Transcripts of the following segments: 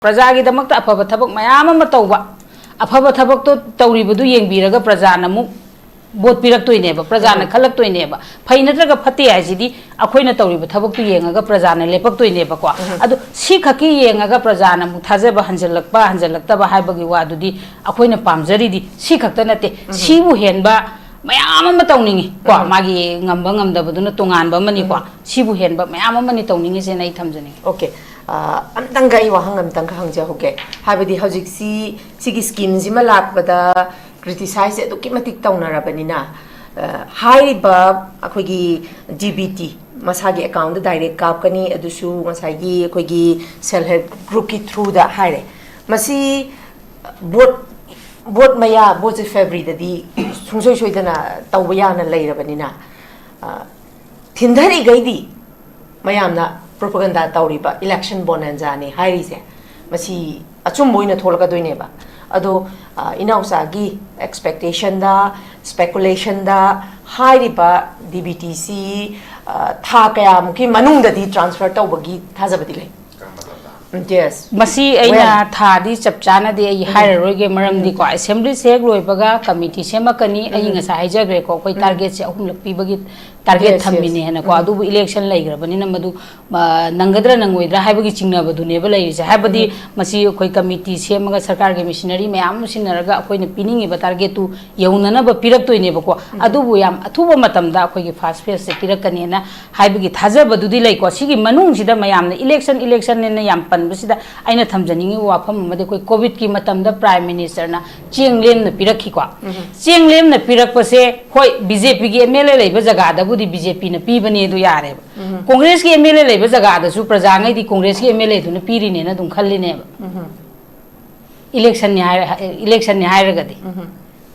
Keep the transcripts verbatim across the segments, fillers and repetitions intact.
ꯄ꯭ꯔꯖꯥꯒꯤꯗꯃꯛꯇ ꯑꯐꯕ ꯊꯕꯛ ꯃꯌꯥꯝ ꯑꯃ ꯇꯧꯕ, ꯑꯐꯕ ꯊꯕꯛꯇꯣ ꯇꯧꯔꯤꯕꯗꯨ ꯌꯦꯡꯕꯤꯔꯒ ꯄ꯭ꯔꯖꯥꯅ ꯑꯃꯨꯛ ꯚꯣꯠ ꯄꯤꯔꯛꯇꯣꯏꯅꯦꯕ, ꯄ꯭ꯔꯖꯥꯅ ꯎꯝ꯫ ꯈꯜꯂꯛꯇꯣꯏꯅꯦꯕ꯫ ꯐꯩ ꯅꯠꯇ꯭ꯔꯒ ꯐꯠꯇꯦ ꯍꯥꯏꯁꯤꯗꯤ ꯑꯩꯈꯣꯏꯅ ꯇꯧꯔꯤꯕ ꯊꯕꯛꯇꯨ ꯌꯦꯡꯉꯒ ꯄ꯭ꯔꯖꯥꯅ ꯂꯦꯞꯄꯛꯇꯣꯏꯅꯦꯕꯀꯣ꯫ ꯎꯝ꯫ ꯑꯗꯨ ꯁꯤ ꯈꯛꯀꯤ ꯌꯦꯡꯉꯒ ꯄ꯭ꯔꯖꯥꯅ ꯑꯃꯨꯛ ꯊꯥꯖꯕ ꯍꯟꯖꯜꯂꯛꯄ ꯍꯟꯖꯜꯂꯛꯇꯕ ꯍꯥꯏꯕꯒꯤ ꯋꯥꯗꯨꯗꯤ ꯑꯩꯈꯣꯏꯅ ꯄꯥꯝꯖꯔꯤꯗꯤ ꯁꯤ ꯈꯛꯇ ꯅꯠꯇꯦ꯫ ꯎꯝ꯫ ꯁꯤꯕꯨ ꯍꯦꯟꯕ ꯃꯌꯥꯝ ꯑꯃ ꯇꯧꯅꯤꯡꯉꯤ ꯀꯣ꯫ ꯎꯝ꯫ ꯃꯥꯒꯤ ꯉꯝꯕ ꯉꯝꯗꯕꯗꯨꯅ ꯇꯣꯉꯥꯟꯕ ꯑꯃꯅꯤꯀꯣ꯫ ꯎꯝ꯫ ꯁꯤꯕꯨ ꯍꯦꯟꯕ ꯃꯌꯥꯝ ꯑꯃꯅꯤ ꯇꯧꯅꯤꯡꯉꯤꯁꯦꯅ ꯑꯩ ꯊꯝꯖꯅꯤꯡꯉꯤ꯫ ꯑꯣꯀꯦ꯫ ꯑ, ꯑꯝꯇꯪꯒ ꯑꯩ ꯋꯥꯍꯪ ꯑꯝꯇꯪꯒ ꯍꯪꯖꯍꯧꯒꯦ꯫ ꯍꯥꯏꯕꯗꯤ ꯍꯧꯖꯤꯛꯁꯤ ꯁꯤꯒꯤ ꯁ꯭ꯀꯤꯝꯁꯤꯃ ꯂꯥꯛꯄꯗ ꯀ꯭ꯔꯤꯇꯤꯁꯥꯏꯁꯁꯦ ꯑꯗꯨꯛꯀꯤ ꯃꯇꯤꯛ ꯇꯧꯅꯔꯕꯅꯤꯅ, ꯑ, ꯍꯥꯏꯔꯤꯕ ꯑꯩꯈꯣꯏꯒꯤ ꯗꯤ ꯕꯤ ꯇꯤ ꯃꯁꯥꯒꯤ ꯑꯦꯀꯥꯎꯟꯗ ꯗꯥꯏꯔꯦꯛ ꯀꯥꯞꯀꯅꯤ, ꯑꯗꯨꯁꯨ ꯉꯁꯥꯏꯒꯤ ꯑꯩꯈꯣꯏꯒꯤ ꯁꯦꯜꯐ ꯍꯦꯜꯞ ꯒ꯭ꯔꯨꯞꯀꯤ ꯊ꯭ꯔꯨꯗ ꯍꯥꯏꯔꯦ꯫ ꯃꯁꯤ ꯚꯣꯠ, ꯚꯣꯠ ꯃꯌꯥ, ꯚꯣꯠꯁꯦ ꯐꯦꯕ꯭ꯔꯤꯗꯗꯤ ꯁꯨꯡꯁꯣꯏ ꯁꯣꯏꯗꯅ ꯇꯧꯕ ꯌꯥꯅ ꯂꯩꯔꯕꯅꯤꯅ, ꯑ, ꯊꯤꯟꯊꯔꯤꯈꯩꯗꯤ ꯃꯌꯥꯝꯅ ꯄ꯭ꯔꯣꯄꯒꯟꯗꯥ ꯇꯧꯔꯤꯕ ꯏꯂꯦꯛꯁꯟ ꯕꯣꯅꯦꯟꯖꯥꯅꯤ ꯍꯥꯏꯔꯤꯁꯦ, ꯃꯁꯤ ꯑꯆꯨꯝꯕ ꯑꯣꯏꯅ ꯊꯣꯛꯂꯛꯀꯗꯣꯏꯅꯦꯕ꯫ ꯑꯗꯣ, ꯑ, ꯏꯅꯥꯎꯆꯥꯒꯤ ꯑꯦꯛꯁꯄꯦꯛꯇꯦꯁꯟꯗ, ꯁ꯭ꯄꯦꯀꯨꯂꯦꯁꯟꯗ ꯍꯥꯏꯔꯤꯕ ꯗꯤ ꯕꯤ ꯇꯤꯁꯤ, ꯑ, ꯊꯥ ꯀꯌꯥꯃꯨꯛꯀꯤ ꯃꯅꯨꯡꯗꯗꯤ ꯇ꯭ꯔꯥꯟꯁꯐꯔ ꯇꯧꯕꯒꯤ ꯊꯥꯖꯕꯗꯤ ꯂꯩ? ꯌꯦꯁ꯫ ꯃꯁꯤ ꯑꯩꯅ ꯋꯦꯜ ꯊꯥꯗꯤ ꯆꯞ ꯆꯥꯅꯗꯤ ꯑꯩ ꯎꯝ꯫ ꯍꯥꯏꯔꯔꯣꯏꯒꯦ, ꯃꯔꯝꯗꯤꯀꯣ, ꯎꯝ꯫ ꯑꯦꯁꯦꯝꯕ꯭ꯂꯤꯁꯦ ꯍꯦꯛ ꯂꯣꯏꯕꯒ ꯀꯃꯤꯇꯤ ꯁꯦꯝꯃꯛꯀꯅꯤ꯫ ꯑꯩ ꯎꯝ꯫ ꯉꯁꯥꯏ ꯍꯥꯏꯖꯈ꯭ꯔꯦꯀꯣ, ꯑꯩꯈꯣꯏ ꯎꯝ꯫ ꯇꯥꯔꯒꯦꯠꯁꯦ ꯑꯍꯨꯝꯂꯛ ꯄꯤꯕꯒꯤ ꯇꯥꯔꯒꯦꯠ ꯌꯦꯁ, ꯊꯝꯃꯤꯅꯦ ꯌꯦꯁ꯫ ꯍꯥꯏꯅꯀꯣ꯫ ꯎꯝ꯫ ꯑꯗꯨꯕꯨ ꯏꯂꯦꯛꯁꯟ ꯂꯩꯈ꯭ꯔꯕꯅꯤꯅ ꯃꯗꯨ, ꯑ, ꯅꯪꯒꯗ꯭ꯔꯥ ꯅꯪꯉꯣꯏꯗ꯭ꯔꯥ ꯍꯥꯏꯕꯒꯤ ꯆꯤꯡꯅꯕꯗꯨꯅꯦꯕ ꯂꯩꯔꯤꯁꯦ꯫ ꯍꯥꯏꯕꯗꯤ ꯎꯝ꯫ ꯃꯁꯤ ꯑꯩꯈꯣꯏ ꯀꯃꯤꯇꯤ ꯁꯦꯝꯃꯒ ꯁꯔꯀꯥꯔꯒꯤ ꯃꯦꯁꯤꯅꯔꯤ ꯃꯌꯥꯝ ꯑꯃ ꯁꯤꯖꯤꯟꯅꯔꯒ ꯑꯩꯈꯣꯏꯅ ꯄꯤꯅꯤꯡꯉꯤꯕ ꯇꯥꯔꯒꯦꯠꯇꯨ ꯌꯧꯅꯅꯕ ꯄꯤꯔꯛꯇꯣꯏꯅꯦꯕꯀꯣ꯫ ꯎꯝ꯫ ꯑꯗꯨꯕꯨ ꯌꯥꯝ ꯑꯊꯨꯕ ꯃꯇꯝꯗ ꯑꯩꯈꯣꯏꯒꯤ ꯐꯥꯔꯁ ꯐꯦꯁꯁꯦ ꯄꯤꯔꯛꯀꯅꯦꯅ ꯍꯥꯏꯕꯒꯤ ꯊꯥꯖꯕꯗꯨꯗꯤ ꯂꯩꯀꯣ꯫ ꯁꯤꯒꯤ ꯃꯅꯨꯡꯁꯤꯗ ꯃꯌꯥꯝꯅ ꯏꯂꯦꯛꯁꯟ, ꯏꯂꯦꯛꯁꯟꯅꯦꯅ ꯌꯥꯝ ꯄꯟꯕꯁꯤꯗ ꯑꯩꯅ ꯊꯝꯖꯅꯤꯡꯉꯤꯕ ꯋꯥꯐꯝ ꯑꯃꯗꯤ ꯑꯩꯈꯣꯏ ꯀꯣꯚꯤꯗꯀꯤ ꯃꯇꯝꯗ ꯄ꯭ꯔꯥꯏꯝ ꯃꯤꯅꯤꯁꯇꯔꯅ ꯆꯦꯡ ꯂꯦꯝꯅ ꯄꯤꯔꯛꯈꯤꯀꯣ꯫ ꯎꯝ꯫ ꯆꯦꯡ ꯂꯦꯝꯅ ꯄꯤꯔꯛꯄꯁꯦ, ꯍꯣꯏ, ꯕꯤ ꯖꯦ ꯄꯤꯒꯤ ꯑꯦꯝ ꯑꯦꯜ ꯑꯦ ꯂꯩꯕ ꯖꯒꯥꯗꯕꯨꯗꯤ ꯕꯤ ꯖꯦ ꯄꯤꯅ ꯄꯤꯕꯅꯦ, ꯑꯗꯨ ꯌꯥꯔꯦꯕ꯫ ꯎꯝ꯫ ꯀꯣꯡꯒ꯭ꯔꯦꯁꯀꯤ ꯑꯦꯝ ꯑꯦꯜ ꯑꯦ ꯂꯩꯕ ꯖꯒꯥꯗꯁꯨ ꯄ꯭ꯔꯖꯥꯉꯩꯗꯤ ꯀꯣꯡꯒ꯭ꯔꯦꯁꯀꯤ ꯑꯦꯝ ꯑꯦꯜ ꯑꯦꯗꯨꯅ ꯄꯤꯔꯤꯅꯦꯅ ꯑꯗꯨꯝ ꯈꯜꯂꯤꯅꯦꯕ꯫ ꯎꯝ꯫ ꯏꯂꯦꯛꯁꯟꯅꯤ ꯍꯥꯏꯔ-, ꯏꯂꯦꯛꯁꯟꯅꯤ ꯍꯥꯏꯔꯒꯗꯤ꯫ ꯎꯝ꯫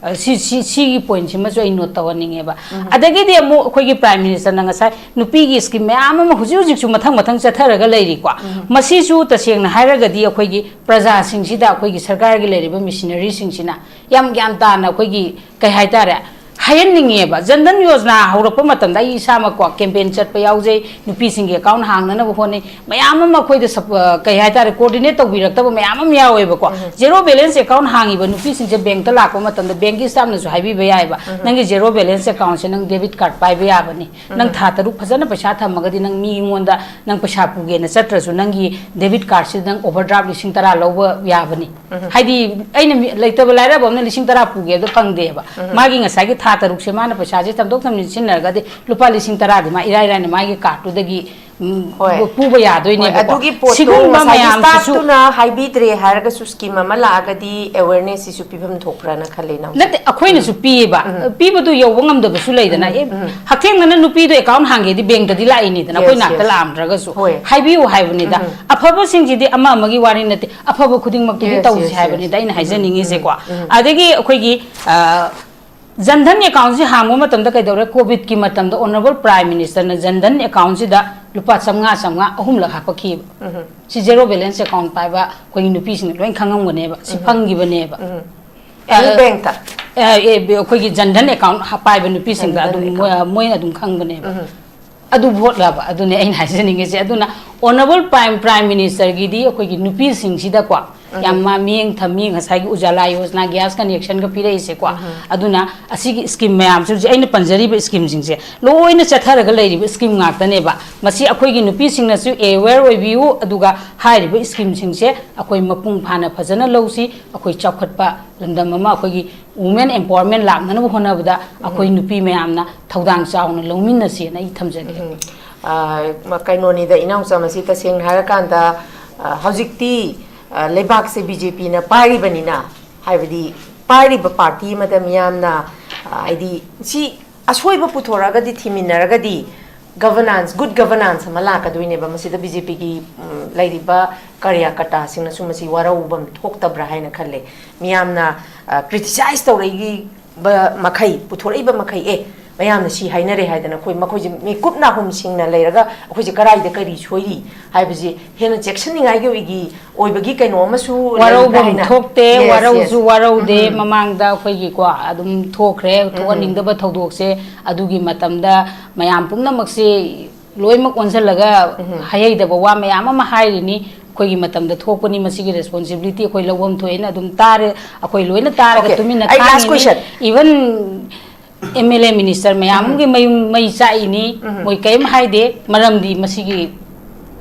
ꯑ, ꯁꯤ, ꯁꯤ, ꯁꯤꯒꯤ ꯄꯣꯏꯟꯠꯁꯤꯃꯁꯨ ꯑꯩ ꯅꯣꯠ ꯇꯧꯍꯟꯅꯤꯡꯉꯦꯕ꯫ ꯎꯝ꯫ ꯑꯗꯒꯤꯗꯤ ꯑꯃꯨꯛ ꯑꯩꯈꯣꯏꯒꯤ ꯄ꯭ꯔꯥꯏꯝ ꯃꯤꯅꯤꯁꯇꯔꯅ ꯉꯁꯥꯏ ꯅꯨꯄꯤꯒꯤ ꯁ꯭ꯀꯤꯝ ꯃꯌꯥꯝ ꯑꯃ ꯍꯧꯖꯤꯛ ꯍꯧꯖꯤꯛꯁꯨ ꯃꯊꯪ ꯃꯊꯪ ꯆꯠꯊꯔꯒ ꯂꯩꯔꯤꯀꯣ꯫ ꯎꯝ꯫ ꯃꯁꯤꯁꯨ ꯇꯁꯦꯡꯅ ꯍꯥꯏꯔꯒꯗꯤ ꯑꯩꯈꯣꯏꯒꯤ ꯄ꯭ꯔꯖꯥꯁꯤꯡꯁꯤꯗ, ꯑꯩꯈꯣꯏꯒꯤ ꯁꯔꯀꯥꯔꯒꯤ ꯂꯩꯔꯤꯕ ꯃꯦꯁꯤꯅꯔꯤꯁꯤꯡꯁꯤꯅ ꯌꯥꯝ ꯒ꯭ꯌꯥꯟ ꯇꯥꯅ ꯑꯩꯈꯣꯏꯒꯤ, ꯀꯩ ꯍꯥꯏꯇꯥꯔꯦ, ꯍꯥꯏꯍꯟꯅꯤꯡꯉꯦꯕ꯫ ꯖꯟꯙꯟ ꯌꯣꯖꯅꯥ ꯍꯧꯔꯛꯄ ꯃꯇꯝꯗ ꯑꯩ ꯏꯁꯥꯃꯛꯀꯣ ꯀꯦꯝꯄꯦꯟ ꯆꯠꯄ ꯌꯥꯎꯖꯩ, ꯅꯨꯄꯤꯁꯤꯡꯒꯤ ꯑꯦꯀꯥꯎꯟ ꯍꯥꯡꯅꯅꯕ ꯍꯣꯠꯅꯩ꯫ ꯃꯌꯥꯝ ꯑꯃ ꯑꯩꯈꯣꯏꯗ ꯁꯞ-, ꯑ, ꯀꯩ ꯍꯥꯏꯇꯥꯔꯦ, ꯀꯣꯑꯣꯔꯗꯤꯅꯦꯠ ꯇꯧꯕꯤꯔꯛꯇꯕ ꯃꯌꯥꯝ ꯑꯃ ꯌꯥꯎꯋꯦꯕꯀꯣ꯫ ꯎꯝ꯫ ꯖꯦꯔꯣ ꯕꯦꯂꯦꯟꯁ ꯑꯦꯀꯥꯎꯟ ꯍꯥꯡꯉꯤꯕ ꯅꯨꯄꯤꯁꯤꯡꯁꯦ ꯕꯦꯡꯛꯇ ꯂꯥꯛꯄ ꯃꯇꯝꯗ ꯕꯦꯡꯛꯀꯤ ꯁ꯭ꯇꯥꯐꯅꯁꯨ ꯍꯥꯏꯕꯤꯕ ꯌꯥꯏꯕ, ꯎꯝ꯫ "ꯅꯪꯒꯤ ꯖꯦꯔꯣ ꯕꯦꯂꯦꯟꯁ ꯑꯦꯀꯥꯎꯟꯁꯦ ꯅꯪ ꯗꯦꯕꯤꯠ ꯀꯥꯔꯗ ꯄꯥꯏꯕ ꯌꯥꯕꯅꯤ, ꯅꯪ ꯎꯝ꯫ ꯊꯥ ꯇꯔꯨꯛ ꯐꯖꯅ ꯄꯩꯁꯥ ꯊꯝꯃꯒꯗꯤ ꯅꯪ ꯃꯤꯉꯣꯟꯗ ꯅꯪ ꯄꯩꯁꯥ ꯄꯨꯒꯦꯅ ꯆꯠꯇ꯭ꯔꯁꯨ ꯅꯪꯒꯤ ꯗꯦꯕꯤꯠ ꯀꯥꯔꯗꯁꯤꯗ ꯅꯪ ꯑꯣꯚꯔꯗ꯭ꯔꯥꯐ ꯂꯤꯁꯤꯡ ꯇꯔꯥ ꯂꯧꯕ ꯌꯥꯕꯅꯤ"꯫ ꯎꯝ꯫ ꯍꯥꯏꯗꯤ ꯑꯩꯅ ꯃꯤ-, ꯂꯩꯇꯕ ꯂꯥꯏꯔꯕ ꯑꯃꯅ ꯂꯤꯁꯤꯡ ꯇꯔꯥ ꯄꯨꯒꯦ ꯍꯥꯏꯕꯗꯣ ꯐꯪꯗꯦꯕ꯫ ꯎꯝ꯫ ꯃꯥꯒꯤ ꯉꯁꯥꯏꯒꯤ ꯊꯥ ꯇꯔꯨꯛꯁꯦ ꯃꯥꯅ ꯄꯩꯁꯥꯁꯦ ꯊꯝꯗꯣꯛ ꯊꯝꯖꯤꯟ ꯁꯤꯖꯤꯟꯅꯔꯒꯗꯤ ꯂꯨꯄꯥ ꯂꯤꯁꯤꯡ ꯇꯔꯥꯗꯤ ꯃꯥ ꯏꯔꯥꯏ ꯂꯥꯏꯅ ꯃꯥꯒꯤ ꯀꯥꯔꯗꯇꯨꯗꯒꯤ, ꯎꯝ, ꯍꯣꯏ꯫ ꯄꯨꯕ ꯍꯣꯏ, ꯌꯥꯗꯣꯏꯅꯦꯕꯀꯣ꯫ ꯑꯗꯨꯒꯤ ꯄꯣꯠꯇꯣ ꯁꯤꯒꯨꯝꯕ ꯉꯁꯥꯏꯒꯤ ꯃꯌꯥꯝꯁꯤꯁꯨ ꯁ꯭ꯇꯥꯐꯇꯨꯅ ꯍꯥꯏꯕꯤꯗ꯭ꯔꯦ ꯍꯥꯏꯔꯒꯁꯨ ꯁ꯭ꯀꯤꯝ ꯑꯃ ꯂꯥꯛꯑꯒꯗꯤ ꯑꯦꯋꯦꯔꯅꯦꯁ ꯁꯤꯁꯨ ꯄꯤꯐꯝ ꯊꯣꯛꯄ꯭ꯔꯥꯅ ꯈꯜꯂꯦ, ꯏꯅꯥꯎ꯫ ꯅꯠꯇꯦ, ꯑꯩꯈꯣꯏꯅꯁꯨ ꯎꯝ꯫ ꯄꯤꯌꯦꯕ꯫ ꯎꯝ꯫ ꯄꯤꯕꯗꯨ ꯌꯧꯕ ꯉꯝꯗꯕꯁꯨ ꯂꯩꯗꯅ꯫ ꯎꯝ, ꯑꯦ, ꯎꯝ꯫ ꯍꯛꯊꯦꯡꯅꯅ ꯅꯨꯄꯤꯗꯣ ꯑꯦꯀꯥꯎꯟ ꯍꯥꯡꯒꯦꯗꯤ ꯕꯦꯡꯛꯇꯗꯤ ꯂꯥꯛꯏꯅꯤꯗꯅ, ꯑꯩꯈꯣꯏ ꯌꯦꯁ, ꯅꯥꯛꯇ ꯌꯦꯁ꯫ ꯂꯥꯛꯑꯝꯗ꯭ꯔꯒꯁꯨ꯫ ꯍꯣꯏ꯫ ꯍꯥꯏꯕꯤꯌꯨ ꯍꯥꯏꯕꯅꯤꯗ꯫ ꯎꯝ꯫ ꯑꯐꯕꯁꯤꯡꯁꯤꯗꯤ ꯑꯃ ꯑꯃꯒꯤ ꯋꯥꯔꯤ ꯅꯠꯇꯦ, ꯑꯐꯕ ꯈꯨꯗꯤꯡꯃꯛꯇꯨꯗꯤ ꯌꯦꯁ, ꯇꯧꯁꯤ ꯌꯦꯁ, ꯍꯥꯏꯕꯅꯤꯗ ꯌꯦꯁ꯫ ꯑꯩꯅ ꯎꯝ, ꯍꯥꯏꯖꯅꯤꯡꯉꯤꯁꯦꯀꯣ꯫ ꯎꯝ, ꯎꯝ꯫ ꯑꯗꯒꯤ ꯑꯩꯈꯣꯏꯒꯤ, ꯑ, ꯖꯟꯙꯟ ꯑꯦꯀꯥꯎꯟꯁꯤ ꯍꯥꯡꯕ ꯃꯇꯝꯗ ꯀꯩꯗꯧꯔꯦ? ꯀꯣꯚꯤꯗꯀꯤ ꯃꯇꯝꯗ ꯑꯣꯅꯔꯦꯕꯜ ꯄ꯭ꯔꯥꯏꯝ ꯃꯤꯅꯤꯁꯇꯔꯅ ꯖꯟꯙꯟ ꯑꯦꯀꯥꯎꯟꯁꯤꯗ ꯂꯨꯄꯥ ꯆꯥꯝꯃꯉꯥ, ꯆꯥꯝꯃꯉꯥ ꯑꯍꯨꯝꯂꯛ ꯍꯥꯞꯄꯛꯈꯤꯕ꯫ ꯎꯝ꯫ ꯁꯤ ꯖꯦꯔꯣ ꯕꯦꯂꯦꯟꯁ ꯑꯦꯀꯥꯎꯟ ꯄꯥꯏꯕ ꯑꯩꯈꯣꯏꯒꯤ ꯅꯨꯄꯤꯁꯤꯡꯅ ꯂꯣꯏ ꯈꯪꯉꯝꯒꯅꯦꯕ꯫ ꯁꯤ ꯎꯝ꯫ ꯐꯪꯈꯤꯕꯅꯦꯕ꯫ ꯎꯝ꯫ ꯑ, ꯑꯦꯅꯤ ꯕꯦꯡꯛꯇ? ꯑ, ꯑꯦ, ꯕꯤ-, ꯑꯩꯈꯣꯏꯒꯤ ꯖꯟꯙꯟ ꯑꯦꯀꯥꯎꯟ ꯍꯥ-, ꯄꯥꯏꯕ ꯅꯨꯄꯤꯁꯤꯡꯗ ꯖꯟꯙꯟ ꯑꯗꯨꯝ ꯃꯣꯏ-, ꯑꯦꯀꯥꯎꯟ꯫ ꯃꯣꯏꯅ ꯑꯗꯨꯝ ꯈꯪꯕꯅꯦꯕ꯫ ꯎꯝ꯫ ꯑꯗꯨ ꯚꯣꯠꯂꯕ? ꯑꯗꯨꯅꯦ ꯑꯩꯅ ꯍꯥꯏꯖꯅꯤꯡꯉꯤꯁꯦ꯫ ꯑꯗꯨꯅ ꯑꯣꯅꯔꯦꯕꯜ ꯄ꯭ꯔꯥꯏꯝ, ꯄ꯭ꯔꯥꯏꯝ ꯃꯤꯅꯤꯁꯇꯔꯒꯤꯗꯤ ꯑꯩꯈꯣꯏꯒꯤ ꯅꯨꯄꯤꯁꯤꯡꯁꯤꯗꯀꯣ ꯎꯝ꯫ ꯌꯥꯝ ꯃꯥ-, ꯃꯤꯠꯌꯦꯡ ꯊꯝꯃꯤ, ꯉꯁꯥꯏꯒꯤ ꯎꯖꯥꯂꯥ ꯌꯣꯖꯅꯥ, ꯒ꯭ꯌꯥꯁ ꯀꯅꯦꯛꯁꯟꯒ ꯄꯤꯔꯛꯏꯁꯦꯀꯣ꯫ ꯎꯝ꯫ ꯑꯗꯨꯅ ꯑꯁꯤꯒꯤ ꯁ꯭ꯀꯤꯝ ꯃꯌꯥꯝꯁꯦ, ꯍꯧꯖꯤꯛ ꯑꯩꯅ ꯄꯟꯖꯔꯤꯕ ꯁ꯭ꯀꯤꯝꯁꯤꯡꯁꯦ ꯂꯣꯏꯅ ꯆꯠꯊꯔꯒ ꯂꯩꯔꯤꯕ ꯁ꯭ꯀꯤꯝ ꯉꯥꯛꯇꯅꯦꯕ꯫ ꯃꯁꯤ ꯑꯩꯈꯣꯏꯒꯤ ꯅꯨꯄꯤꯁꯤꯡꯅꯁꯨ ꯑꯦꯋꯦꯌꯔ ꯑꯣꯏꯕꯤꯌꯨ, ꯑꯗꯨꯒ ꯍꯥꯏꯔꯤꯕ ꯁ꯭ꯀꯤꯝꯁꯤꯡꯁꯦ ꯑꯩꯈꯣꯏ ꯃꯄꯨꯡ ꯐꯥꯅ ꯐꯖꯅ ꯂꯧꯁꯤ꯫ ꯑꯩꯈꯣꯏ ꯆꯥꯎꯈꯠꯄ ꯂꯝꯗꯝ ꯑꯃ, ꯑꯩꯈꯣꯏꯒꯤ ꯋꯨꯃꯦꯟ ꯑꯦꯝꯄꯥꯋꯔꯃꯦꯟ ꯂꯥꯛꯅꯅꯕ ꯍꯣꯠꯅꯕꯗ ꯑꯩꯈꯣꯏ ꯎꯝ꯫ ꯅꯨꯄꯤ ꯃꯌꯥꯝꯅ ꯊꯧꯗꯥꯡ ꯆꯥꯎꯅ ꯂꯧꯃꯤꯟꯅꯁꯦꯅ ꯑꯩ ꯊꯝꯖꯒꯦ꯫ ꯎꯝ꯫ ꯑ, ꯃ-, ꯀꯩꯅꯣꯅꯤꯗ, ꯏꯅꯥꯎꯆꯥ, ꯃꯁꯤ ꯇꯁꯦꯡꯅ ꯍꯥꯏꯔꯀꯥꯟꯗ, ꯑ, ꯍꯧꯖꯤꯛꯇꯤ, ꯑ, ꯂꯩꯕꯥꯛꯁꯦ ꯕꯤ ꯖꯦ ꯄꯤꯅ ꯄꯥꯏꯔꯤꯕꯅꯤꯅ, ꯍꯥꯏꯕꯗꯤ ꯄꯥꯏꯔꯤꯕ ꯄꯥꯔꯇꯤ ꯑꯃꯗ ꯃꯤꯌꯥꯝꯅ, ꯑ, ꯍꯥꯏꯗꯤ ꯁꯤ ꯑꯁꯣꯏꯕ ꯄꯨꯊꯣꯔꯛꯑꯒꯗꯤ, ꯊꯤꯃꯤꯟꯅꯔꯒꯗꯤ ꯒꯚꯔꯅꯥꯟꯁ, ꯒꯨꯗ ꯒꯚꯔꯅꯥꯟꯁ ꯑꯃ ꯂꯥꯛꯀꯗꯣꯏꯅꯦꯕ꯫ ꯃꯁꯤꯗ ꯕꯤ ꯖꯦ ꯄꯤꯒꯤ, ꯎꯝ, ꯂꯩꯔꯤꯕ ꯀꯥꯔꯌꯀꯔꯇꯥꯁꯤꯡꯅꯁꯨ ꯃꯁꯤ ꯋꯥꯔꯧꯕꯝ ꯊꯣꯛꯇꯕ꯭ꯔꯥ ꯍꯥꯏꯅ ꯈꯜꯂꯦ꯫ ꯃꯤꯌꯥꯝꯅ, ꯑ, ꯀ꯭ꯔꯤꯇꯤꯁꯥꯏꯁ ꯇꯧꯔꯛꯏꯕ ꯃꯈꯩ, ꯄꯨꯊꯣꯔꯛꯏꯕ ꯃꯈꯩ, "ꯑꯦ, ꯃꯌꯥꯝꯅ ꯁꯤ ꯍꯥꯏꯅꯔꯦ ꯍꯥꯏꯗꯅ ꯑꯩꯈꯣꯏ ꯃꯈꯣꯏꯁꯦ ꯃꯤꯀꯨꯞ ꯅꯥꯍꯨꯝ ꯁꯤꯡꯅ ꯂꯩꯔꯒ ꯑꯩꯈꯣꯏꯁꯦ ꯀꯗꯥꯏꯗ ꯀꯔꯤ ꯁꯣꯏꯔꯤ ꯍꯥꯏꯕꯁꯤ ꯍꯦꯟꯅ ꯆꯦꯛꯁꯤꯟꯅꯤꯡꯉꯥꯏꯒꯤ ꯑꯣꯏꯒꯤ ꯑꯣꯏꯕꯒꯤ ꯀꯩꯅꯣ ꯑꯃꯁꯨ ꯂꯩꯕ꯭ꯔꯥ ꯋꯥꯔꯧꯕꯝ ꯍꯥꯏꯅ? ꯊꯣꯛꯇꯦ, yes, ꯋꯥꯔꯧꯁꯨ yes. ꯋꯥꯔꯧꯗꯦ꯫ ꯎꯝ꯫ ꯃꯃꯥꯡꯗ ꯑꯩꯈꯣꯏꯒꯤꯀꯣ ꯑꯗꯨꯝ ꯊꯣꯛꯈ꯭ꯔꯦ, ꯎꯝ꯫ ꯊꯣꯛꯍꯟꯅꯤꯡꯗꯕ ꯊꯧꯗꯣꯛꯁꯦ꯫ ꯑꯗꯨꯒꯤ ꯃꯇꯝꯗ ꯃꯌꯥꯝ ꯄꯨꯝꯅꯃꯛꯁꯤ ꯂꯣꯏꯅꯃꯛ ꯑꯣꯟꯁꯤꯜꯂꯒ ꯎꯝ꯫ ꯍꯥꯏꯍꯩꯗꯕ ꯋꯥ ꯃꯌꯥꯝ ꯑꯃ ꯍꯥꯏꯔꯤꯅꯤ꯫ ꯑꯩꯈꯣꯏꯒꯤ ꯃꯇꯝꯗ ꯊꯣꯛꯄꯅꯤ, ꯃꯁꯤꯒꯤ responsibility ꯑꯩꯈꯣꯏ ꯂꯧꯐꯝ ꯊꯣꯛꯑꯦꯅ ꯑꯗꯨꯝ ꯇꯥꯔꯦ꯫ ꯑꯩꯈꯣꯏ ꯂꯣꯏꯅ ꯇꯥꯔꯒ Okay, ꯇꯨꯃꯤꯟꯅ ꯑꯩ last ꯈꯥꯡꯉꯤꯅꯤ꯫ Question. Even M L A minister ꯃꯌꯥꯝ ꯎꯝ꯫ ꯑꯃꯒꯤ ꯃꯌꯨꯝ ꯃꯩ ꯆꯥꯛꯏꯅꯤ, ꯎꯝ꯫ ꯃꯣꯏ ꯀꯔꯤꯝ ꯍꯥꯏꯗꯦ, ꯃꯔꯝꯗꯤ ꯃꯁꯤꯒꯤ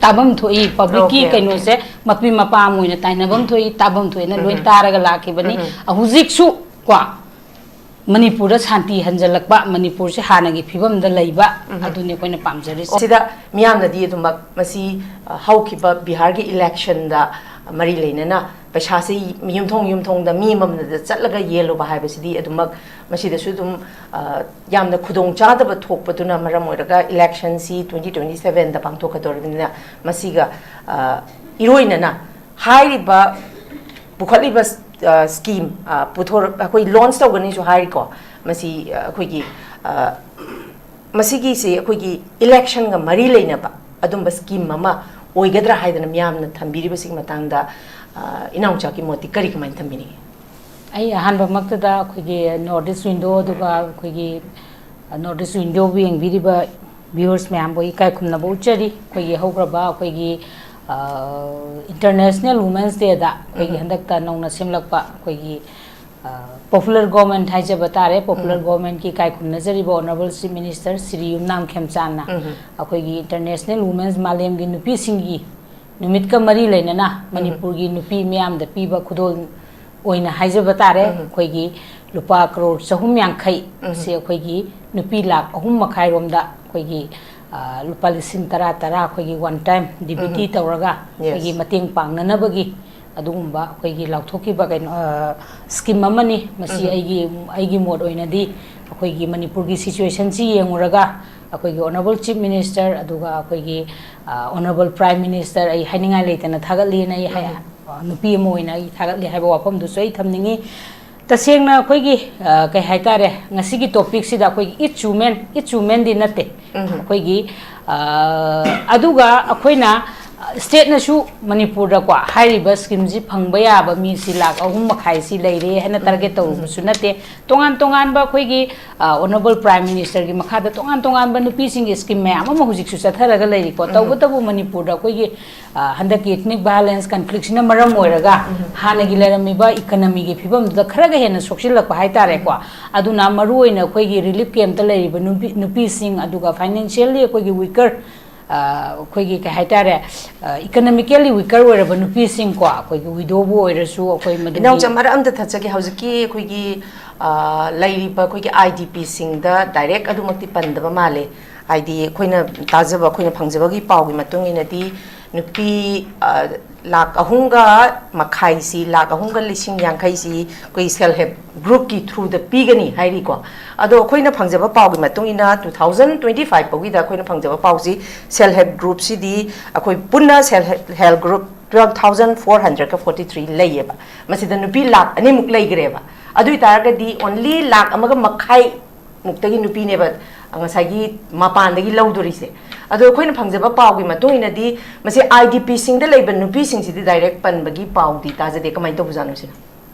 ꯇꯥꯐꯝ ꯊꯣꯛꯏ, public ꯀꯤ Okay, okay. ꯀꯩꯅꯣꯁꯦ ꯃꯄꯤ ꯃꯄꯥ ꯑꯃ ꯑꯣꯏꯅ ꯇꯥꯏꯅꯐꯝ ꯊꯣꯛꯏ, ꯇꯥꯐꯝ ꯊꯣꯛꯑꯦꯅ ꯂꯣꯏ ꯎꯝ꯫ ꯇꯥꯔꯒ ꯂꯥꯛꯈꯤꯕꯅꯤ꯫ ꯎꯝ꯫ ꯍꯧꯖꯤꯛꯁꯨ ꯀꯣ ꯃꯅꯤꯄꯨꯔꯗ ꯁꯥꯟꯇꯤ ꯍꯟꯖꯜꯂꯛꯄ, ꯃꯅꯤꯄꯨꯔꯁꯦ ꯍꯥꯟꯅꯒꯤ ꯐꯤꯕꯝꯗ ꯂꯩꯕ, ꯎꯝ꯫ ꯑꯗꯨꯅꯤ ꯑꯩꯈꯣꯏꯅ ꯄꯥꯝꯖꯔꯤꯁꯦ꯫ ꯁꯤꯗ ꯃꯤꯌꯥꯝꯅꯗꯤ ꯑꯗꯨꯃꯛ ꯃꯁꯤ, ꯑ, ꯍꯧꯈꯤꯕ ꯕꯤꯍꯥꯔꯒꯤ election ꯗ ꯃꯔꯤ ꯂꯩꯅꯅ ꯄꯩꯁꯥꯁꯤ ꯌꯨꯝꯊꯣꯡ ꯌꯨꯝꯊꯣꯡꯗ ꯃꯤ ꯑꯃꯃꯝꯗ ꯆꯠꯂꯒ ꯌꯦꯜꯂꯨꯕ ꯍꯥꯏꯕꯁꯤꯗꯤ ꯑꯗꯨꯃꯛ ꯃꯁꯤꯗꯁꯨ ꯑꯗꯨꯝ, ꯑ, ꯌꯥꯝꯅ ꯈꯨꯗꯣꯡ ꯆꯥꯗꯕ ꯊꯣꯛꯄꯗꯨꯅ ꯃꯔꯝ ꯑꯣꯏꯔꯒ election ꯁꯤ twenty twenty seven ꯗ ꯄꯥꯡꯊꯣꯛꯀꯗꯧꯔꯤꯕꯅꯤꯅ ꯃꯁꯤꯒ, ꯑ, ꯏꯔꯣꯏꯅꯅ ꯍꯥꯏꯔꯤꯕ ꯄꯨꯈꯠꯂꯤꯕ, ꯑ, scheme, ꯑ, ꯄꯨꯊꯣꯔꯛ-, ꯑꯩꯈꯣꯏ launch ꯇꯧꯒꯅꯤꯁꯨ ꯍꯥꯏꯔꯤꯀꯣ꯫ ꯃꯁꯤ, ꯑ, ꯑꯩꯈꯣꯏꯒꯤ, ꯑ, ꯃꯁꯤꯒꯤꯁꯤ ꯑꯩꯈꯣꯏꯒꯤ election ꯒ ꯃꯔꯤ ꯂꯩꯅꯕ ꯑꯗꯨꯝꯕ scheme ꯑꯃ ꯑꯣꯏꯒꯗ꯭ꯔꯥ ꯍꯥꯏꯗꯅ ꯃꯤꯌꯥꯝꯅ ꯊꯝꯕꯤꯔꯤꯕꯁꯤꯒꯤ ꯃꯇꯥꯡꯗ, ꯑ, ꯏꯅꯥꯎꯆꯥꯒꯤ ꯃꯣꯠꯇꯤ ꯀꯔꯤ ꯀꯃꯥꯏꯅ ꯊꯝꯕꯤꯅꯤꯡꯉꯤ? ꯑꯩ ꯑꯍꯥꯟꯕꯃꯛꯇꯗ ꯑꯩꯈꯣꯏꯒꯤ North East Window ꯑꯗꯨꯒ ꯑꯩꯈꯣꯏꯒꯤ, ꯑ, North East Window ꯕꯨ ꯌꯦꯡꯕꯤꯔꯤꯕ viewers ꯃꯌꯥꯝꯕꯨ ꯏꯀꯥꯏ ꯈꯨꯝꯅꯕ ꯎꯠꯆꯔꯤ꯫ ꯑꯩꯈꯣꯏꯒꯤ ꯍꯧꯈ꯭ꯔꯕ ꯑꯩꯈꯣꯏꯒꯤ, ꯑ, International Women's Day ꯗ ꯑꯩꯈꯣꯏꯒꯤ ꯎꯝ꯫ ꯍꯟꯗꯛꯇ ꯅꯧꯅ ꯁꯦꯝꯂꯛꯄ ꯑꯩꯈꯣꯏꯒꯤ, ꯑ, popular government ꯍꯥꯏꯖꯕ ꯇꯥꯔꯦ, popular ꯎꯝ꯫ Government ꯀꯤ ꯏꯀꯥꯏ ꯈꯨꯝꯅꯖꯔꯤꯕ Honourable Chief Minister ꯁ꯭ꯔꯤ ꯌꯨꯝꯅꯥꯝ ꯈꯦꯝꯆꯥꯟꯅ ꯎꯝ꯫ ꯑꯩꯈꯣꯏꯒꯤ International Women's ꯃꯥꯂꯦꯝꯒꯤ ꯅꯨꯄꯤꯁꯤꯡꯒꯤ ꯅꯨꯃꯤꯠꯀ ꯃꯔꯤ ꯂꯩꯅꯅ ꯎꯝ꯫ ꯃꯅꯤꯄꯨꯔꯒꯤ ꯅꯨꯄꯤ ꯃꯤꯌꯥꯝꯗ ꯄꯤꯕ ꯈꯨꯗꯣꯜ ꯑꯣꯏꯅ ꯍꯥꯏꯖꯕ ꯇꯥꯔꯦ꯫ ꯎꯝ꯫ ꯑꯩꯈꯣꯏꯒꯤ ꯂꯨꯄꯥ ꯀ꯭ꯔꯣꯔ ꯆꯍꯨꯝ ꯌꯥꯡꯈꯩ ꯎꯝ꯫ ꯁꯤ ꯑꯩꯈꯣꯏꯒꯤ ꯅꯨꯄꯤ ꯂꯥꯈ ꯑꯍꯨꯝ ꯃꯈꯥꯏꯔꯣꯝꯗ ꯑꯩꯈꯣꯏꯒꯤ, ꯑ, ꯂꯨꯄꯥ ꯂꯤꯁꯤꯡ ꯇꯔꯥ ꯇꯔꯥ ꯑꯩꯈꯣꯏꯒꯤ one time D B T ꯎꯝ꯫ ꯇꯧꯔꯒ Yes꯫ ꯑꯩꯈꯣꯏꯒꯤ ꯃꯇꯦꯡ ꯄꯥꯡꯅꯅꯕꯒꯤ ꯑꯗꯨꯒꯨꯝꯕ ꯑꯩꯈꯣꯏꯒꯤ ꯂꯥꯎꯊꯣꯛꯈꯤꯕ ꯀꯩꯅꯣ, ꯑ, scheme ꯑꯃꯅꯤ꯫ ꯃꯁꯤ ꯎꯝ꯫ ꯑꯩꯒꯤ, ꯑꯩꯒꯤ ꯃꯣꯠ ꯑꯣꯏꯅꯗꯤ ꯑꯩꯈꯣꯏꯒꯤ ꯃꯅꯤꯄꯨꯔꯒꯤ situation ꯁꯤ ꯌꯦꯡꯉꯨꯔꯒ ꯑꯩꯈꯣꯏꯒꯤ Honourable Chief Minister ꯑꯗꯨꯒ ꯑꯩꯈꯣꯏꯒꯤ, ꯑ, Honourable Prime Minister ꯑꯩ ꯍꯥꯏꯅꯤꯡꯉꯥꯏ ꯂꯩꯇꯅ ꯊꯥꯒꯠꯂꯤꯅ ꯑꯩ ꯍꯥꯏ-, ꯎꯝ꯫ ꯑ, ꯅꯨꯄꯤ ꯑꯃ ꯑꯣꯏꯅ ꯑꯩ ꯊꯥꯒꯠꯂꯤ ꯍꯥꯏꯕ ꯋꯥꯐꯝꯗꯨꯁꯨ ꯑꯩ ꯊꯝꯅꯤꯡꯉꯤ꯫ ꯇꯁꯦꯡꯅ ꯑꯩꯈꯣꯏꯒꯤ ꯑ, ꯀꯩ ꯍꯥꯏꯇꯥꯔꯦ, ꯉꯁꯤꯒꯤ ꯇꯣꯄꯤꯛꯁꯤꯗ ꯑꯩꯈꯣꯏꯒꯤ ꯏꯠꯁ ꯋꯨꯃꯦꯟ, ꯏꯠꯁ ꯋꯨꯃꯦꯟꯗꯤ ꯅꯠꯇꯦ꯫ ꯑꯩꯈꯣꯏꯒꯤ ꯑ, ꯑꯗꯨꯒ ꯑꯩꯈꯣꯏꯅ ꯁ꯭ꯇꯦꯠꯅꯁꯨ ꯃꯅꯤꯄꯨꯔꯗꯀꯣ ꯍꯥꯏꯔꯤꯕ ꯁ꯭ꯀꯤꯝꯁꯤ ꯐꯪꯕ ꯌꯥꯕ ꯃꯤꯁꯤ ꯂꯥꯛ ꯑꯍꯨꯝ ꯃꯈꯥꯏꯁꯤ ꯂꯩꯔꯦ ꯍꯥꯏꯅ ꯇꯥꯔꯒꯦꯠ ꯇꯧꯔꯨꯕꯁꯨ ꯅꯠꯇꯦ꯫ ꯇꯣꯉꯥꯟ ꯇꯣꯉꯥꯟꯕ ꯑꯩꯈꯣꯏꯒꯤ ꯑꯣꯅꯔꯦꯕꯜ ꯄ꯭ꯔꯥꯏꯝ ꯃꯤꯅꯤꯁꯇꯔꯒꯤ ꯃꯈꯥꯗ ꯇꯣꯉꯥꯟ ꯇꯣꯉꯥꯟꯕ ꯅꯨꯄꯤꯁꯤꯡꯒꯤ ꯁ꯭ꯀꯤꯝ ꯃꯌꯥꯝ ꯑꯃ ꯍꯧꯖꯤꯛꯁꯨ ꯆꯠꯊꯔꯒ ꯂꯩꯔꯤꯀꯣ꯫ ꯇꯧꯕꯇꯕꯨ ꯃꯅꯤꯄꯨꯔꯗ ꯑꯩꯈꯣꯏꯒꯤ ꯑ, ꯍꯟꯗꯛꯀꯤ ꯏꯊꯅꯤꯛ ꯚꯥꯏꯑꯣꯂꯦꯟꯁ ꯀꯟꯐ꯭ꯂꯤꯛꯁꯤꯅ ꯃꯔꯝ ꯑꯣꯏꯔꯒ ꯍꯥꯟꯅꯒꯤ ꯂꯩꯔꯝꯃꯤꯕ ꯏꯀꯅꯃꯤꯒꯤ ꯐꯤꯕꯝꯗꯨꯗ ꯈꯔꯒ ꯍꯦꯟꯅ ꯁꯣꯛꯆꯤꯜꯂꯛꯄ ꯍꯥꯏꯇꯥꯔꯦꯀꯣ꯫ ꯑꯗꯨꯅ ꯃꯔꯨꯑꯣꯏꯅ ꯑꯩꯈꯣꯏꯒꯤ ꯔꯤꯂꯤꯐ ꯀꯦꯝꯞꯇ ꯂꯩꯔꯤꯕ ꯅꯨꯄꯤ, ꯅꯨꯄꯤꯁꯤꯡ, ꯑꯗꯨꯒ ꯐꯥꯏꯅꯥꯟꯁꯤꯌꯦꯜꯂꯤ ꯑꯩꯈꯣꯏꯒꯤ ꯋꯤꯀꯔ, ꯑꯩꯈꯣꯏꯒꯤ ꯀꯩ ꯍꯥꯏꯇꯥꯔꯦ, ꯏꯀꯅꯃꯤꯀꯦꯜꯂꯤ ꯋꯤꯀꯔ ꯑꯣꯏꯔꯕ ꯅꯨꯄꯤꯁꯤꯡꯀꯣ, ꯑꯩꯈꯣꯏꯒꯤ ꯋꯤꯗꯣꯕꯨ ꯑꯣꯏꯔꯁꯨ, ꯑꯩꯈꯣꯏ ꯃꯗꯨꯒꯤ ꯏꯅꯥꯎꯆꯥ, ꯃꯔꯛ ꯑꯝꯇ ꯊꯠꯆꯒꯦ꯫ ꯍꯧꯖꯤꯛꯀꯤ ꯑꯩꯈꯣꯏꯒꯤ ꯑ, ꯂꯩꯔꯤꯕ ꯑꯩꯈꯣꯏꯒꯤ ꯑꯥꯏ ꯗꯤ ꯄꯤꯁꯤꯡꯗ ꯗꯥꯏꯔꯦꯛ ꯑꯗꯨꯃꯛꯇꯤ ꯄꯟꯗꯕ ꯃꯥꯜꯂꯦ꯫ ꯍꯥꯏꯗꯤ ꯑꯩꯈꯣꯏꯅ ꯇꯥꯖꯕ, ꯑꯩꯈꯣꯏꯅ ꯐꯪꯖꯕꯒꯤ ꯄꯥꯎꯒꯤ ꯃꯇꯨꯡ ꯏꯟꯅꯗꯤ ꯅꯨꯄꯤ ꯑ, ꯂꯥꯛ ꯑꯍꯨꯝꯒ ꯃꯈꯥꯏꯁꯤ, ꯂꯥꯛ ꯑꯍꯨꯝꯒ ꯂꯤꯁꯤꯡ ꯌꯥꯡꯈꯩꯁꯤ ꯑꯩꯈꯣꯏ ꯁꯦꯜꯐ ꯍꯦꯜꯞ ꯒ꯭ꯔꯨꯞꯀꯤ ꯊ꯭ꯔꯨꯗ ꯄꯤꯒꯅꯤ ꯍꯥꯏꯔꯤꯀꯣ꯫ ꯑꯗꯣ ꯑꯩꯈꯣꯏꯅ ꯐꯪꯖꯕ ꯄꯥꯎꯒꯤ ꯃꯇꯨꯡ ꯏꯟꯅ, ꯇꯨ ꯊꯥꯎꯖꯟ ꯇ꯭ꯋꯦꯟꯇꯤ ꯐꯥꯏꯚ ꯐꯥꯎꯒꯤꯗ ꯑꯩꯈꯣꯏꯅ ꯐꯪꯖꯕ ꯄꯥꯎꯁꯤ, ꯁꯦꯜꯐ ꯍꯦꯜꯞ ꯒ꯭ꯔꯨꯞꯁꯤꯗꯤ ꯑꯩꯈꯣꯏ ꯄꯨꯟꯅ self help group twelve thousand four ꯍꯟꯗ꯭ꯔꯦꯠꯀ ꯐꯣꯔꯇꯤ ꯊ꯭ꯔꯤ ꯂꯩꯌꯦꯕ꯫ ꯃꯁꯤꯗ ꯅꯨꯄꯤ ꯂꯥꯛ ꯑꯅꯤꯃꯨꯛ ꯂꯩꯈ꯭ꯔꯦꯕ꯫ ꯑꯗꯨ ꯑꯣꯏ ꯇꯥꯔꯒꯗꯤ ꯑꯣꯟꯂꯤ ꯂꯥꯛ ꯑꯃꯒ ꯃꯈꯥꯏ ꯃꯨꯛꯇꯒꯤ ꯅꯨꯄꯤꯅꯦꯕ ꯉꯁꯥꯏꯒꯤ ꯃꯄꯥꯟꯗꯒꯤ ꯂꯧꯗꯣꯔꯤꯁꯦ꯫ ꯑꯗꯣ ꯑꯩꯈꯣꯏꯅ ꯐꯪꯖꯕ ꯄꯥꯎꯒꯤ ꯃꯇꯨꯡ ꯏꯟꯅꯗꯤ, ꯃꯁꯤ ꯑꯥꯏ ꯗꯤ ꯄꯤꯁꯤꯡꯗ ꯂꯩꯕ ꯅꯨꯄꯤꯁꯤꯡꯁꯤꯗꯤ ꯗꯥꯏꯔꯦꯛ ꯄꯟꯕꯒꯤ ꯄꯥꯎꯗꯤ ꯇꯥꯖꯗꯦ꯫ ꯀꯃꯥꯏꯅ ꯇꯧꯕꯖꯥꯠꯅꯣ ꯁꯤꯅ?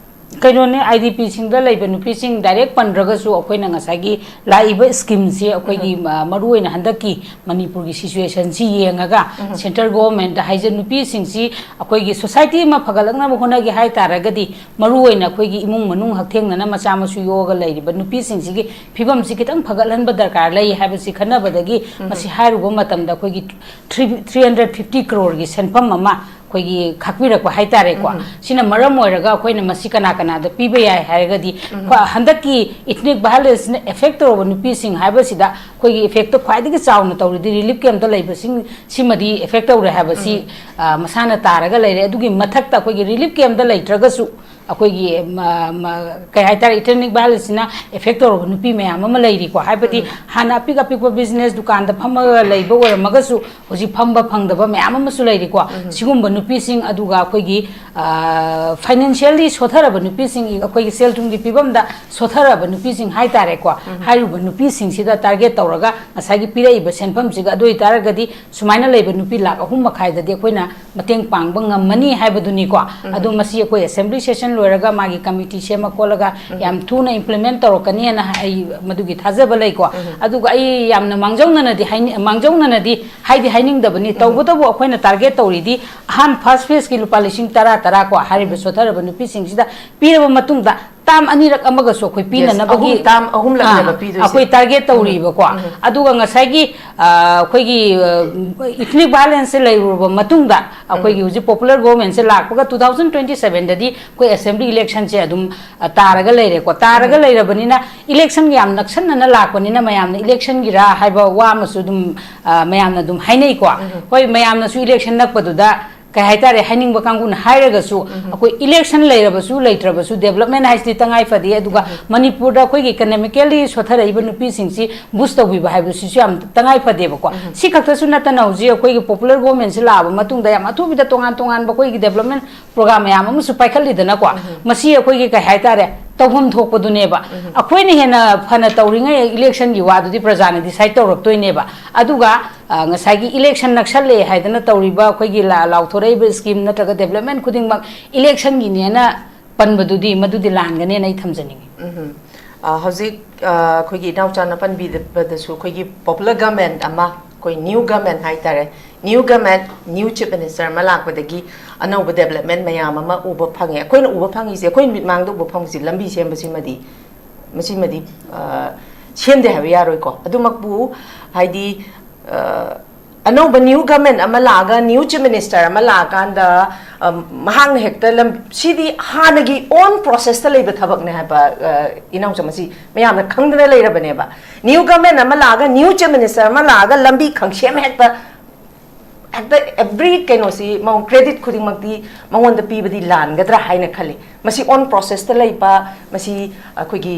ꯀꯩꯅꯣꯅꯦ, ꯑꯥꯏ ꯗꯤ ꯄꯤꯁꯤꯡꯗ ꯂꯩꯕ ꯅꯨꯄꯤꯁꯤꯡ ꯗꯥꯏꯔꯦꯛ ꯄꯟꯗ꯭ꯔꯒꯁꯨ, ꯑꯩꯈꯣꯏꯅ ꯉꯁꯥꯏꯒꯤ ꯂꯥꯛꯏꯕ ꯁ꯭ꯀꯤꯝꯁꯤ ꯑꯩꯈꯣꯏꯒꯤ, ꯃ-, ꯃꯔꯨꯑꯣꯏꯅ ꯍꯟꯗꯛꯀꯤ ꯃꯅꯤꯄꯨꯔꯒꯤ ꯁꯤꯆꯨꯋꯦꯁꯟꯁꯤ ꯌꯦꯡꯉꯒ, ꯁꯦꯟꯇ꯭ꯔꯦꯜ ꯒꯣꯚꯔꯟꯃꯦꯟꯠꯇ ꯍꯥꯏꯖ-, ꯅꯨꯄꯤꯁꯤꯡꯁꯤ ꯑꯩꯈꯣꯏꯒꯤ ꯁꯣꯁꯥꯏꯇꯤ ꯑꯃ ꯐꯒꯠꯂꯛꯅꯕ ꯍꯣꯠꯅꯒꯦ ꯍꯥꯏ ꯇꯥꯔꯒꯗꯤ, ꯃꯔꯨꯑꯣꯏꯅ ꯑꯩꯈꯣꯏꯒꯤ ꯏꯃꯨꯡ ꯃꯅꯨꯡ ꯍꯛꯊꯦꯡꯅꯅ ꯃꯆꯥ ꯃꯁꯨ ꯌꯣꯛꯑꯒ ꯂꯩꯔꯤꯕ ꯅꯨꯄꯤꯁꯤꯡꯁꯤꯒꯤ ꯐꯤꯕꯝꯁꯤ ꯈꯤꯇꯪ ꯐꯒꯠꯍꯟꯕ ꯗꯔꯀꯥꯔ ꯂꯩ ꯍꯥꯏꯕꯁꯤ ꯈꯟꯅꯕꯗꯒꯤ, ꯃꯁꯤ ꯍꯥꯏꯔꯨꯕ ꯃꯇꯝꯗ ꯑꯩꯈꯣꯏꯒꯤ ꯊ꯭ꯔꯤ, ꯊ꯭ꯔꯤ ꯍꯟꯗ꯭ꯔꯦꯠ ꯐꯤꯐꯇꯤ ꯀ꯭ꯔꯣꯔꯒꯤ ꯁꯦꯟꯐꯝ ꯑꯃ ꯑꯩꯈꯣꯏꯒꯤ ꯈꯥꯛꯄꯤꯔꯛꯄ ꯍꯥꯏ ꯇꯥꯔꯦꯀꯣ꯫ ꯁꯤꯅ ꯃꯔꯝ ꯑꯣꯏꯔꯒ ꯑꯩꯈꯣꯏꯅ ꯃꯁꯤ ꯀꯅꯥ ꯀꯅꯥꯗ ꯄꯤꯕ ꯌꯥꯏ ꯍꯥꯏꯔꯒꯗꯤ, ꯍꯣꯏ, ꯍꯟꯗꯛꯀꯤ ꯏꯊꯅꯤꯛ ꯚꯥꯏꯑꯣꯂꯦꯟꯁꯅ ꯑꯦꯐꯦꯛ ꯇꯧꯔꯕ ꯅꯨꯄꯤꯁꯤꯡ ꯍꯥꯏꯕꯁꯤꯗ ꯑꯩꯈꯣꯏꯒꯤ ꯏꯐꯦꯛꯇꯣ ꯈ꯭ꯋꯥꯏꯗꯒꯤ ꯆꯥꯎꯅ ꯇꯧꯔꯤꯗꯤ ꯔꯤꯂꯤꯐ ꯀꯦꯝꯞꯇ ꯂꯩꯕꯁꯤꯡ ꯁꯤꯃꯗꯤ ꯑꯦꯐꯦꯛ ꯇꯧꯔꯦ ꯍꯥꯏꯕꯁꯤ, ꯑ, ꯃꯁꯥꯅ ꯇꯥꯔꯒ ꯂꯩꯔꯦ꯫ ꯑꯗꯨꯒꯤ ꯃꯊꯛꯇ ꯑꯩꯈꯣꯏꯒꯤ ꯔꯤꯂꯤꯐ ꯀꯦꯝꯞꯇ ꯂꯩꯇ꯭ꯔꯒꯁꯨ ꯑꯩꯈꯣꯏꯒꯤ ꯃ- ꯃ- ꯀꯩ ꯍꯥꯏꯇꯥꯔꯦ, ꯏꯊꯅꯤꯛ ꯚꯥꯏꯂꯦꯟꯁꯁꯤꯅ ꯑꯦꯐꯦꯛ ꯇꯧꯔꯕ ꯅꯨꯄꯤ ꯃꯌꯥꯝ ꯑꯃ ꯂꯩꯔꯤꯀꯣ꯫ ꯍꯥꯏꯕꯗꯤ ꯍꯥꯟꯅ ꯑꯄꯤꯛ ꯑꯄꯤꯛꯄ ꯕꯤꯖꯤꯅꯦꯁ ꯗꯨꯀꯥꯟꯗ ꯐꯝꯃꯒ ꯂꯩꯕ ꯑꯣꯏꯔꯝꯃꯒꯁꯨ ꯍꯧꯖꯤꯛ ꯐꯝꯕ ꯐꯪꯗꯕ ꯃꯌꯥꯝ ꯑꯃꯁꯨ ꯂꯩꯔꯤꯀꯣ꯫ ꯁꯤꯒꯨꯝꯕ ꯅꯨꯄꯤꯁꯤꯡ, ꯑꯗꯨꯒ ꯑꯩꯈꯣꯏꯒꯤ ꯐꯥꯏꯅꯥꯟꯁꯤꯌꯦꯜꯂꯤ ꯁꯣꯊꯔꯕ ꯅꯨꯄꯤꯁꯤꯡ, ꯑꯩꯈꯣꯏꯒꯤ ꯁꯦꯜ ꯊꯨꯝꯒꯤ ꯐꯤꯕꯝꯗ ꯁꯣꯊꯔꯕ ꯅꯨꯄꯤꯁꯤꯡ ꯍꯥꯏꯇꯥꯔꯦꯀꯣ꯫ ꯍꯥꯏꯔꯤꯕ ꯅꯨꯄꯤꯁꯤꯡꯁꯤꯗ ꯇꯥꯔꯒꯦꯠ ꯇꯧꯔꯒ ꯉꯁꯥꯏꯒꯤ ꯄꯤꯔꯛꯏꯕ ꯁꯦꯟꯐꯝꯁꯤꯒ, ꯑꯗꯨ ꯑꯣꯏꯇꯥꯔꯒꯗꯤ ꯁꯨꯃꯥꯏꯅ ꯂꯩꯕ ꯅꯨꯄꯤ ꯂꯥꯈ ꯑꯍꯨꯝ ꯃꯈꯥꯏꯗꯗꯤ ꯑꯩꯈꯣꯏꯅ ꯃꯇꯦꯡ ꯄꯥꯡꯕ ꯉꯝꯃꯅꯤ ꯍꯥꯏꯕꯗꯨꯅꯤꯀꯣ꯫ ꯑꯗꯣ ꯃꯁꯤ ꯑꯩꯈꯣꯏ ꯑꯦꯁꯦꯝꯕ꯭ꯂꯤ ꯁꯦꯁꯟ ꯂꯣꯏꯔꯒ ꯃꯥꯒꯤ ꯀꯃꯤꯇꯤ ꯁꯦꯝꯃ ꯈꯣꯠꯂꯒ ꯌꯥꯝ ꯊꯨꯅ ꯏꯝꯄ꯭ꯂꯤꯃꯦꯟ ꯇꯧꯔꯛꯀꯅꯤꯅ ꯑꯩ ꯃꯗꯨꯒꯤ ꯊꯥꯖꯕ ꯂꯩꯀꯣ꯫ ꯑꯗꯨꯒ ꯑꯩ ꯌꯥꯝꯅ ꯃꯥꯡꯖꯧꯅꯅꯗꯤ ꯍꯥꯏꯅꯤ- ꯃꯥꯡꯖꯧꯅꯅꯗꯤ ꯍꯥꯏꯗꯤ ꯍꯥꯏꯅꯤꯡꯗꯕꯅꯤ꯫ ꯇꯧꯕꯇꯕꯨ ꯑꯩꯈꯣꯏꯅ ꯇꯥꯔꯒꯦꯠ ꯇꯧꯔꯤꯗꯤ ꯑꯍꯥꯟ ꯐꯥꯔꯁ ꯐꯦꯁꯀꯤ ꯂꯨꯄꯥ ꯂꯤꯁꯤꯡ ꯇꯔꯥ ꯇꯔꯥ ꯀꯣ, ꯍꯥꯏꯔꯤꯕ ꯁꯣꯊꯔꯕ ꯅꯨꯄꯤꯁꯤꯡꯁꯤꯗ ꯄꯤꯔꯕ ꯃꯇꯨꯡꯗ ꯇꯥꯝ ꯑꯅꯤꯔꯛ ꯑꯃꯒꯁꯨ ꯑꯩꯈꯣꯏ ꯄꯤꯅꯅꯕꯒꯤ ꯑꯍꯨꯝ, ꯇꯥꯝ ꯑꯍꯨꯝꯂꯛꯅꯦꯕ ꯑꯥ, ꯄꯤꯗꯣꯏꯁꯦ꯫ ꯑꯩꯈꯣꯏ ꯇꯥꯔꯒꯦꯠ ꯇꯧꯔꯤꯕꯀꯣ꯫ ꯑꯗꯨꯒ ꯉꯁꯥꯏꯒꯤ ꯑ, ꯑꯩꯈꯣꯏꯒꯤ ꯏꯊꯅꯤꯛ ꯚꯥꯏꯂꯦꯟꯁꯁꯦ ꯂꯩꯔꯨꯔꯕ ꯃꯇꯨꯡꯗ ꯑꯩꯈꯣꯏꯒꯤ ꯍꯧꯖꯤꯛ ꯄꯣꯄꯨꯂꯔ ꯒꯣꯚꯔꯟꯃꯦꯟꯠꯁꯦ ꯂꯥꯛꯄꯒ ꯇꯨ ꯊꯥꯎꯖꯟ ꯇ꯭ꯋꯦꯟꯇꯤ ꯁꯚꯦꯟꯗꯗꯤ ꯑꯩꯈꯣꯏ ꯑꯦꯁꯦꯝꯕ꯭ꯂꯤ ꯏꯂꯦꯛꯁꯟꯁꯦ ꯑꯗꯨꯝ ꯑ, ꯇꯥꯔꯒ ꯂꯩꯔꯦꯀꯣ꯫ ꯇꯥꯔꯒ ꯂꯩꯔꯕꯅꯤꯅ ꯏꯂꯦꯛꯁꯟꯒ ꯌꯥꯝ ꯅꯛꯁꯟꯅꯅ ꯂꯥꯛꯄꯅꯤꯅ ꯃꯌꯥꯝꯅ ꯏꯂꯦꯛꯁꯟꯒꯤꯔꯥ ꯍꯥꯏꯕ ꯋꯥ ꯑꯃꯁꯨ ꯑꯗꯨꯝ ꯑ, ꯃꯌꯥꯝꯅ ꯑꯗꯨꯝ ꯍꯥꯏꯅꯩꯀꯣ꯫ ꯍꯣꯏ, ꯃꯌꯥꯝꯅꯁꯨ ꯏꯂꯦꯛꯁꯟ ꯅꯛꯄꯗꯨꯗ ꯀꯩ ꯍꯥꯏꯇꯥꯔꯦ, ꯍꯥꯏꯅꯤꯡꯕ ꯀꯥꯡꯕꯨꯅ ꯍꯥꯏꯔꯒꯁꯨ ꯑꯩꯈꯣꯏ ꯏꯂꯦꯛꯁꯟ ꯂꯩꯔꯕꯁꯨ ꯂꯩꯇ꯭ꯔꯕꯁꯨ ꯗꯦꯕꯂꯞꯃꯦꯟ ꯍꯥꯏꯁꯤꯗꯤ ꯇꯉꯥꯏ ꯐꯗꯦ꯫ ꯑꯗꯨꯒ ꯃꯅꯤꯄꯨꯔꯗ ꯑꯩꯈꯣꯏꯒꯤ ꯏꯀꯅꯣꯃꯤꯀꯦꯜꯂꯤ ꯁꯣꯊꯔꯛꯏꯕ ꯅꯨꯄꯤꯁꯤꯡꯁꯤ ꯕꯨꯁ ꯇꯧꯕꯤꯕ ꯍꯥꯏꯕꯁꯤꯁꯨ ꯌꯥꯝ ꯇꯉꯥꯏ ꯐꯗꯦꯕꯀꯣ꯫ ꯁꯤ ꯈꯛꯇꯁꯨ ꯅꯠꯇꯅ ꯍꯧꯖꯤꯛ ꯑꯩꯈꯣꯏꯒꯤ ꯄꯣꯄꯨꯂꯔ ꯒꯣꯚꯔꯟꯃꯦꯟꯠꯁꯤ ꯂꯥꯛꯑꯕ ꯃꯇꯨꯡꯗ ꯌꯥꯝ ꯑꯊꯨꯕꯤꯗ ꯇꯣꯉꯥꯟ ꯇꯣꯉꯥꯟꯕ ꯑꯩꯈꯣꯏꯒꯤ ꯗꯦꯕꯂꯞꯃꯦꯟ ꯄ꯭ꯔꯣꯒ꯭ꯔꯥꯝ ꯃꯌꯥꯝ ꯑꯃꯁꯨ ꯄꯥꯏꯈꯠꯂꯤꯗꯅꯀꯣ꯫ ꯃꯁꯤ ꯑꯩꯈꯣꯏꯒꯤ ꯀꯩ ꯍꯥꯏꯇꯥꯔꯦ, ꯇꯧꯐꯝ ꯊꯣꯛꯄꯗꯨꯅꯦꯕ꯫ ꯑꯩꯈꯣꯏꯅ ꯍꯦꯟꯅ ꯐꯅ ꯇꯧꯔꯤꯉꯩ ꯏꯂꯦꯛꯁꯟꯒꯤ ꯋꯥꯗꯨꯗꯤ ꯄ꯭ꯔꯖꯥꯅ ꯗꯤꯁꯥꯏꯠ ꯇꯧꯔꯛꯇꯣꯏꯅꯦꯕ꯫ ꯑꯗꯨꯒ ꯑ, ꯉꯁꯥꯏꯒꯤ ꯏꯂꯦꯛꯁꯟ ꯅꯛꯁꯜꯂꯦ ꯍꯥꯏꯗꯅ ꯇꯧꯔꯤꯕ ꯑꯩꯈꯣꯏꯒꯤ ꯂꯥ- ꯂꯥꯎꯊꯣꯔꯛꯏꯕ ꯁ꯭ꯀꯤꯝ ꯅꯠꯇ꯭ꯔꯒ ꯗꯦꯕꯂꯞꯃꯦꯟ ꯈꯨꯗꯤꯡꯃꯛ ꯏꯂꯦꯛꯁꯟꯒꯤꯅꯦꯅ ꯄꯟꯕꯗꯨꯗꯤ ꯃꯗꯨꯗꯤ ꯂꯥꯟꯒꯅꯦꯅ ꯑꯩ ꯊꯝꯖꯅꯤꯡꯉꯤ꯫ ꯎꯝ꯫ ꯑ, ꯍꯧꯖꯤꯛ, ꯑ, ꯑꯩꯈꯣꯏꯒꯤ ꯏꯅꯥꯎꯆꯥꯅ ꯄꯟꯕꯤꯕꯗꯁꯨ ꯑꯩꯈꯣꯏꯒꯤ ꯄꯣꯄꯨꯂꯔ ꯒꯃꯦꯟ ꯑꯃ, ꯑꯩꯈꯣꯏ ꯅ꯭ꯌꯨ ꯒꯃꯦꯟ ꯍꯥꯏꯇꯥꯔꯦ, new government, new chief minister ꯑꯃ ꯂꯥꯛꯄꯗꯒꯤ ꯑꯅꯧꯕ ꯗꯦꯕꯂꯞꯃꯦꯟ ꯃꯌꯥꯝ ꯑꯃ ꯎꯕ ꯐꯪꯉꯦ꯫ ꯑꯩꯈꯣꯏꯅ ꯎꯕ ꯐꯪꯉꯤꯁꯦ, ꯑꯩꯈꯣꯏ ꯃꯤꯠꯃꯥꯡꯗ ꯎꯕ ꯐꯪꯉꯤꯁꯦ, ꯂꯝꯕꯤ ꯁꯦꯝꯕꯁꯤꯃꯗꯤ, ꯃꯁꯤꯃꯗꯤ, ꯑ, ꯁꯦꯝꯗꯦ ꯍꯥꯏꯕ ꯌꯥꯔꯣꯏꯀꯣ꯫ ꯑꯗꯨꯃꯛꯄꯨ, ꯍꯥꯏꯗꯤ, ꯑ, ꯑꯅꯧꯕ ꯅ꯭ꯌꯨ ꯒꯃꯦꯟ ꯑꯃ ꯂꯥꯛꯑꯒ, ꯅ꯭ꯌꯨ ꯆꯤꯐ ꯃꯤꯅꯤꯁꯇꯔ ꯑꯃ ꯂꯥꯛꯑꯀꯥꯟꯗ, ꯑ, ꯃꯍꯥꯛꯅ ꯍꯦꯛꯇ ꯂꯝ-, ꯁꯤꯗꯤ ꯍꯥꯟꯅꯒꯤ ꯑꯣꯟ ꯄ꯭ꯔꯣꯁꯦꯁꯇ ꯂꯩꯕ ꯊꯕꯛꯅꯦ ꯍꯥꯏꯕ, ꯑ, ꯏꯅꯥꯎꯆꯥ, ꯃꯁꯤ ꯃꯌꯥꯝꯅ ꯈꯪꯗꯅ ꯂꯩꯔꯕꯅꯦꯕ꯫ ꯅ꯭ꯌꯨ ꯒꯃꯦꯟ ꯑꯃ ꯂꯥꯛꯑꯒ, ꯅ꯭ꯌꯨ ꯆꯤꯐ ꯃꯤꯅꯤꯁꯇꯔ ꯑꯃ ꯂꯥꯛꯑꯒ ꯂꯝꯕꯤ ꯈꯪꯁꯦꯝ ꯍꯦꯛꯇ ꯍꯦꯛꯇ ꯑꯦꯕ꯭ꯔꯤ ꯀꯩꯅꯣꯁꯤ ꯃꯉꯣꯟ ꯀ꯭ꯔꯦꯗꯤꯠ ꯈꯨꯗꯤꯡꯃꯛꯇꯤ ꯃꯉꯣꯟꯗ ꯄꯤꯕꯗꯤ ꯂꯥꯟꯒꯗ꯭ꯔꯥ ꯍꯥꯏꯅ ꯈꯜꯂꯤ꯫ ꯃꯁꯤ ꯑꯣꯟ ꯄ꯭ꯔꯣꯁꯦꯁꯇ ꯂꯩꯕ, ꯃꯁꯤ ꯑꯩꯈꯣꯏꯒꯤ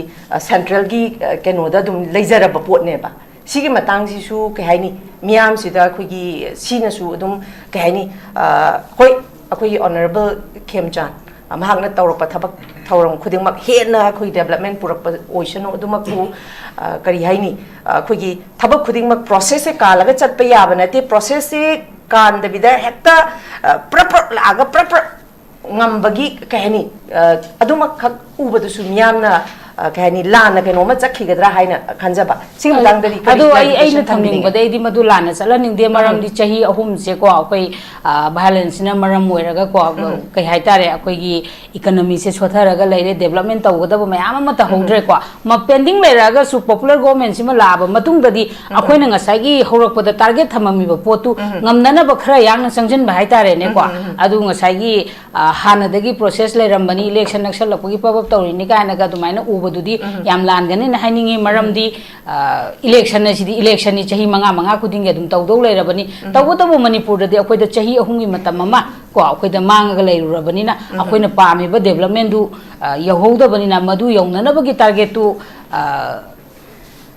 ꯁꯦꯟꯇ꯭ꯔꯦꯜꯒꯤ ꯀꯩꯅꯣꯗ ꯑꯗꯨꯝ ꯂꯩꯖꯔꯕ ꯄꯣꯠꯅꯦꯕ꯫ ꯁꯤꯒꯤ ꯃꯇꯥꯡꯁꯤꯁꯨ ꯀꯩ ꯍꯥꯏꯅꯤ, ꯃꯤꯌꯥꯝꯁꯤꯗ ꯑꯩꯈꯣꯏꯒꯤ ꯁꯤꯅꯁꯨ ꯑꯗꯨꯝ ꯀꯩ ꯍꯥꯏꯅꯤ, ꯑ, ꯍꯣꯏ, ꯑꯩꯈꯣꯏꯒꯤ ꯑꯣꯅꯔꯦꯕꯜ ꯈꯦꯝꯆꯥꯟ, ꯑ, ꯃꯍꯥꯛꯅ ꯇꯧꯔꯛꯄ ꯊꯕꯛ ꯊꯧꯔꯝ ꯈꯨꯗꯤꯡꯃꯛ ꯍꯦꯟꯅ ꯑꯩꯈꯣꯏ ꯗꯦꯕꯂꯞꯃꯦꯟ ꯄꯨꯔꯛꯄ ꯑꯣꯏꯁꯅꯨ꯫ ꯑꯗꯨꯃꯛꯄꯨ, ꯑ, ꯀꯔꯤ ꯍꯥꯏꯅꯤ, ꯑ, ꯑꯩꯈꯣꯏꯒꯤ ꯊꯕꯛ ꯈꯨꯗꯤꯡꯃꯛ ꯄ꯭ꯔꯣꯁꯦꯁꯁꯦ ꯀꯥꯜꯂꯒ ꯆꯠꯄ ꯌꯥꯕ ꯅꯠꯇꯦ꯫ ꯄ꯭ꯔꯣꯁꯦꯁꯁꯦ ꯀꯥꯟꯗꯕꯤꯗ ꯍꯦꯛꯇ, ꯑ, ꯄ꯭ꯔꯞ ꯄ꯭ꯔꯞ ꯂꯥꯛꯑꯒ ꯄ꯭ꯔꯞ ꯄ꯭ꯔꯞ ꯉꯝꯕꯒꯤ, ꯀꯩ ꯍꯥꯏꯅꯤ, ꯑ, ꯑꯗꯨꯃꯛꯈꯛ ꯎꯕꯗꯨꯁꯨ ꯃꯤꯌꯥꯝꯅ, ꯑ, ꯀꯩ ꯍꯥꯏꯅꯤ, ꯂꯥꯟꯅ ꯀꯩꯅꯣꯝꯃ ꯆꯠꯈꯤꯒꯗ꯭ꯔꯥ ꯍꯥꯏꯅ ꯈꯟꯖꯕ꯫ ꯁꯤꯒꯤ ꯃꯇꯥꯡꯗꯗꯤ ꯀꯔꯤ ꯑꯗꯣ ꯑꯩ, ꯑꯩꯅ clarification ꯊꯝꯕꯤꯅꯤꯡꯉꯦ? ꯊꯝꯅꯤꯡꯕꯗ, ꯑꯩꯗꯤ ꯃꯗꯨ ꯂꯥꯟꯅ ꯆꯠꯍꯟꯅꯤꯡꯗꯦ꯫ ꯎꯝ꯫ ꯃꯔꯝꯗꯤ ꯆꯍꯤ ꯑꯍꯨꯝꯁꯦꯀꯣ, ꯑꯩꯈꯣꯏ, ꯑ, ꯚꯥꯏꯑꯣꯂꯦꯟꯁꯁꯤꯅ ꯃꯔꯝ ꯑꯣꯏꯔꯒꯀꯣ, ꯎꯝ꯫ ꯀꯩ ꯍꯥꯏꯇꯥꯔꯦ, ꯑꯩꯈꯣꯏꯒꯤ ꯏꯀꯅꯃꯤꯁꯦ ꯁꯣꯠꯊꯔꯒ ꯂꯩꯔꯦ, ꯗꯦꯕꯂꯞꯃꯦꯟ ꯇꯧꯒꯗꯕ ꯃꯌꯥꯝ ꯑꯃ ꯇꯧꯍꯧꯗ꯭ꯔꯦꯀꯣ꯫ ꯎꯝ꯫ ꯃ-, ꯄꯦꯟꯗꯤꯡ ꯂꯩꯔꯛꯑꯒꯁꯨ ꯄꯣꯄꯨꯂꯔ ꯒꯣꯚꯔꯟꯃꯦꯟꯠꯁꯤꯃ ꯂꯥꯛꯑꯕ ꯃꯇꯨꯡꯗꯗꯤ ꯎꯝ꯫ ꯑꯩꯈꯣꯏꯅ ꯉꯁꯥꯏꯒꯤ ꯍꯧꯔꯛꯄꯗ ꯇꯥꯔꯒꯦꯠ ꯊꯝꯃꯝꯃꯤꯕ ꯄꯣꯠꯇꯨ ꯎꯝ꯫ ꯉꯝꯅꯅꯕ ꯈꯔ ꯌꯥꯡꯅ ꯆꯪꯁꯤꯟꯕ ꯍꯥꯏꯇꯥꯔꯦꯅꯦꯀꯣ꯫ ꯎꯝ, ꯎꯝ, ꯎꯝ꯫ ꯑꯗꯨ ꯉꯁꯥꯏꯒꯤ, ꯑ, ꯍꯥꯟꯅꯗꯒꯤ ꯄ꯭ꯔꯣꯁꯦꯁ ꯂꯩꯔꯝꯕꯅꯤ, ꯏꯂꯦꯛꯁꯟ ꯅꯛꯁꯜꯂꯛꯄꯒꯤ ꯄꯞ ꯑꯞ ꯇꯧꯔꯤꯅꯤ ꯀꯥꯏꯅꯒ ꯑꯗꯨꯃꯥꯏꯅ ꯎꯕꯗꯨꯗꯤ ꯎꯝ꯫ ꯌꯥꯝ ꯂꯥꯟꯒꯅꯤꯅ ꯍꯥꯏꯅꯤꯡꯉꯤ꯫ ꯃꯔꯝꯗꯤ, ꯑ, ꯏꯂꯦꯛꯁꯟ ꯑꯁꯤꯗꯤ ꯏꯂꯦꯛꯁꯟꯅꯤ, ꯆꯍꯤ ꯃꯉꯥ ꯃꯉꯥ ꯈꯨꯗꯤꯡꯒꯤ ꯑꯗꯨꯝ ꯇꯧꯗꯧ ꯂꯩꯔꯕꯅꯤ꯫ ꯎꯝ꯫ ꯇꯧꯕꯇꯕꯨ ꯃꯅꯤꯄꯨꯔꯗꯗꯤ ꯑꯩꯈꯣꯏꯗ ꯆꯍꯤ ꯑꯍꯨꯝꯒꯤ ꯃꯇꯝ ꯑꯃ ꯀꯣ, ꯑꯩꯈꯣꯏꯗ ꯃꯥꯡꯉꯒ ꯂꯩꯔꯨꯔꯕꯅꯤꯅ ꯎꯝ꯫ ꯑꯩꯈꯣꯏꯅ ꯄꯥꯝꯃꯤꯕ ꯗꯦꯕꯂꯞꯃꯦꯟꯗꯨ, ꯑ, ꯌꯧꯍꯧꯗꯕꯅꯤꯅ ꯃꯗꯨ ꯌꯧꯅꯅꯕꯒꯤ ꯇꯥꯔꯒꯦꯠꯇꯨ, ꯑ,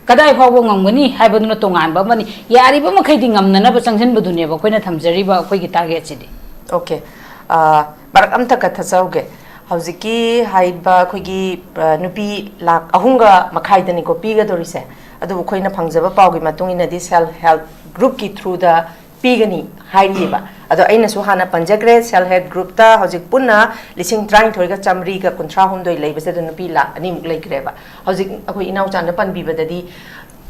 ꯀꯗꯥꯏ ꯐꯥꯎꯕ ꯉꯝꯒꯅꯤ ꯍꯥꯏꯕꯗꯨꯅ ꯇꯣꯉꯥꯟꯕ ꯑꯃꯅꯤ꯫ ꯌꯥꯔꯤꯕ ꯃꯈꯩꯗꯤ ꯉꯝꯅꯅꯕ ꯆꯪꯁꯤꯟꯕꯗꯨꯅꯦꯕ ꯑꯩꯈꯣꯏꯅ ꯊꯝꯖꯔꯤꯕ ꯑꯩꯈꯣꯏꯒꯤ ꯇꯥꯔꯒꯦꯠꯁꯤꯗꯤ꯫ ꯑꯣꯀꯦ꯫ ꯑ, ꯃꯔꯛ ꯑꯝꯇ ꯀꯠꯊꯠꯆꯍꯧꯒꯦ꯫ ꯍꯧꯖꯤꯛꯀꯤ ꯍꯥꯏꯔꯤꯕ ꯑꯩꯈꯣꯏꯒꯤ, ꯑ, ꯅꯨꯄꯤ ꯂꯥꯈ ꯑꯍꯨꯝꯒ ꯃꯈꯥꯏꯗꯅꯤꯀꯣ ꯄꯤꯒꯗꯧꯔꯤꯁꯦ꯫ ꯑꯗꯨꯕꯨ ꯑꯩꯈꯣꯏꯅ ꯐꯪꯖꯕ ꯄꯥꯎꯒꯤ ꯃꯇꯨꯡ ꯏꯟꯅꯗꯤ ꯁꯦꯜꯐ ꯍꯦꯜꯞ ꯒ꯭ꯔꯨꯞꯀꯤ ꯊ꯭ꯔꯨꯗ ꯄꯤꯒꯅꯤ ꯍꯥꯏꯔꯤꯑꯕ꯫ ꯑꯗꯣ ꯑꯩꯅꯁꯨ ꯍꯥꯟꯅ ꯄꯟꯖꯈ꯭ꯔꯦ, ꯁꯦꯜꯐ ꯍꯦꯜꯞ ꯒ꯭ꯔꯨꯞꯇ ꯍꯧꯖꯤꯛ ꯄꯨꯟꯅ ꯂꯤꯁꯤꯡ ꯇꯔꯥꯅꯤꯊꯣꯏꯒ ꯆꯥꯃꯔꯤꯒ ꯀꯨꯟꯊ꯭ꯔꯥ ꯍꯨꯝꯗꯣꯏ ꯂꯩꯕꯁꯤꯗ ꯅꯨꯄꯤ ꯂꯥꯈ ꯑꯅꯤꯃꯨꯛ ꯂꯩꯈ꯭ꯔꯦꯕ꯫ ꯍꯧꯖꯤꯛ ꯑꯩꯈꯣꯏ ꯏꯅꯥꯎꯆꯥꯅ ꯄꯟꯕꯤꯕꯗꯗꯤ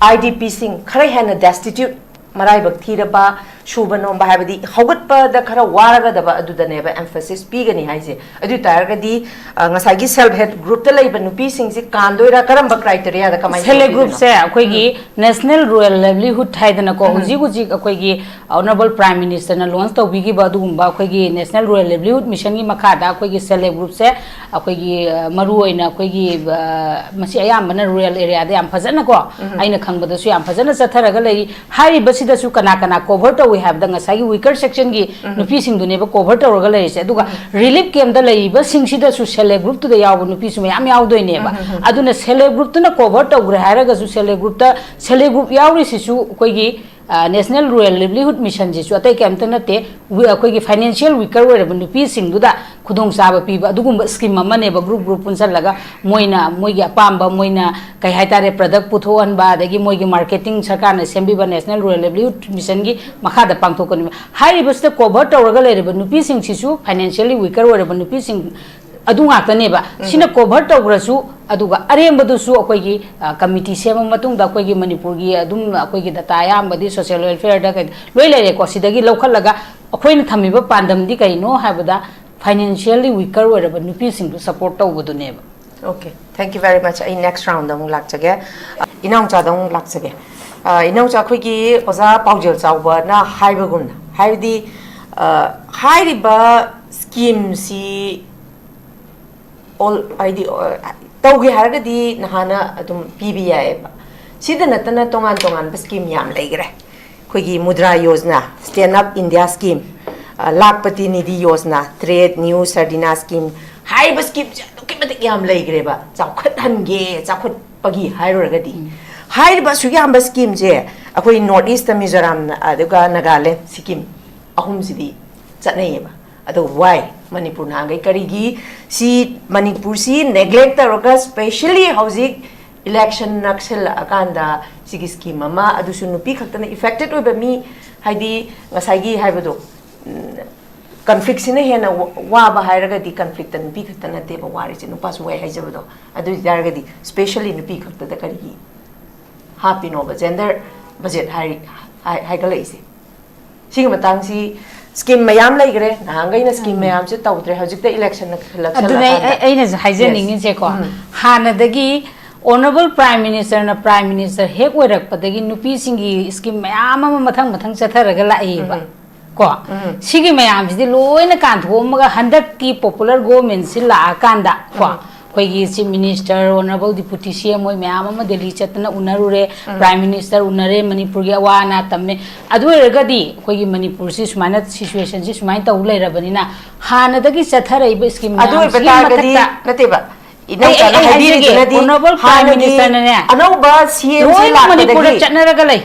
ꯑꯥꯏ ꯗꯤ ꯄꯤꯁꯤꯡ, ꯈꯔ ꯍꯦꯟꯅ ꯗꯦꯁꯇꯤꯇ꯭ꯌꯨꯠ, ꯃꯔꯥꯏꯕꯛ ꯊꯤꯔꯕ, ꯁꯨꯕ ꯅꯣꯝꯕ, ꯍꯥꯏꯕꯗꯤ ꯍꯧꯒꯠꯄꯗ ꯈꯔ ꯋꯥꯔꯒꯗꯕ ꯑꯗꯨꯗꯅꯦꯕ ꯑꯦꯝꯐꯦꯁꯤꯁ ꯄꯤꯒꯅꯤ ꯍꯥꯏꯁꯦ꯫ ꯑꯗꯨ ꯑꯣꯏ ꯇꯥꯔꯒꯗꯤ, ꯑ, ꯉꯁꯥꯏꯒꯤ ꯁꯦꯜꯐ ꯍꯦꯜꯞ ꯒ꯭ꯔꯨꯞꯇ ꯂꯩꯕ ꯅꯨꯄꯤꯁꯤꯡꯁꯤ ꯀꯥꯟꯗꯣꯏꯔꯥ, ꯀꯔꯝꯕ ꯀ꯭ꯔꯥꯏꯇꯦꯔꯤꯌꯥꯗ, ꯀꯃꯥꯏꯅ ꯁꯦꯜꯐ ꯍꯦꯜꯞ ꯇꯧꯗꯣꯏꯅꯣ? ꯒ꯭ꯔꯨꯞꯁꯦ ꯑꯩꯈꯣꯏꯒꯤ ꯎꯝ꯫ ꯅꯦꯁꯅꯦꯜ ꯔꯨꯔꯦꯜ ꯂꯥꯏꯚꯂꯤꯍꯨꯗ ꯍꯥꯏꯗꯅꯀꯣ, ꯎꯝ꯫ ꯍꯧꯖꯤꯛ ꯍꯧꯖꯤꯛ ꯑꯩꯈꯣꯏꯒꯤ ꯑꯣꯅꯔꯦꯕꯜ ꯄ꯭ꯔꯥꯏꯝ ꯃꯤꯅꯤꯁꯇꯔꯅ ꯂꯣꯟꯁ ꯇꯧꯕꯤꯈꯤꯕ ꯑꯗꯨꯒꯨꯝꯕ ꯑꯩꯈꯣꯏꯒꯤ ꯅꯦꯁꯅꯦꯜ ꯔꯨꯔꯦꯜ ꯂꯥꯏꯚꯂꯤꯍꯨꯗ ꯃꯤꯁꯟꯒꯤ ꯃꯈꯥꯗ ꯑꯩꯈꯣꯏꯒꯤ ꯁꯦꯜꯐ ꯍꯦꯜꯞ ꯒ꯭ꯔꯨꯞꯁꯦ ꯑꯩꯈꯣꯏꯒꯤ, ꯑ, ꯃꯔꯨꯑꯣꯏꯅ ꯑꯩꯈꯣꯏꯒꯤ, ꯑ, ꯃꯁꯤ ꯑꯌꯥꯝꯕꯅ ꯔꯨꯔꯦꯜ ꯑꯦꯔꯤꯌꯥꯗ ꯌꯥꯝ ꯐꯖꯅꯀꯣ, ꯎꯝ꯫ ꯑꯩꯅ ꯈꯪꯕꯗꯁꯨ ꯌꯥꯝ ꯐꯖꯅ ꯆꯠꯊꯔꯒ ꯂꯩꯔꯤ꯫ ꯍꯥꯏꯔꯤꯕꯁꯤꯗꯁꯨ ꯀꯅꯥ ꯀꯅꯥ ꯀꯣꯚꯔ ꯇꯧꯏ ꯍꯥꯏꯕꯗ ꯉꯁꯥꯏꯒꯤ weaker sectionꯒꯤ ꯅꯨꯄꯤꯁꯤꯡꯗꯨꯅꯦꯕ cover ꯇꯧꯔꯒ ꯂꯩꯔꯤꯁꯦ꯫ ꯑꯗꯨꯒ relief campꯇ ꯂꯩꯔꯤꯕꯁꯤꯡꯁꯤꯗꯁꯨ self help groupꯇꯨꯗ ꯌꯥꯎꯕ ꯅꯨꯄꯤꯁꯨ ꯃꯌꯥꯝ ꯌꯥꯎꯗꯣꯏꯅꯦꯕ꯫ ꯑꯗꯨꯅ self help groupꯇꯨꯅ cover ꯇꯧꯈ꯭ꯔꯦ ꯍꯥꯏꯔꯒꯁꯨ self help groupꯇ self help group ꯌꯥꯎꯔꯤꯁꯤꯁꯨ ꯑꯩꯈꯣꯏꯒꯤ National Rural Livelihood Missionꯁꯤꯁꯨ ꯑꯇꯩ ꯀꯩꯝꯇ ꯅꯠꯇꯦ꯫ ꯑꯩꯈꯣꯏꯒꯤ financial weaker ꯑꯣꯏꯔꯕ ꯅꯨꯄꯤꯁꯤꯡꯗꯨꯗ ꯈꯨꯗꯣꯡꯆꯥꯕ ꯄꯤꯕ ꯑꯗꯨꯒꯨꯝꯕ scheme ꯑꯃꯅꯦꯕ꯫ Group group ꯄꯨꯟꯁꯤꯜꯂꯒ ꯃꯣꯏꯅ ꯃꯣꯏꯒꯤ ꯑꯄꯥꯝꯕ, ꯃꯣꯏꯅ ꯀꯩ ꯍꯥꯏꯇꯥꯔꯦ, product ꯄꯨꯊꯣꯛꯍꯟꯕ, ꯑꯗꯒꯤ ꯃꯣꯏꯒꯤ marketing ꯁꯔꯀꯥꯔꯅ ꯁꯦꯝꯕꯤꯕ National Rural Livelihood Missionꯒꯤ ꯃꯈꯥꯗ ꯄꯥꯡꯊꯣꯛꯀꯅꯤ꯫ ꯍꯥꯏꯔꯤꯕꯁꯤꯗ cover ꯇꯧꯔꯒ ꯂꯩꯔꯤꯕ ꯅꯨꯄꯤꯁꯤꯡꯁꯤꯁꯨ financially weaker ꯑꯣꯏꯔꯕ ꯅꯨꯄꯤꯁꯤꯡ ꯑꯗꯨ ꯉꯥꯛꯇꯅꯦꯕ꯫ ꯁꯤꯅ cover ꯇꯧꯈ꯭ꯔꯁꯨ, ꯑꯗꯨꯒ ꯑꯔꯦꯝꯕꯗꯨꯁꯨ ꯑꯩꯈꯣꯏꯒꯤ committee ꯁꯦꯝꯃ ꯃꯇꯨꯡꯗ ꯑꯩꯈꯣꯏꯒꯤ ꯃꯅꯤꯄꯨꯔꯒꯤ ꯑꯗꯨꯝ ꯑꯩꯈꯣꯏꯒꯤ data ꯑꯌꯥꯝꯕꯗꯤ social welfareꯗ ꯀꯩ ꯂꯣꯏ ꯂꯩꯔꯦꯀꯣ꯫ ꯁꯤꯗꯒꯤ ꯂꯧꯈꯠꯂꯒ ꯑꯩꯈꯣꯏꯅ ꯊꯝꯃꯤꯕ ꯄꯥꯟꯗꯝꯗꯤ ꯀꯩꯅꯣ ꯍꯥꯏꯕꯗ financially weaker ꯑꯣꯏꯔꯕ ꯅꯨꯄꯤꯁꯤꯡꯗꯨ support ꯇꯧꯕꯗꯨꯅꯦꯕ꯫ Okay, thank you very much. ꯑꯩ next roundꯗ ꯑꯃꯨꯛ ꯂꯥꯛꯆꯒꯦ꯫ ꯏꯅꯥꯎꯆꯥꯗ ꯑꯃꯨꯛ ꯂꯥꯛꯆꯒꯦ꯫ ꯏꯅꯥꯎꯆꯥ, ꯑꯩꯈꯣꯏꯒꯤ ꯑꯣꯖꯥ ꯄꯥꯎꯖꯦꯜ ꯆꯥꯎꯕꯅ ꯍꯥꯏꯕꯒꯨꯝꯅ, ꯍꯥꯏꯕꯗꯤ ꯍꯥꯏꯔꯤꯕ schemeꯁꯤ all ꯍꯥꯏꯗꯤ ꯇꯧꯒꯦ ꯍꯥꯏꯔꯒꯗꯤ ꯅꯍꯥꯅ ꯑꯗꯨꯝ ꯄꯤꯕ ꯌꯥꯏꯑꯕ꯫ ꯁꯤꯗ ꯅꯠꯇꯅ ꯇꯣꯉꯥꯟ ꯇꯣꯉꯥꯟꯕ scheme ꯌꯥꯝ ꯂꯩꯈ꯭ꯔꯦ꯫ ꯑꯩꯈꯣꯏꯒꯤ Mudra Yojana, Stand Up India Scheme, ꯂꯥꯈꯄꯇꯤ Nidhi Yojana, Trade New Sardina Scheme, ꯍꯥꯏꯔꯤꯕ schemeꯁꯦ ꯑꯗꯨꯛꯀꯤ ꯃꯇꯤꯛ ꯌꯥꯝ ꯂꯩꯈ꯭ꯔꯦꯕ꯫ ꯆꯥꯎꯈꯠꯍꯟꯒꯦ, ꯆꯥꯎꯈꯠꯄꯒꯤ ꯍꯥꯏꯔꯨꯔꯒꯗꯤ꯫ ꯍꯥꯏꯔꯤꯕ ꯑꯁꯨꯛ ꯌꯥꯝꯕ schemeꯁꯦ ꯑꯩꯈꯣꯏ North Eastꯇ ꯃꯤꯖꯣꯔꯥꯝ ꯑꯗꯨꯒ ꯅꯥꯒꯥꯂꯦꯟ, ꯁꯤꯛꯀꯤꯝ ꯑꯍꯨꯝꯁꯤꯗꯤ ꯆꯠꯅꯩꯌꯦꯕ꯫ ꯑꯗꯣ why ꯃꯅꯤꯄꯨꯔ ꯅꯍꯥꯟꯈꯩ ꯀꯔꯤꯒꯤ ꯁꯤ ꯃꯅꯤꯄꯨꯔꯁꯤ neglect ꯇꯧꯔꯒ, specially ꯍꯧꯖꯤꯛ election ꯅꯛꯁꯜꯂꯛꯑꯀꯥꯟꯗ ꯁꯤꯒꯤ scheme ꯑꯃ, ꯑꯗꯨꯁꯨ ꯅꯨꯄꯤ ꯈꯛꯇꯅ affected ꯑꯣꯏꯕ ꯃꯤ, ꯍꯥꯏꯗꯤ ꯉꯁꯥꯏꯒꯤ ꯍꯥꯏꯕꯗꯣ, conflictꯁꯤꯅ ꯍꯦꯟꯅ ꯋꯥꯕ ꯍꯥꯏꯔꯒꯗꯤ conflictꯇ ꯅꯨꯄꯤ ꯈꯛꯇ ꯅꯠꯇꯦꯕ ꯋꯥꯔꯤꯁꯦ, ꯅꯨꯄꯥꯁꯨ ꯋꯥꯏ ꯍꯥꯏꯖꯕꯗꯣ꯫ ꯑꯗꯨ ꯑꯣꯏꯇꯥꯔꯒꯗꯤ specially ꯅꯨꯄꯤ ꯈꯛꯇꯗ ꯀꯔꯤꯒꯤ ꯍꯥꯞꯄꯤꯅꯣꯕ gender budget ꯍꯥꯏ ꯍꯥꯏꯒꯠꯂꯛꯏꯁꯦ? ꯁꯤꯒꯤ ꯃꯇꯥꯡꯁꯤ scheme ꯃꯌꯥꯝ ꯂꯩꯈ꯭ꯔꯦ, ꯅꯍꯥꯟꯈꯩꯅ scheme ꯃꯌꯥꯝꯁꯦ ꯇꯧꯗ꯭ꯔꯦ, ꯍꯧꯖꯤꯛꯇ election ꯑꯗꯨꯅ ꯑꯩꯅꯁꯨ ꯍꯥꯏꯖꯅꯤꯡꯉꯤꯁꯦꯀꯣ, ꯍꯥꯟꯅꯗꯒꯤ Honourable Prime Ministerꯅ Prime Minister ꯍꯦꯛ ꯑꯣꯏꯔꯛꯄꯗꯒꯤ ꯅꯨꯄꯤꯁꯤꯡꯒꯤ scheme ꯃꯌꯥꯝ ꯑꯃ ꯃꯊꯪ ꯃꯊꯪ ꯆꯠꯊꯔꯒ ꯂꯥꯛꯏꯕ꯫ ꯀꯣ, ꯁꯤꯒꯤ ꯃꯌꯥꯝꯁꯤꯗꯤ ꯂꯣꯏꯅ ꯀꯥꯟꯊꯣꯛꯑꯝꯃꯒ ꯍꯟꯗꯛꯀꯤ popular governmentꯁꯤ ꯂꯥꯛꯑꯀꯥꯟꯗ ꯀꯣ, ꯑꯩꯈꯣꯏꯒꯤ Chief Minister, Honourable Deputy C M ꯍꯣꯏ ꯃꯌꯥꯝ ꯑꯃ ꯗꯦꯜꯂꯤ ꯆꯠꯇꯅ ꯎꯅꯔꯨꯔꯦ, Prime Minister ꯎꯅꯔꯦ, ꯃꯅꯤꯄꯨꯔꯒꯤ ꯑꯋꯥ ꯑꯅꯥ ꯇꯝꯃꯦ꯫ ꯑꯗꯨ ꯑꯣꯏꯔꯒꯗꯤ ꯑꯩꯈꯣꯏꯒꯤ ꯃꯅꯤꯄꯨꯔꯁꯤ ꯁꯨꯃꯥꯏꯅ situation ꯁꯤ ꯁꯨꯃꯥꯏꯅ ꯇꯧ ꯂꯩꯔꯕꯅꯤꯅ ꯍꯥꯟꯅꯗꯒꯤ ꯆꯠꯊꯔꯛꯏꯕ scheme ꯑꯗꯨ ꯑꯣꯏꯕ ꯃꯌꯥꯝꯁꯤꯒꯤ ꯇꯥꯔꯒꯗꯤ ꯃꯊꯛꯇ ꯅꯠꯇꯦꯕ, ꯑꯩ, ꯏꯅꯧꯆꯥꯅ ꯑꯩ ꯍꯥꯏꯖꯒꯦ, ꯍꯥꯏꯕꯤꯔꯤꯗꯨꯅꯗꯤ Honourable Prime ꯍꯥꯟꯅꯒꯤ Minister ꯅꯅꯦ ꯑꯅꯧꯕ C M ꯁꯤ ꯂꯣꯏꯅ ꯃꯅꯤꯄꯨꯔꯗ ꯂꯥꯛꯄꯗꯒꯤ ꯆꯠꯅꯔꯒ ꯂꯩ꯫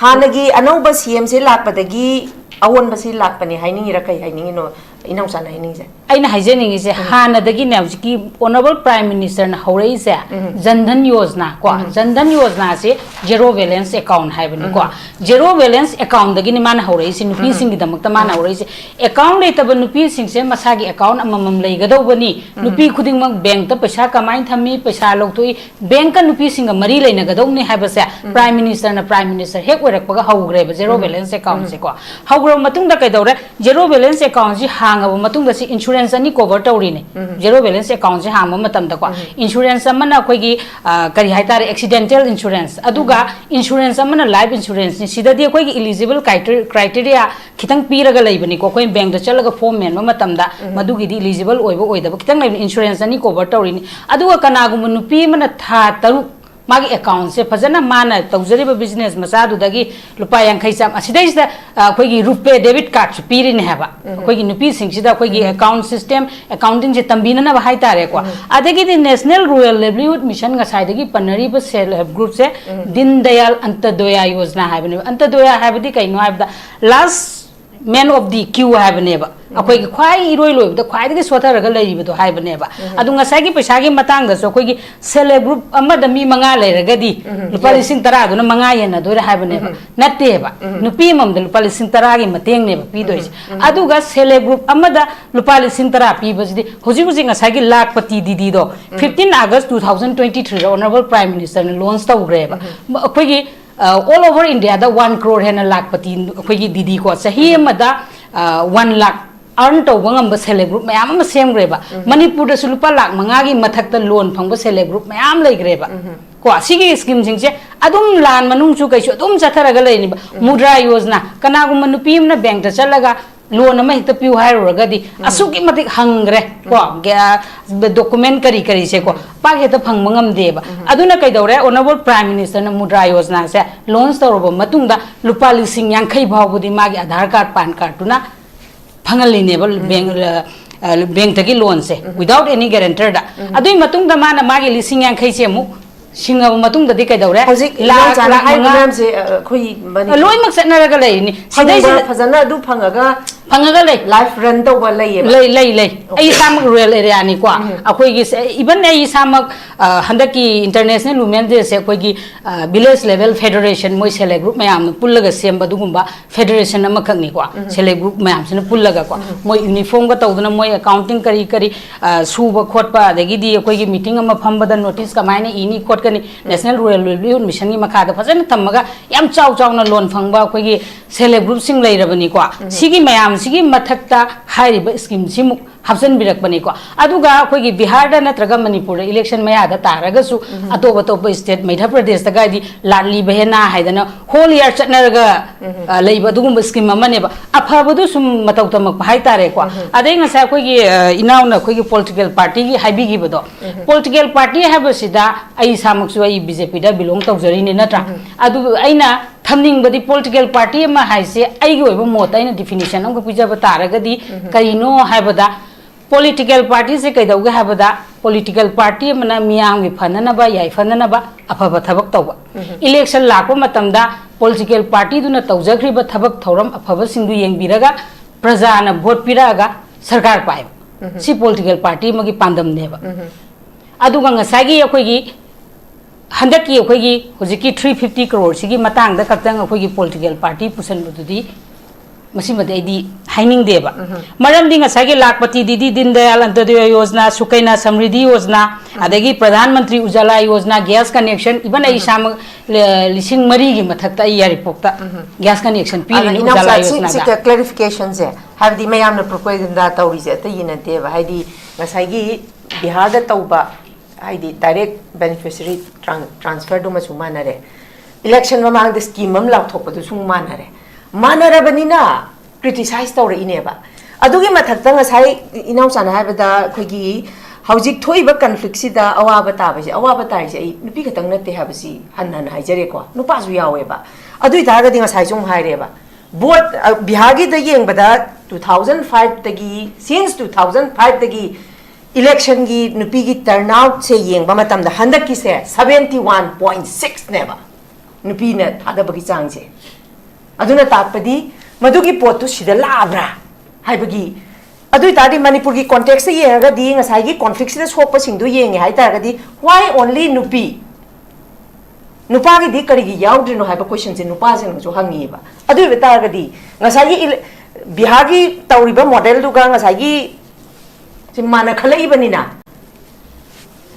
ꯍꯥꯟꯅꯒꯤ ꯑꯅꯧꯕ C M ꯁꯤ ꯂꯥꯛꯄꯗꯒꯤ ꯑꯑꯣꯟꯕꯁꯤ ꯂꯥꯛꯄꯅꯦ ꯍꯥꯏꯅꯤꯡꯉꯤꯔꯥ ꯀꯩ ꯍꯥꯏꯅꯤꯡꯉꯤꯅꯣ ꯏꯅꯧꯆꯥꯅ ꯍꯥꯏꯅꯤꯡꯉꯤꯁꯦ? ꯑꯩꯅ ꯍꯥꯏꯖꯅꯤꯡꯉꯤꯁꯦ, ꯎꯝ꯫ ꯍꯥꯟꯅꯗꯒꯤꯅꯦ ꯍꯧꯖꯤꯛꯀꯤ Honourable Prime Minister ꯅ ꯍꯧꯔꯛꯏꯁꯦ, ꯎꯝ꯫ Jan Dhan Yojana ꯀꯣ, ꯎꯝ꯫ Jan Dhan Yojana ꯁꯤ zero balance account ꯍꯥꯏꯕꯅꯤꯀꯣ꯫ ꯎꯝ꯫ Zero balance account ꯗꯒꯤꯅꯤ ꯃꯥꯅ ꯍꯧꯔꯛꯏꯁꯦ, ꯎꯝ꯫ ꯅꯨꯄꯤꯁꯤꯡꯒꯤꯗꯃꯛꯇ ꯃꯥꯅ ꯎꯝ꯫ ꯍꯧꯔꯛꯏꯁꯦ꯫ Account ꯂꯩꯇꯕ ꯅꯨꯄꯤꯁꯤꯡꯁꯦ ꯃꯁꯥꯒꯤ account ꯑꯃꯃꯝ ꯂꯩꯒꯗꯧꯕꯅꯤ꯫ ꯎꯝ꯫ ꯅꯨꯄꯤ ꯈꯨꯗꯤꯡꯃꯛ bank ꯇ ꯄꯩꯁꯥ ꯀꯃꯥꯏꯅ ꯊꯝꯃꯤ, ꯄꯩꯁꯥ ꯂꯧꯊꯣꯛꯏ, bank ꯀ ꯅꯨꯄꯤꯁꯤꯡꯒ ꯃꯔꯤ ꯂꯩꯅꯒꯗꯧꯕꯅꯤ ꯍꯥꯏꯕꯁꯦ ꯎꯝ꯫ Prime Minister ꯅ Prime Minister ꯍꯦꯛ ꯑꯣꯏꯔꯛꯄꯒ ꯍꯧꯈ꯭ꯔꯦꯕ zero ꯎꯝ꯫ Balance account ꯎꯝ꯫ ꯁꯦꯀꯣ꯫ ꯍꯧꯈ꯭ꯔꯕ ꯃꯇꯨꯡꯗ ꯀꯩꯗꯧꯔꯦ? Zero balance account ꯁꯤ ꯍꯥꯡꯉꯕ ꯃꯇꯨꯡꯗ ꯁꯤ insurance ꯑꯅꯤ cover ꯇꯧꯔꯤꯅꯦ꯫ ꯎꯝ꯫ Zero balance account ꯁꯤ ꯍꯥꯡꯕ ꯃꯇꯝꯗꯀꯣ, ꯎꯝ꯫ Insurance ꯑꯃꯅ ꯑꯩꯈꯣꯏꯒꯤ, ꯑ, ꯀꯔꯤ ꯍꯥꯏꯇꯥꯔꯦ, accidental insurance, ꯑꯗꯨꯒ ꯎꯝ꯫ Insurance ꯑꯃꯅ life insurance ꯅꯤ꯫ ꯁꯤꯗꯗꯤ ꯑꯩꯈꯣꯏꯒꯤ eligible criter-, criteria ꯈꯤꯇꯪ ꯄꯤꯔꯒ ꯂꯩꯕꯅꯤꯀꯣ꯫ ꯑꯩꯈꯣꯏ bank ꯇ ꯆꯠꯂꯒ form ꯃꯦꯟꯕ ꯃꯇꯝꯗ ꯎꯝ꯫ ꯃꯗꯨꯒꯤꯗꯤ eligible ꯑꯣꯏꯕ ꯑꯣꯏꯗꯕ ꯈꯤꯇꯪ ꯂꯩꯕꯅꯤ꯫ Insurance ꯑꯅꯤ cover ꯇꯧꯔꯤꯅꯤ꯫ ꯑꯗꯨꯒ ꯀꯅꯥꯒꯨꯝꯕ ꯅꯨꯄꯤ ꯑꯃꯅ ꯊꯥ ꯇꯔꯨꯛ ꯃꯥꯒꯤ account ꯁꯦ ꯐꯖꯅ ꯃꯥꯅ ꯇꯧꯖꯔꯤꯕ business ꯃꯆꯥꯗꯨꯗꯒꯤ ꯂꯨꯄꯥ ꯌꯥꯡꯈꯩ ꯆꯥꯝ-, ꯑꯁꯤꯗꯩꯁꯤꯗ, ꯑ, ꯑꯩꯈꯣꯏꯒꯤ RuPay debit card ꯁꯨ ꯄꯤꯔꯤꯅꯦ ꯍꯥꯏꯕ꯫ ꯎꯝ꯫ ꯑꯩꯈꯣꯏꯒꯤ ꯅꯨꯄꯤꯁꯤꯡꯁꯤꯗ ꯑꯩꯈꯣꯏꯒꯤ ꯎꯝ꯫ Account system, accounting ꯁꯦ ꯇꯝꯕꯤꯅꯅꯕ ꯍꯥꯏꯇꯥꯔꯦꯀꯣ꯫ ꯎꯝ꯫ ꯑꯗꯒꯤꯗꯤ National Rural Livelihood Mission, ꯉꯁꯥꯏꯗꯒꯤ ꯄꯟꯅꯔꯤꯕ self help group ꯁꯦ ꯎꯝ꯫ Deen Dayal Antyodaya Yojana ꯍꯥꯏꯕꯅꯦꯕ꯫ Antyodaya ꯍꯥꯏꯕꯗꯤ ꯀꯩꯅꯣ ꯍꯥꯏꯕꯗ, last man of the queue ꯍꯥꯏꯕꯅꯦꯕ꯫ ꯎꯝ꯫ ꯑꯩꯈꯣꯏꯒꯤ ꯈ꯭ꯋꯥꯏ ꯏꯔꯣꯏ ꯂꯣꯏꯕꯗ ꯈ꯭ꯋꯥꯏꯗꯒꯤ ꯁꯣꯠꯊꯔꯒ ꯂꯩꯔꯤꯕꯗꯣ ꯍꯥꯏꯕꯅꯦꯕ꯫ ꯎꯝ꯫ ꯑꯗꯨ ꯉꯁꯥꯏꯒꯤ ꯄꯩꯁꯥꯒꯤ ꯃꯇꯥꯡꯗꯁꯨ ꯑꯩꯈꯣꯏꯒꯤ self help group ꯑꯃꯗ ꯃꯤ ꯃꯉꯥ ꯂꯩꯔꯒꯗꯤ ꯎꯝ꯫ ꯂꯨꯄꯥ ꯂꯤꯁꯤꯡ ꯇꯔꯥꯗꯨꯅ ꯃꯉꯥ ꯌꯦꯟꯅꯗꯣꯏꯔꯥ ꯍꯥꯏꯕꯅꯦꯕ꯫ ꯎꯝ꯫ ꯅꯠꯇꯦꯕ꯫ ꯎꯝ꯫ ꯅꯨꯄꯤ ꯑꯃꯃꯝꯗ ꯂꯨꯄꯥ ꯂꯤꯁꯤꯡ ꯇꯔꯥꯒꯤ ꯃꯇꯦꯡꯅꯦꯕ ꯄꯤꯗꯣꯏꯁꯦ꯫ ꯎꯝ꯫ ꯎꯝ꯫ ꯑꯗꯨꯒ self help group ꯑꯃꯗ ꯂꯨꯄꯥ ꯂꯤꯁꯤꯡ ꯇꯔꯥ ꯄꯤꯕꯁꯤꯗꯤ ꯍꯧꯖꯤꯛ ꯍꯧꯖꯤꯛ ꯉꯁꯥꯏꯒꯤ ꯂꯥꯈꯄꯇꯤ ꯗꯤꯗꯤꯗꯣ ꯎꯝ꯫ Fifteen August two thousand twenty three ꯗ Honourable Prime Minister ꯅ launch ꯇꯧꯈ꯭ꯔꯦꯕ꯫ ꯎꯝ꯫ ꯑꯩꯈꯣꯏꯒꯤ ꯑ, all over India ꯗ one crore ꯍꯦꯟꯅ ꯂꯥꯈꯄꯇꯤ ꯑꯩꯈꯣꯏꯒꯤ ꯗꯤꯗꯤ ꯀꯣ, ꯆꯍꯤ ꯑꯃꯗ, ꯑ, one lakh earn ꯇꯧꯕ ꯉꯝꯕ self help group ꯃꯌꯥꯝ ꯑꯃ ꯁꯦꯝꯈ꯭ꯔꯦꯕ꯫ ꯎꯝ꯫ ꯃꯅꯤꯄꯨꯔꯗꯁꯨ ꯂꯨꯄꯥ ꯂꯥꯈ ꯃꯉꯥꯒꯤ ꯃꯊꯛꯇ loan ꯐꯪꯕ self help group ꯃꯌꯥꯝ ꯂꯩꯈ꯭ꯔꯦꯕ꯫ ꯎꯝ꯫ ꯀꯣ, ꯁꯤꯒꯤ scheme ꯁꯤꯡꯁꯦ ꯑꯗꯨꯝ ꯂꯥꯟ ꯃꯅꯨꯡꯁꯨ ꯀꯩꯁꯨ ꯑꯗꯨꯝ ꯆꯠꯊꯔꯒ ꯂꯩꯔꯤꯅꯦꯕ꯫ ꯎꯝ꯫ Mudra Yojana, ꯀꯅꯥꯒꯨꯝꯕ ꯅꯨꯄꯤ ꯑꯃꯅ bank ꯇ ꯆꯠꯂꯒ ꯂꯣꯟ ꯑꯃ ꯍꯦꯛꯇ ꯄꯤꯌꯨ ꯍꯥꯏꯔꯨꯔꯒꯗꯤ ꯑꯁꯨꯛꯀꯤ ꯃꯇꯤꯛ ꯍꯪꯈ꯭ꯔꯦ ꯀꯣ, ꯗꯣꯀꯨꯃꯦꯟ ꯀꯔꯤ ꯀꯔꯤꯁꯦ ꯀꯣ, ꯄꯥꯛ ꯍꯦꯛꯇ ꯐꯪꯕ ꯉꯝꯗꯦꯕ꯫ ꯑꯗꯨꯅ ꯀꯩꯗꯧꯔꯦ, ꯑꯣꯅꯔꯦꯕꯜ ꯄ꯭ꯔꯥꯏꯝ ꯃꯤꯅꯤꯁꯇꯔꯅ ꯃꯨꯗ꯭ꯔꯥ ꯌꯣꯖꯅꯥꯁꯦ ꯂꯣꯟꯁ ꯇꯧꯔꯕ ꯃꯇꯨꯡꯗ ꯂꯨꯄꯥ ꯂꯤꯁꯤꯡ ꯌꯥꯡꯈꯩ ꯐꯥꯎꯕꯗꯤ ꯃꯥꯒꯤ ꯑꯙꯥꯔ ꯀꯥꯔꯗ, ꯄꯥꯟ ꯀꯥꯔꯗꯇꯨꯅ ꯐꯪꯍꯜꯂꯤꯅꯦꯕ ꯕꯦꯡ, ꯑ, ꯕꯦꯡꯛꯇꯒꯤ ꯂꯣꯟꯁꯦ, without any guarantor ꯗ꯫ ꯑꯗꯨꯒꯤ ꯃꯇꯨꯡꯗ ꯃꯥꯅ ꯃꯥꯒꯤ ꯂꯤꯁꯤꯡ ꯌꯥꯡꯈꯩꯁꯦ ꯑꯃꯨꯛ ꯁꯤꯡꯉꯕ ꯃꯇꯨꯡꯗꯗꯤ ꯀꯩꯗꯧꯔꯦ? ꯍꯧꯖꯤꯛ ꯂꯥꯛ, ꯏꯅꯥꯎꯆꯥꯅ ꯂꯥꯛ ꯍꯥꯏꯔꯤꯕ ꯃꯉꯥ, ꯃꯌꯥꯝꯁꯦ, ꯑ, ꯑꯩꯈꯣꯏ ꯃꯅꯤꯄꯨꯔ ꯂꯣꯏꯅꯃꯛ ꯆꯠꯅꯔꯒ ꯂꯩꯔꯤꯅꯤ꯫ ꯐꯪꯕ ꯁꯤꯗꯩꯁꯤꯗ ꯐꯖꯅ ꯑꯗꯨ ꯐꯪꯉꯒ ꯐꯪꯉꯒ ꯂꯩ꯫ Life run ꯇꯧꯕ ꯂꯩꯌꯦꯕ? ꯂꯩ, ꯂꯩ, ꯂꯩ꯫ ꯑꯩ ꯏꯁꯥꯃꯛ ꯔꯨꯔꯦꯜ ꯑꯦꯔꯤꯌꯥꯅꯤꯀꯣ꯫ ꯑꯩꯈꯣꯏꯒꯤ ꯁ-, even ꯑꯩ ꯏꯁꯥꯃꯛ, ꯑ, ꯍꯟꯗꯛꯀꯤ International Women's Day ꯁꯦ ꯑꯩꯈꯣꯏꯒꯤ, ꯑ, village level federation, ꯃꯣꯏ self help group ꯃꯌꯥꯝꯅ ꯄꯨꯜꯂꯒ ꯁꯦꯝꯕ ꯑꯗꯨꯒꯨꯝꯕ federation ꯑꯃꯈꯛꯅꯤꯀꯣ꯫ Self help group ꯃꯌꯥꯝꯁꯤꯅ ꯄꯨꯜꯂꯒꯀꯣ꯫ ꯃꯣꯏ uniform ꯒ ꯇꯧꯗꯅ ꯃꯣꯏ accounting ꯀꯔꯤ ꯀꯔꯤ, ꯑ, ꯁꯨꯕ ꯈꯣꯠꯄ, ꯑꯗꯒꯤꯗꯤ ꯑꯩꯈꯣꯏꯒꯤ meeting ꯑꯃ ꯐꯝꯕꯗ notice ꯀꯃꯥꯏꯅ ꯏꯅꯤ ꯈꯣꯠꯀꯅꯤ, National Rural Livelihood Mission ꯒꯤ ꯃꯈꯥꯗ ꯐꯖꯅ ꯊꯝꯃꯒ ꯌꯥꯝ ꯆꯥꯎ ꯆꯥꯎꯅ ꯂꯣꯟ ꯐꯪꯕ ꯑꯩꯈꯣꯏꯒꯤ self help group ꯁꯤꯡ ꯂꯩꯔꯕꯅꯤꯀꯣ꯫ ꯁꯤꯒꯤ ꯃꯌꯥꯝꯁꯤꯒꯤ ꯃꯊꯛꯇ ꯍꯥꯏꯔꯤꯕ scheme ꯁꯤꯃꯨꯛ ꯍꯥꯞꯆꯤꯟꯕꯤꯔꯛꯄꯅꯤꯀꯣ꯫ ꯑꯗꯨꯒ ꯑꯩꯈꯣꯏꯒꯤ ꯕꯤꯍꯥꯔꯗ ꯅꯠꯇ꯭ꯔꯒ ꯃꯅꯤꯄꯨꯔꯗ election ꯃꯌꯥꯗ ꯇꯥꯔꯒꯁꯨ ꯑꯇꯣꯞ ꯑꯇꯣꯞꯄ state, ꯃꯙ꯭ꯌ ꯄ꯭ꯔꯗꯦꯁꯇꯒꯗꯤ ꯂꯥꯠꯂꯤ ꯕꯍꯦꯅꯥ ꯍꯥꯏꯗꯅ whole year ꯆꯠꯅꯔꯒ, ꯑ, ꯂꯩꯕ ꯑꯗꯨꯒꯨꯝꯕ scheme ꯑꯃꯅꯦꯕ꯫ ꯑꯐꯕꯗꯨ ꯁꯨꯝ ꯃꯇꯧ ꯇꯝꯃꯛꯄ ꯍꯥꯏꯇꯥꯔꯦꯀꯣ꯫ ꯑꯗꯩ ꯉꯁꯥꯏ ꯑꯩꯈꯣꯏꯒꯤ, ꯑ, ꯏꯅꯥꯎꯅ ꯑꯩꯈꯣꯏꯒꯤ political party ꯒꯤ ꯍꯥꯏꯕꯤꯈꯤꯕꯗꯣ, political party ꯍꯥꯏꯕꯁꯤꯗ ꯑꯩ ꯏꯁꯥꯃꯛꯁꯨ ꯑꯩ BJP ꯗ belong ꯇꯧꯖꯔꯤꯅꯤ ꯅꯠꯇ꯭ꯔꯥ? ꯑꯗꯨ ꯑꯩꯅ ꯊꯝꯅꯤꯡꯕꯗꯤ political party ꯑꯃ ꯍꯥꯏꯁꯦ ꯑꯩꯒꯤ ꯑꯣꯏꯕ ꯃꯣꯠꯇ ꯑꯩꯅ definition ꯑꯃꯈꯛ ꯄꯤꯖꯕ ꯇꯥꯔꯒꯗꯤ ꯀꯔꯤꯅꯣ ꯍꯥꯏꯕꯗ, political party ꯁꯦ ꯀꯩꯗꯧꯒꯦ ꯍꯥꯏꯕꯗ political party ꯑꯃꯅ ꯃꯤꯌꯥꯝꯒꯤ ꯐꯅꯅꯕ, ꯌꯥꯏꯐꯅꯅꯕ ꯑꯐꯕ ꯊꯕꯛ ꯇꯧꯕ꯫ Election ꯂꯥꯛꯄ ꯃꯇꯝꯗ political party ꯗꯨꯅ ꯇꯧꯖꯈ꯭ꯔꯤꯕ ꯊꯕꯛ ꯊꯧꯔꯝ ꯑꯐꯕꯁꯤꯡꯗꯨ ꯌꯦꯡꯕꯤꯔꯒ ꯄ꯭ꯔꯖꯥꯅ vote ꯄꯤꯔꯛꯑꯒ ꯁꯔꯀꯥꯔ ꯄꯥꯏꯕ꯫ ꯁꯤ political party ꯑꯃꯒꯤ ꯄꯥꯟꯗꯝꯅꯦꯕ꯫ ꯑꯗꯨꯒ ꯉꯁꯥꯏꯒꯤ ꯑꯩꯈꯣꯏꯒꯤ ꯍꯟꯗꯛꯀꯤ ꯑꯩꯈꯣꯏꯒꯤ ꯍꯧꯖꯤꯛꯀꯤ three fifty crore ꯁꯤꯒꯤ ꯃꯇꯥꯡꯗ ꯈꯛꯇꯪ ꯑꯩꯈꯣꯏꯒꯤ political party ꯄꯨꯁꯟꯕꯗꯨꯗꯤ ꯃꯁꯤꯃꯗꯤ ꯑꯩꯗꯤ ꯍꯥꯏꯅꯤꯡꯗꯦꯕ꯫ ꯃꯔꯝꯗꯤ ꯉꯁꯥꯏꯒꯤ ꯂꯥꯈꯄꯇꯤ ꯗꯤꯗꯤ ꯗꯤꯟ ꯗꯌꯥꯜ ꯑꯟꯇꯣꯗꯌ ꯌꯣꯖꯅꯥ, ꯁꯨꯀꯩꯅꯥ ꯁꯝꯔꯤꯗꯤ ꯌꯣꯖꯅꯥ, ꯑꯗꯒꯤ Pradhan Mantri Ujjwala Yojana, gas connection, even ꯑꯩ ꯏꯁꯥꯃꯛ, ꯑ, ꯂꯤꯁꯤꯡ ꯃꯔꯤꯒꯤ ꯃꯊꯛꯇ ꯑꯩ ꯌꯥꯏꯔꯤꯄꯣꯛꯇ gas connection ꯑꯗ ꯄꯤꯔꯤꯅꯤ ꯏꯅꯥꯎꯆꯥ, ꯎꯖꯥꯂꯥ ꯁꯤ, ꯌꯣꯖꯅꯥꯗ꯫ ꯁꯤꯗ clarification ꯁꯦ, ꯍꯥꯏꯕꯗꯤ ꯃꯌꯥꯝꯅ propaganda ꯇꯧꯔꯤꯁꯦ ꯑꯇꯩꯒꯤ ꯅꯠꯇꯦꯕ, ꯍꯥꯏꯗꯤ ꯉꯁꯥꯏꯒꯤ ꯕꯤꯍꯥꯔꯗ ꯇꯧꯕ, ꯍꯥꯏꯗꯤ direct beneficiary tran-, transfer ꯗꯨꯃꯁꯨ ꯃꯥꯟꯅꯔꯦ, election ꯃꯃꯥꯡꯗ scheme ꯑꯃ ꯂꯥꯎꯊꯣꯛꯄꯗꯨꯁꯨ ꯃꯥꯟꯅꯔꯦ꯫ ꯃꯥꯟꯅꯔꯕꯅꯤꯅ ꯀ꯭ꯔꯤꯇꯤꯁꯥꯏꯁ ꯇꯧꯔꯛꯏꯅꯦꯕ꯫ ꯑꯗꯨꯒꯤ ꯃꯊꯛꯇ ꯉꯁꯥꯏ ꯏꯅꯥꯎꯆꯥꯅ ꯍꯥꯏꯕꯗ ꯑꯩꯈꯣꯏꯒꯤ ꯍꯧꯖꯤꯛ ꯊꯣꯛꯏꯕ ꯀꯟꯐ꯭ꯂꯤꯛꯁꯤꯗ ꯑꯋꯥꯕ ꯇꯥꯕꯁꯦ, ꯑꯋꯥꯕ ꯇꯥꯔꯤꯁꯦ ꯑꯩ ꯅꯨꯄꯤ ꯈꯛꯇꯪ ꯅꯠꯇꯦ ꯍꯥꯏꯕꯁꯤ ꯍꯟꯅ ꯍꯟꯅ ꯍꯥꯏꯖꯔꯦꯀꯣ, ꯅꯨꯄꯥꯁꯨ ꯌꯥꯎꯋꯦꯕ꯫ ꯑꯗꯨ ꯑꯣꯏꯇꯥꯔꯒꯗꯤ ꯉꯁꯥꯏꯁꯨ ꯑꯃꯨꯛ ꯍꯥꯏꯔꯦꯕ, ꯚꯣꯠ, ꯑ, ꯕꯤꯍꯥꯔꯒꯤꯗ ꯌꯦꯡꯕꯗ two thousand five ꯇꯒꯤ, since two thousand five ꯇꯒꯤ ꯏꯂꯦꯛꯁꯟꯒꯤ ꯅꯨꯄꯤꯒꯤ ꯇꯔꯟ ꯑꯥꯎꯠꯁꯦ ꯌꯦꯡꯕ ꯃꯇꯝꯗ ꯍꯟꯗꯛꯀꯤꯁꯦ seventy one point six ꯅꯦꯕ ꯅꯨꯄꯤꯅ ꯊꯥꯗꯕꯒꯤ ꯆꯥꯡꯁꯦ꯫ ꯑꯗꯨꯅ ꯇꯥꯛꯄꯗꯤ ꯃꯗꯨꯒꯤ ꯄꯣꯠꯇꯨ ꯁꯤꯗ ꯂꯥꯛꯑꯕ꯭ꯔꯥ ꯍꯥꯏꯕꯒꯤ꯫ ꯑꯗꯨ ꯑꯣꯏꯇꯥꯔꯗꯤ ꯃꯅꯤꯄꯨꯔꯒꯤ ꯀꯣꯟꯇꯦꯛꯁꯇ ꯌꯦꯡꯉꯒꯗꯤ ꯉꯁꯥꯏꯒꯤ ꯀꯣꯟꯐ꯭ꯂꯤꯛꯁꯤꯗ ꯁꯣꯛꯄꯁꯤꯡꯗꯨ ꯌꯦꯡꯉꯦ ꯍꯥꯏꯇꯥꯔꯒꯗꯤ, why only ꯅꯨꯄꯤ? ꯅꯨꯄꯥꯒꯤꯗꯤ ꯀꯔꯤꯒꯤ ꯌꯥꯎꯗ꯭ꯔꯤꯅꯣ ꯍꯥꯏꯕ ꯀꯣꯏꯁꯟꯁꯦ ꯅꯨꯄꯥꯁꯤꯡꯅꯁꯨ ꯍꯪꯉꯤꯑꯕ꯫ ꯑꯗꯨ ꯑꯣꯏꯕ ꯇꯥꯔꯒꯗꯤ ꯉꯁꯥꯏꯒꯤ ꯏꯂꯦ-, ꯕꯤꯍꯥꯔꯒꯤ ꯇꯧꯔꯤꯕ ꯃꯣꯗꯦꯜꯗꯨꯒ ꯉꯁꯥꯏꯒꯤ ꯁꯤ ꯃꯥꯟꯅꯈꯠꯂꯛꯏꯕꯅꯤꯅ,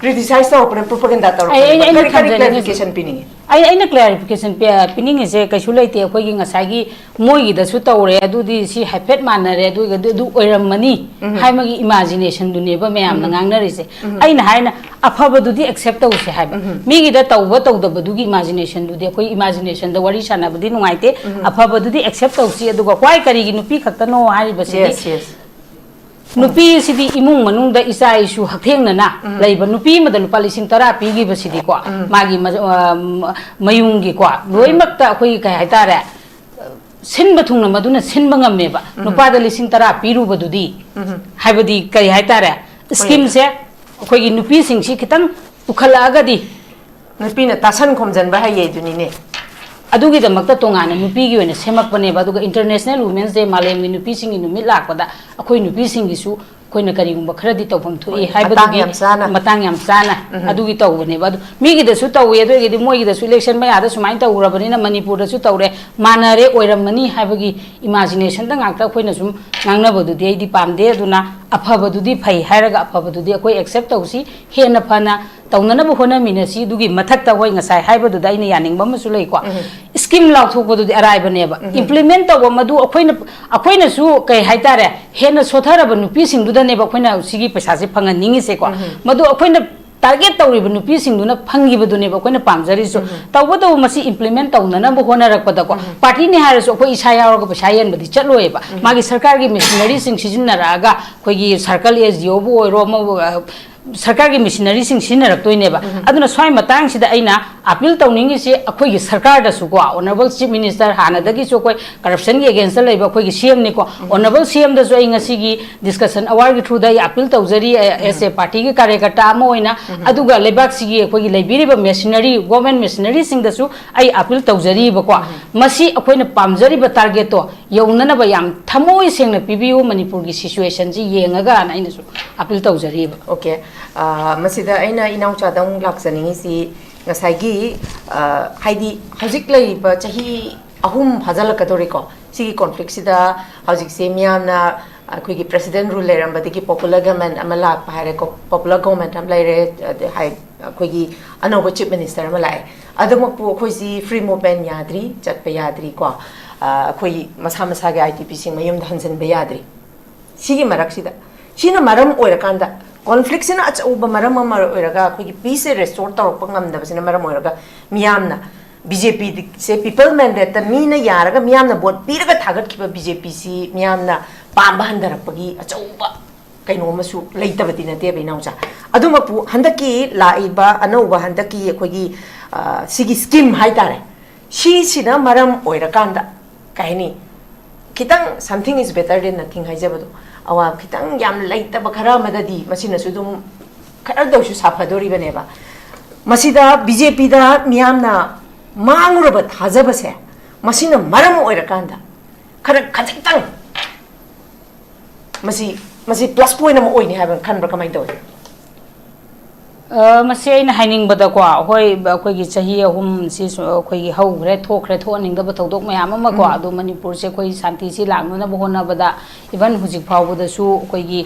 ꯀ꯭ꯔꯤꯇꯤꯁꯥꯏꯁ ꯇꯧꯔꯛꯄꯅ, ꯄ꯭ꯔꯣꯄꯒꯦꯟꯗꯥ ꯑꯩ, ꯑꯩꯅ, ꯇꯧꯔꯛꯄꯅ ꯑꯩꯅ ꯀꯔꯤ, ꯀꯔꯤ ꯊꯝꯖꯅꯤꯡꯉꯤꯁꯦ, ꯀ꯭ꯂꯦꯔꯤꯐꯤꯀꯦꯁꯟ ꯄꯤꯅꯤꯡꯉꯤ? ꯑꯩ, ꯑꯩꯅ ꯀ꯭ꯂꯦꯔꯤꯐꯤꯀꯦꯁꯟ ꯄꯤ-, ꯄꯤꯅꯤꯡꯉꯤꯁꯦ ꯀꯩꯁꯨ ꯂꯩꯇꯦ꯫ ꯑꯩꯈꯣꯏꯒꯤ ꯉꯁꯥꯏꯒꯤ ꯃꯣꯏꯒꯤꯗꯁꯨ ꯇꯧꯔꯦ, ꯑꯗꯨꯗꯤ ꯁꯤ ꯍꯥꯏꯐꯦꯠ ꯃꯥꯟꯅꯔꯦ, ꯑꯗꯨ ꯑꯣꯏꯔꯒꯗꯤ ꯑꯗꯨ ꯑꯣꯏꯔꯝꯃꯅꯤ ꯎꯝ꯫ ꯍꯥꯏꯕꯒꯤ ꯏꯃꯥꯖꯤꯅꯦꯁꯟꯗꯨꯅꯦꯕ ꯃꯌꯥꯝꯅ ꯎꯝ꯫ ꯉꯥꯡꯅꯔꯤꯁꯦ꯫ ꯎꯝ꯫ ꯑꯩꯅ ꯍꯥꯏꯅ ꯑꯐꯕꯗꯨꯗꯤ ꯑꯦꯛꯁꯦꯞ ꯇꯧꯁꯦ ꯍꯥꯏꯕ꯫ ꯎꯝ꯫ ꯃꯤꯒꯤꯗ ꯇꯧꯕ ꯇꯧꯗꯕꯗꯨꯒꯤ ꯏꯃꯥꯖꯤꯅꯦꯁꯟꯗꯨꯗꯤ, ꯑꯩꯈꯣꯏ ꯏꯃꯥꯖꯤꯅꯦꯁꯟꯗ ꯋꯥꯔꯤ ꯁꯥꯟꯅꯕꯗꯤ ꯅꯨꯡꯉꯥꯏꯇꯦ꯫ ꯎꯝ꯫ ꯑꯐꯕꯗꯨꯗꯤ ꯑꯦꯛꯁꯦꯞ ꯇꯧꯁꯤ꯫ ꯑꯗꯨꯒ why ꯀꯔꯤꯒꯤ ꯅꯨꯄꯤ ꯈꯛꯇꯅꯣ ꯍꯥꯏꯔꯤꯕꯁꯤꯗꯤ, yes, yes. ꯅꯨꯄꯤꯁꯤꯗꯤ ꯏꯃꯨꯡ ꯃꯅꯨꯡꯗ ꯏꯆꯥ ꯏꯁꯨ ꯍꯛꯊꯦꯡꯅꯅ ꯎꯝ꯫ ꯂꯩꯕ ꯅꯨꯄꯤ ꯑꯃꯗ ꯂꯨꯄꯥ ꯂꯤꯁꯤꯡ ꯇꯔꯥ ꯄꯤꯈꯤꯕꯁꯤꯗꯤꯀꯣ, ꯎꯝ꯫ ꯃꯥꯒꯤ ꯃ-, ꯑ, ꯃ-, ꯃꯌꯨꯝꯒꯤꯀꯣ, ꯎꯝ꯫ ꯂꯣꯏꯅꯃꯛꯇ ꯑꯩꯈꯣꯏꯒꯤ ꯀꯩ ꯍꯥꯏꯇꯥꯔꯦ, ꯁꯤꯟꯕ ꯊꯨꯡꯅ ꯃꯗꯨꯅ ꯁꯤꯟꯕ ꯉꯝꯃꯦꯕ꯫ ꯎꯝ꯫ ꯅꯨꯄꯥꯗ ꯂꯤꯁꯤꯡ ꯇꯔꯥ ꯄꯤꯔꯨꯕꯗꯨꯗꯤ, ꯎꯝ꯫ ꯍꯥꯏꯕꯗꯤ ꯀꯔꯤ ꯍꯥꯏꯇꯥꯔꯦ, ꯍꯣꯏ꯫ ꯁ꯭ꯀꯤꯝꯁꯦ ꯑꯩꯈꯣꯏꯒꯤ ꯅꯨꯄꯤꯁꯤꯡꯁꯤ ꯈꯤꯇꯪ ꯄꯨꯈꯠꯂꯛꯑꯒꯗꯤ, ꯅꯨꯄꯤꯅ ꯇꯥꯁꯟ ꯈꯣꯝꯖꯟꯕ ꯍꯩꯌꯦ ꯑꯗꯨꯅꯤꯅꯦ꯫ ꯑꯗꯨꯒꯤꯗꯃꯛꯇ ꯇꯣꯉꯥꯟꯅ ꯅꯨꯄꯤꯒꯤ ꯑꯣꯏꯅ ꯁꯦꯝꯃꯛꯄꯅꯦꯕ꯫ ꯑꯗꯨꯒ International Women's Day, ꯃꯥꯂꯦꯝꯒꯤ ꯅꯨꯄꯤꯁꯤꯡꯒꯤ ꯅꯨꯃꯤꯠ ꯂꯥꯛꯄꯗ ꯑꯩꯈꯣꯏ ꯅꯨꯄꯤꯁꯤꯡꯒꯤꯁꯨ ꯑꯩꯈꯣꯏꯅ ꯀꯔꯤꯒꯨꯝꯕ ꯈꯔꯗꯤ ꯇꯧꯐꯝ ꯊꯣꯛꯏ ꯍꯣꯏ, ꯍꯥꯏꯕꯗꯨꯒꯤ ꯃꯇꯥꯡ ꯌꯥꯝ ꯆꯥꯅ꯫ ꯃꯇꯥꯡ ꯌꯥꯝ ꯆꯥꯅ ꯎꯝ꯫ ꯑꯗꯨꯒꯤ ꯇꯧꯕꯅꯦꯕ꯫ ꯑꯗꯨ ꯃꯤꯒꯤꯗꯁꯨ ꯇꯧꯋꯤ, ꯑꯗꯨ ꯑꯣꯏꯔꯒꯗꯤ ꯃꯣꯏꯒꯤꯗꯁꯨ ꯏꯂꯦꯛꯁꯟ ꯃꯌꯥꯗ ꯁꯨꯃꯥꯏꯅ ꯇꯧꯔꯕꯅꯤꯅ ꯃꯅꯤꯄꯨꯔꯗꯁꯨ ꯇꯧꯔꯦ, ꯃꯥꯟꯅꯔꯦ, ꯑꯣꯏꯔꯝꯃꯅꯤ ꯍꯥꯏꯕꯒꯤ ꯏꯃꯥꯖꯤꯅꯦꯁꯟꯗ ꯉꯥꯛꯇ ꯑꯩꯈꯣꯏꯅ ꯁꯨꯝ ꯉꯥꯡꯅꯕꯗꯨꯗꯤ ꯑꯩꯗꯤ ꯄꯥꯝꯗꯦ꯫ ꯑꯗꯨꯅ ꯑꯐꯕꯗꯨꯗꯤ ꯐꯩ ꯍꯥꯏꯔꯒ ꯑꯐꯕꯗꯨꯗꯤ ꯑꯩꯈꯣꯏ ꯑꯦꯛꯁꯦꯞ ꯇꯧꯁꯤ, ꯍꯦꯟꯅ ꯐꯅ ꯇꯧꯅꯅꯕ ꯍꯣꯠꯅꯃꯤꯟꯅꯁꯤ꯫ ꯑꯗꯨꯒꯤ ꯃꯊꯛꯇ ꯍꯣꯏ, ꯉꯁꯥꯏ ꯍꯥꯏꯕꯗꯨꯗ ꯑꯩꯅ ꯌꯥꯅꯤꯡꯕ ꯑꯃꯁꯨ ꯂꯩꯀꯣ꯫ ꯎꯝ꯫ ꯁ꯭ꯀꯤꯝ ꯂꯥꯎꯊꯣꯛꯄꯗꯨꯗꯤ ꯑꯔꯥꯏꯕꯅꯦꯕ꯫ ꯎꯝ꯫ ꯏꯝꯄ꯭ꯂꯤꯃꯦꯟ ꯇꯧꯕ ꯃꯗꯨ ꯑꯩꯈꯣꯏꯅ, ꯑꯩꯈꯣꯏꯅꯁꯨ ꯀꯩ ꯍꯥꯏꯇꯥꯔꯦ, ꯍꯦꯟꯅ ꯁꯣꯊꯔꯕ ꯅꯨꯄꯤꯁꯤꯡꯗꯨꯗꯅꯦꯕ ꯑꯩꯈꯣꯏꯅ ꯁꯤꯒꯤ ꯄꯩꯁꯥꯁꯦ ꯐꯪꯍꯟꯅꯤꯡꯉꯤꯁꯦꯀꯣ꯫ ꯎꯝ꯫ ꯃꯗꯨ ꯑꯩꯈꯣꯏꯅ ꯇꯥꯔꯒꯦꯠ ꯇꯧꯔꯤꯕ ꯅꯨꯄꯤꯁꯤꯡꯗꯨꯅ ꯐꯪꯈꯤꯕꯗꯨꯅꯦꯕ ꯑꯩꯈꯣꯏꯅ ꯄꯥꯝꯖꯔꯤꯁꯨ꯫ ꯇꯧꯕꯇꯕꯨ ꯃꯁꯤ ꯏꯝꯄ꯭ꯂꯤꯃꯦꯟ ꯇꯧꯅꯅꯕ ꯍꯣꯠꯅꯔꯛꯄꯗꯀꯣ, ꯄꯥꯔꯇꯤꯅꯤ ꯍꯥꯏꯔꯁꯨ ꯑꯩꯈꯣꯏ ꯏꯁꯥ ꯌꯥꯎꯔꯒ ꯄꯩꯁꯥ ꯌꯦꯟꯕꯗꯤ ꯆꯠꯂꯣꯏꯕ꯫ ꯃꯥꯒꯤ ꯁꯔꯀꯥꯔꯒꯤ ꯃꯦꯁꯤꯅꯔꯤꯁꯤꯡ ꯁꯤꯖꯤꯟꯅꯔꯛꯑꯒ, ꯑꯩꯈꯣꯏꯒꯤ ꯁꯔꯀꯜ ꯑꯦꯁ ꯗꯤ ꯑꯣꯕꯨ ꯑꯣꯏꯔꯣ, ꯑꯃꯕꯨ, ꯑ, ꯁꯔꯀꯥꯔꯒꯤ ꯃꯦꯁꯤꯅꯔꯤꯁꯤꯡ ꯁꯤꯖꯤꯟꯅꯔꯛꯇꯣꯏꯅꯦꯕ꯫ ꯑꯗꯨꯅ ꯁ꯭ꯋꯥꯏ ꯃꯇꯥꯡꯁꯤꯗ ꯑꯩꯅ ꯑꯄꯤꯜ ꯇꯧꯅꯤꯡꯉꯤꯁꯤ ꯑꯩꯈꯣꯏꯒꯤ ꯁꯔꯀꯥꯔꯗꯁꯨꯀꯣ, ꯑꯣꯅꯔꯦꯕꯜ ꯆꯤꯐ ꯃꯤꯅꯤꯁꯇꯔ, ꯍꯥꯟꯅꯗꯒꯤꯁꯨ ꯑꯩꯈꯣꯏ ꯀꯔꯞꯁꯟꯒꯤ ꯑꯦꯒꯦꯟꯁꯇ ꯂꯩꯕ ꯑꯩꯈꯣꯏꯒꯤ ꯁꯤ ꯑꯦꯝꯅꯤꯀꯣ, ꯑꯣꯅꯔꯦꯕꯜ ꯁꯤ ꯑꯦꯝꯗꯁꯨ ꯑꯩ ꯉꯁꯤꯒꯤ ꯗꯤꯁꯀꯁꯟ ꯑꯋꯥꯔꯒꯤ ꯊ꯭ꯔꯨꯗ ꯑꯩ ꯑꯄꯤꯜ ꯇꯧꯖꯔꯤ, ꯑꯦꯁ ꯑꯦ ꯄꯥꯔꯇꯤꯒꯤ ꯀꯥꯔꯌꯀꯔꯇꯥ ꯑꯃ ꯑꯣꯏꯅ꯫ ꯑꯗꯨꯒ ꯂꯩꯕꯥꯛꯁꯤꯒꯤ ꯑꯩꯈꯣꯏꯒꯤ ꯂꯩꯕꯤꯔꯤꯕ ꯃꯦꯁꯤꯅꯔꯤ, ꯒꯣꯔꯃꯦꯟ ꯃꯦꯁꯤꯅꯔꯤꯁꯤꯡꯗꯁꯨ ꯑꯩ ꯑꯄꯤꯜ ꯇꯧꯖꯔꯤꯕꯀꯣ꯫ ꯃꯁꯤ ꯑꯩꯈꯣꯏꯅ ꯄꯥꯝꯖꯔꯤꯕ ꯇꯥꯔꯒꯦꯠꯇꯣ ꯌꯧꯅꯅꯕ ꯌꯥꯝ ꯊꯃꯣꯏ ꯁꯦꯡꯅ ꯄꯤꯕꯤꯌꯨ, ꯃꯅꯤꯄꯨꯔꯒꯤ ꯁꯤꯆꯨꯋꯦꯁꯟꯁꯤ ꯌꯦꯡꯉꯒꯅ ꯑꯩꯅꯁꯨ ꯑꯄꯤꯜ ꯇꯧꯖꯔꯤꯕ꯫ ꯑꯣꯀꯦ꯫ ꯑ, ꯃꯁꯤꯗ ꯑꯩꯅ ꯏꯅꯥꯎꯆꯥꯗ ꯑꯃꯨꯛ ꯂꯥꯛꯆꯅꯤꯡꯉꯤꯁꯤ, ꯉꯁꯥꯏꯒꯤ, ꯑ, ꯍꯥꯏꯗꯤ ꯍꯧꯖꯤꯛ ꯂꯩꯔꯤꯕ ꯆꯍꯤ ꯑꯍꯨꯝ ꯐꯥꯖꯤꯜꯂꯛꯀꯗꯧꯔꯦꯀꯣ, ꯁꯤꯒꯤ ꯀꯣꯟꯐ꯭ꯂꯤꯛꯁꯤꯗ ꯍꯧꯖꯤꯛꯁꯦ ꯃꯤꯌꯥꯝꯅ ꯑꯩꯈꯣꯏꯒꯤ ꯄ꯭ꯔꯦꯁꯤꯗꯦꯟ ꯔꯨꯜ ꯂꯩꯔꯝꯕꯗꯒꯤ ꯄꯣꯄꯨꯂꯔ ꯒꯃꯦꯟ ꯑꯃ ꯂꯥꯛꯄ ꯍꯥꯏꯔꯦꯀꯣ, ꯄꯣꯄꯨꯂꯔ ꯒꯣꯔꯃꯦꯟ ꯑꯃ ꯂꯩꯔꯦ, ꯑꯗ ꯍꯥꯏ-, ꯑꯩꯈꯣꯏꯒꯤ ꯑꯅꯧꯕ ꯆꯤꯐ ꯃꯤꯅꯤꯁꯇꯔ ꯑꯃ ꯂꯥꯛꯑꯦ꯫ ꯑꯗꯨꯃꯛꯄꯨ ꯑꯩꯈꯣꯏꯁꯤ ꯐ꯭ꯔꯤ ꯃꯨꯚꯃꯦꯟ ꯌꯥꯗ꯭ꯔꯤ, ꯆꯠꯄ ꯌꯥꯗ꯭ꯔꯤꯀꯣ, ꯑ, ꯑꯩꯈꯣꯏ ꯃꯁꯥ ꯃꯁꯥꯒꯤ ꯑꯥꯏ ꯗꯤ ꯄꯤꯁꯤꯡ ꯃꯌꯨꯝꯗ ꯍꯟꯖꯤꯟꯕ ꯌꯥꯗ꯭ꯔꯤ꯫ ꯁꯤꯒꯤ ꯃꯔꯛꯁꯤꯗ, ꯁꯤꯅ ꯃꯔꯝ ꯑꯣꯏꯔꯀꯥꯟꯗ, ꯀꯣꯟꯐ꯭ꯂꯤꯛꯁꯤꯅ ꯑꯆꯧꯕ ꯃꯔꯝ ꯑꯃ ꯑꯣꯏꯔꯒ, ꯑꯩꯈꯣꯏꯒꯤ ꯄꯤꯁꯁꯦ ꯔꯦꯁꯇꯣꯔ ꯇꯧꯔꯛꯄ ꯉꯝꯗꯕꯁꯤꯅ ꯃꯔꯝ ꯑꯣꯏꯔꯒ ꯃꯤꯌꯥꯝꯅ ꯕꯤ ꯖꯦ ꯄꯤꯁꯦ ꯄꯤꯄꯜ ꯃꯦꯟꯗꯦꯠꯇ ꯃꯤꯅ ꯌꯥꯔꯒ ꯃꯤꯌꯥꯝꯅ ꯚꯣꯠ ꯄꯤꯔꯒ ꯊꯥꯒꯠꯈꯤꯕ ꯕꯤ ꯖꯦ ꯄꯤꯁꯤ ꯃꯤꯌꯥꯝꯅ ꯄꯥꯝꯕ ꯍꯟꯊꯔꯛꯄꯒꯤ ꯑꯆꯧꯕ ꯀꯩꯅꯣ ꯑꯃꯁꯨ ꯂꯩꯇꯕꯗꯤ ꯅꯠꯇꯦꯕ, ꯏꯅꯥꯎꯆꯥ꯫ ꯑꯗꯨꯃꯛꯄꯨ ꯍꯟꯗꯛꯀꯤ ꯂꯥꯛꯏꯕ ꯑꯅꯧꯕ ꯍꯟꯗꯛꯀꯤ ꯑꯩꯈꯣꯏꯒꯤ, ꯑ, ꯁꯤꯒꯤ ꯁ꯭ꯀꯤꯝ ꯍꯥꯏꯇꯥꯔꯦ, ꯁꯤꯁꯤꯅ ꯃꯔꯝ ꯑꯣꯏꯔꯀꯥꯟꯗ, ꯀꯩ ꯍꯥꯏꯅꯤ, ꯈꯤꯇꯪ something is better than nothing ꯍꯥꯏꯖꯕꯗꯣ, ꯑꯋꯥ ꯈꯤꯇꯪ ꯌꯥꯝ ꯂꯩꯇꯕ ꯈꯔ ꯑꯃꯗꯗꯤ ꯃꯁꯤꯅꯁꯨ ꯑꯗꯨꯝ ꯈꯔꯗ ꯑꯣꯏꯁꯨ ꯁꯥꯐꯗꯣꯔꯤꯕꯅꯦꯕ꯫ ꯃꯁꯤꯗ ꯕꯤ ꯖꯦ ꯄꯤꯗ ꯃꯤꯌꯥꯝꯅ ꯃꯥꯡꯂꯨꯔꯕ ꯊꯥꯖꯕꯁꯦ ꯃꯁꯤꯅ ꯃꯔꯝ ꯑꯣꯏꯔꯀꯥꯟꯗ ꯈꯔ ꯈꯖꯤꯛꯇꯪ ꯃꯁꯤ, ꯃꯁꯤ ꯄ꯭ꯂꯁ ꯄꯣꯏꯟ ꯑꯃ ꯑꯣꯏꯅꯤ ꯍꯥꯏꯕ ꯈꯟꯕ꯭ꯔꯥ, ꯀꯃꯥꯏꯅ ꯇꯧꯏ? ꯑ, ꯃꯁꯤ ꯑꯩꯅ ꯍꯥꯏꯅꯤꯡꯕꯗꯀꯣ, ꯍꯣꯏ, ꯑꯩꯈꯣꯏꯒꯤ ꯆꯍꯤ ꯑꯍꯨꯝꯁꯤ ꯁꯨ-, ꯑꯩꯈꯣꯏꯒꯤ ꯍꯧꯈ꯭ꯔꯦ, ꯊꯣꯛꯈ꯭ꯔꯦ, ꯊꯣꯛꯍꯟꯅꯤꯡꯗꯕ ꯊꯧꯗꯣꯛ ꯃꯌꯥꯝ ꯑꯃꯀꯣ, ꯑꯗꯣ ꯃꯅꯤꯄꯨꯔꯁꯦ ꯑꯩꯈꯣꯏ ꯁꯥꯟꯇꯤꯁꯤ ꯂꯥꯛꯅꯅꯕ ꯍꯣꯠꯅꯕꯗ, ꯏꯚꯟ ꯍꯧꯖꯤꯛ ꯐꯥꯎꯕꯗꯁꯨ ꯑꯩꯈꯣꯏꯒꯤ,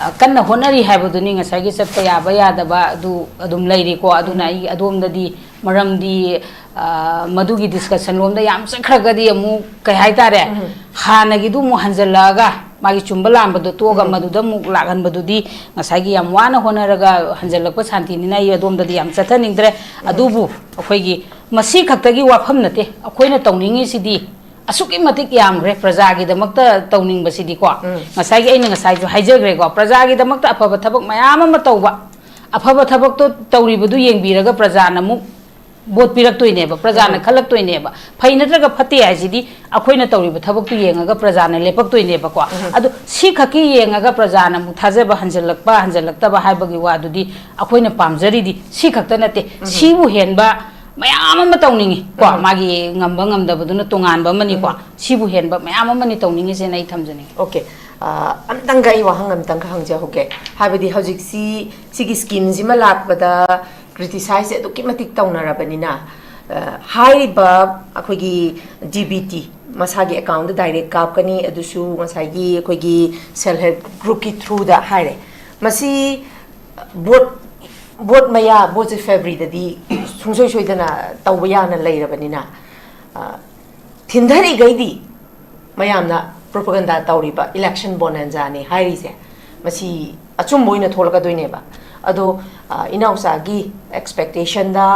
ꯑ, ꯀꯟꯅ ꯍꯣꯠꯅꯔꯤ ꯍꯥꯏꯕꯗꯨꯅꯤ꯫ ꯉꯁꯥꯏꯒꯤ ꯆꯠꯄ ꯌꯥꯕ ꯌꯥꯗꯕ ꯑꯗꯨ ꯑꯗꯨꯝ ꯂꯩꯔꯤꯀꯣ꯫ ꯑꯗꯨꯅ ꯑꯩ ꯑꯗꯣꯝꯗꯗꯤ, ꯃꯔꯝꯗꯤ, ꯑ, ꯃꯗꯨꯒꯤ ꯗꯤꯁꯀꯁꯟ ꯂꯣꯝꯗ ꯌꯥꯝ ꯆꯠꯈ꯭ꯔꯒꯗꯤ ꯑꯃꯨꯛ, ꯀꯩ ꯍꯥꯏꯇꯥꯔꯦ, ꯍꯥꯟꯅꯒꯤꯗꯨ ꯑꯃꯨꯛ ꯍꯟꯖꯜꯂꯛꯑꯒ, ꯃꯥꯒꯤ ꯆꯨꯝꯕ ꯂꯥꯟꯕꯗꯣ ꯇꯣꯛꯑꯒ ꯎꯝ꯫ ꯃꯗꯨꯗ ꯑꯃꯨꯛ ꯂꯥꯛꯍꯟꯕꯗꯨꯗꯤ ꯉꯁꯥꯏꯒꯤ ꯌꯥꯝ ꯋꯥꯅ ꯍꯣꯠꯅꯔꯒ ꯍꯟꯖꯜꯂꯛꯄ ꯁꯥꯟꯇꯤꯅꯤꯅ ꯑꯩ ꯑꯗꯣꯝꯗꯗꯤ ꯌꯥꯝ ꯆꯠꯊꯅꯤꯡꯗ꯭ꯔꯦ꯫ ꯎꯝ꯫ ꯑꯗꯨꯕꯨ ꯑꯩꯈꯣꯏꯒꯤ ꯃꯁꯤ ꯈꯛꯇꯒꯤ ꯋꯥꯐꯝ ꯅꯠꯇꯦ꯫ ꯑꯩꯈꯣꯏꯅ ꯇꯧꯅꯤꯡꯉꯤꯁꯤꯗꯤ ꯑꯁꯨꯛꯀꯤ ꯃꯇꯤꯛ ꯌꯥꯝꯈ꯭ꯔꯦ ꯄ꯭ꯔꯖꯥꯒꯤꯗꯃꯛꯇ ꯇꯧꯅꯤꯡꯕꯁꯤꯗꯤꯀꯣ꯫ ꯎꯝ꯫ ꯉꯁꯥꯏꯒꯤ ꯑꯩꯅ ꯉꯁꯥꯏꯁꯨ ꯍꯥꯏꯖꯈ꯭ꯔꯦꯀꯣ, ꯄ꯭ꯔꯖꯥꯒꯤꯗꯃꯛꯇ ꯑꯐꯕ ꯊꯕꯛ ꯃꯌꯥꯝ ꯑꯃ ꯇꯧꯕ, ꯑꯐꯕ ꯊꯕꯛꯇꯣ ꯇꯧꯔꯤꯕꯗꯨ ꯌꯦꯡꯕꯤꯔꯒ ꯄ꯭ꯔꯖꯥꯅ ꯑꯃꯨꯛ ꯚꯣꯠ ꯄꯤꯔꯛꯇꯣꯏꯅꯦꯕ, ꯄ꯭ꯔꯖꯥꯅ ꯎꯝ꯫ ꯈꯜꯂꯛꯇꯣꯏꯅꯦꯕ꯫ ꯐꯩ ꯅꯠꯇ꯭ꯔꯒ ꯐꯠꯇꯦ ꯍꯥꯏꯁꯤꯗꯤ ꯑꯩꯈꯣꯏꯅ ꯇꯧꯔꯤꯕ ꯊꯕꯛꯇꯨ ꯌꯦꯡꯉꯒ ꯄ꯭ꯔꯖꯥꯅ ꯂꯦꯞꯄꯛꯇꯣꯏꯅꯦꯕꯀꯣ꯫ ꯎꯝ꯫ ꯑꯗꯣ ꯁꯤ ꯈꯛꯀꯤ ꯌꯦꯡꯉꯒ ꯄ꯭ꯔꯖꯥꯅ ꯑꯃꯨꯛ ꯊꯥꯖꯕ ꯍꯟꯖꯜꯂꯛꯄ, ꯍꯟꯖꯜꯂꯛꯇꯕ ꯍꯥꯏꯕꯒꯤ ꯋꯥꯗꯨꯗꯤ ꯑꯩꯈꯣꯏꯅ ꯄꯥꯝꯖꯔꯤꯗꯤ ꯁꯤ ꯈꯛꯇ ꯅꯠꯇꯦ꯫ ꯎꯝ꯫ ꯁꯤꯕꯨ ꯍꯦꯟꯕ ꯃꯌꯥꯝ ꯑꯃ ꯇꯧꯅꯤꯡꯉꯤ ꯀꯣ꯫ ꯎꯝ꯫ ꯃꯥꯒꯤ ꯉꯝꯕ ꯉꯝꯗꯕꯗꯨꯅ ꯇꯣꯉꯥꯟꯕ ꯑꯃꯅꯤꯀꯣ꯫ ꯎꯝ꯫ ꯁꯤꯕꯨ ꯍꯦꯟꯕ ꯃꯌꯥꯝ ꯑꯃꯅꯤ ꯇꯧꯅꯤꯡꯉꯤꯁꯦꯅ ꯑꯩ ꯊꯝꯖꯅꯤꯡꯉꯤ꯫ ꯑꯣꯀꯦ꯫ ꯑ, ꯑꯝꯇꯪꯒ ꯑꯩ ꯋꯥꯍꯪ ꯑꯝꯇꯪꯒ ꯍꯪꯖꯍꯧꯒꯦ꯫ ꯍꯥꯏꯕꯗꯤ ꯍꯧꯖꯤꯛꯁꯤ ꯁꯤꯒꯤ ꯁ꯭ꯀꯤꯝꯁꯤꯃ ꯂꯥꯛꯄꯗ ꯀ꯭ꯔꯤꯇꯤꯁꯥꯏꯁꯁꯦ ꯑꯗꯨꯛꯀꯤ ꯃꯇꯤꯛ ꯇꯧꯅꯔꯕꯅꯤꯅ, ꯑ, ꯍꯥꯏꯔꯤꯕ ꯑꯩꯈꯣꯏꯒꯤ ꯗꯤ ꯕꯤ ꯇꯤ ꯃꯁꯥꯒꯤ ꯑꯦꯀꯥꯎꯟꯗ ꯗꯥꯏꯔꯦꯛ ꯀꯥꯞꯀꯅꯤ, ꯑꯗꯨꯁꯨ ꯉꯁꯥꯏꯒꯤ ꯑꯩꯈꯣꯏꯒꯤ ꯁꯦꯜꯐ ꯍꯦꯜꯞ ꯒ꯭ꯔꯨꯞꯀꯤ ꯊ꯭ꯔꯨꯗ ꯍꯥꯏꯔꯦ꯫ ꯃꯁꯤ ꯚꯣꯠ, ꯚꯣꯠ ꯃꯌꯥ, ꯚꯣꯠꯁꯦ ꯐꯦꯕ꯭ꯔꯨꯋꯥꯔꯤꯗꯗꯤ ꯁꯨꯡꯁꯣꯏ ꯁꯣꯏꯗꯅ ꯇꯧꯕ ꯌꯥꯅ ꯂꯩꯔꯕꯅꯤꯅ, ꯑ, ꯊꯤꯟꯊꯔꯤꯈꯩꯗꯤ ꯃꯌꯥꯝꯅ ꯄ꯭ꯔꯣꯄꯒꯟꯗꯥ ꯇꯧꯔꯤꯕ ꯏꯂꯦꯛꯁꯟ ꯕꯣꯅꯦꯟꯖꯥꯅꯤ ꯍꯥꯏꯔꯤꯁꯦ, ꯃꯁꯤ ꯑꯆꯨꯝꯕ ꯑꯣꯏꯅ ꯊꯣꯛꯂꯛꯀꯗꯣꯏꯅꯦꯕ꯫ ꯑꯗꯣ, ꯑ, ꯏꯅꯥꯎꯆꯥꯒꯤ ꯑꯦꯛꯁꯄꯦꯛꯇꯦꯁꯟꯗ,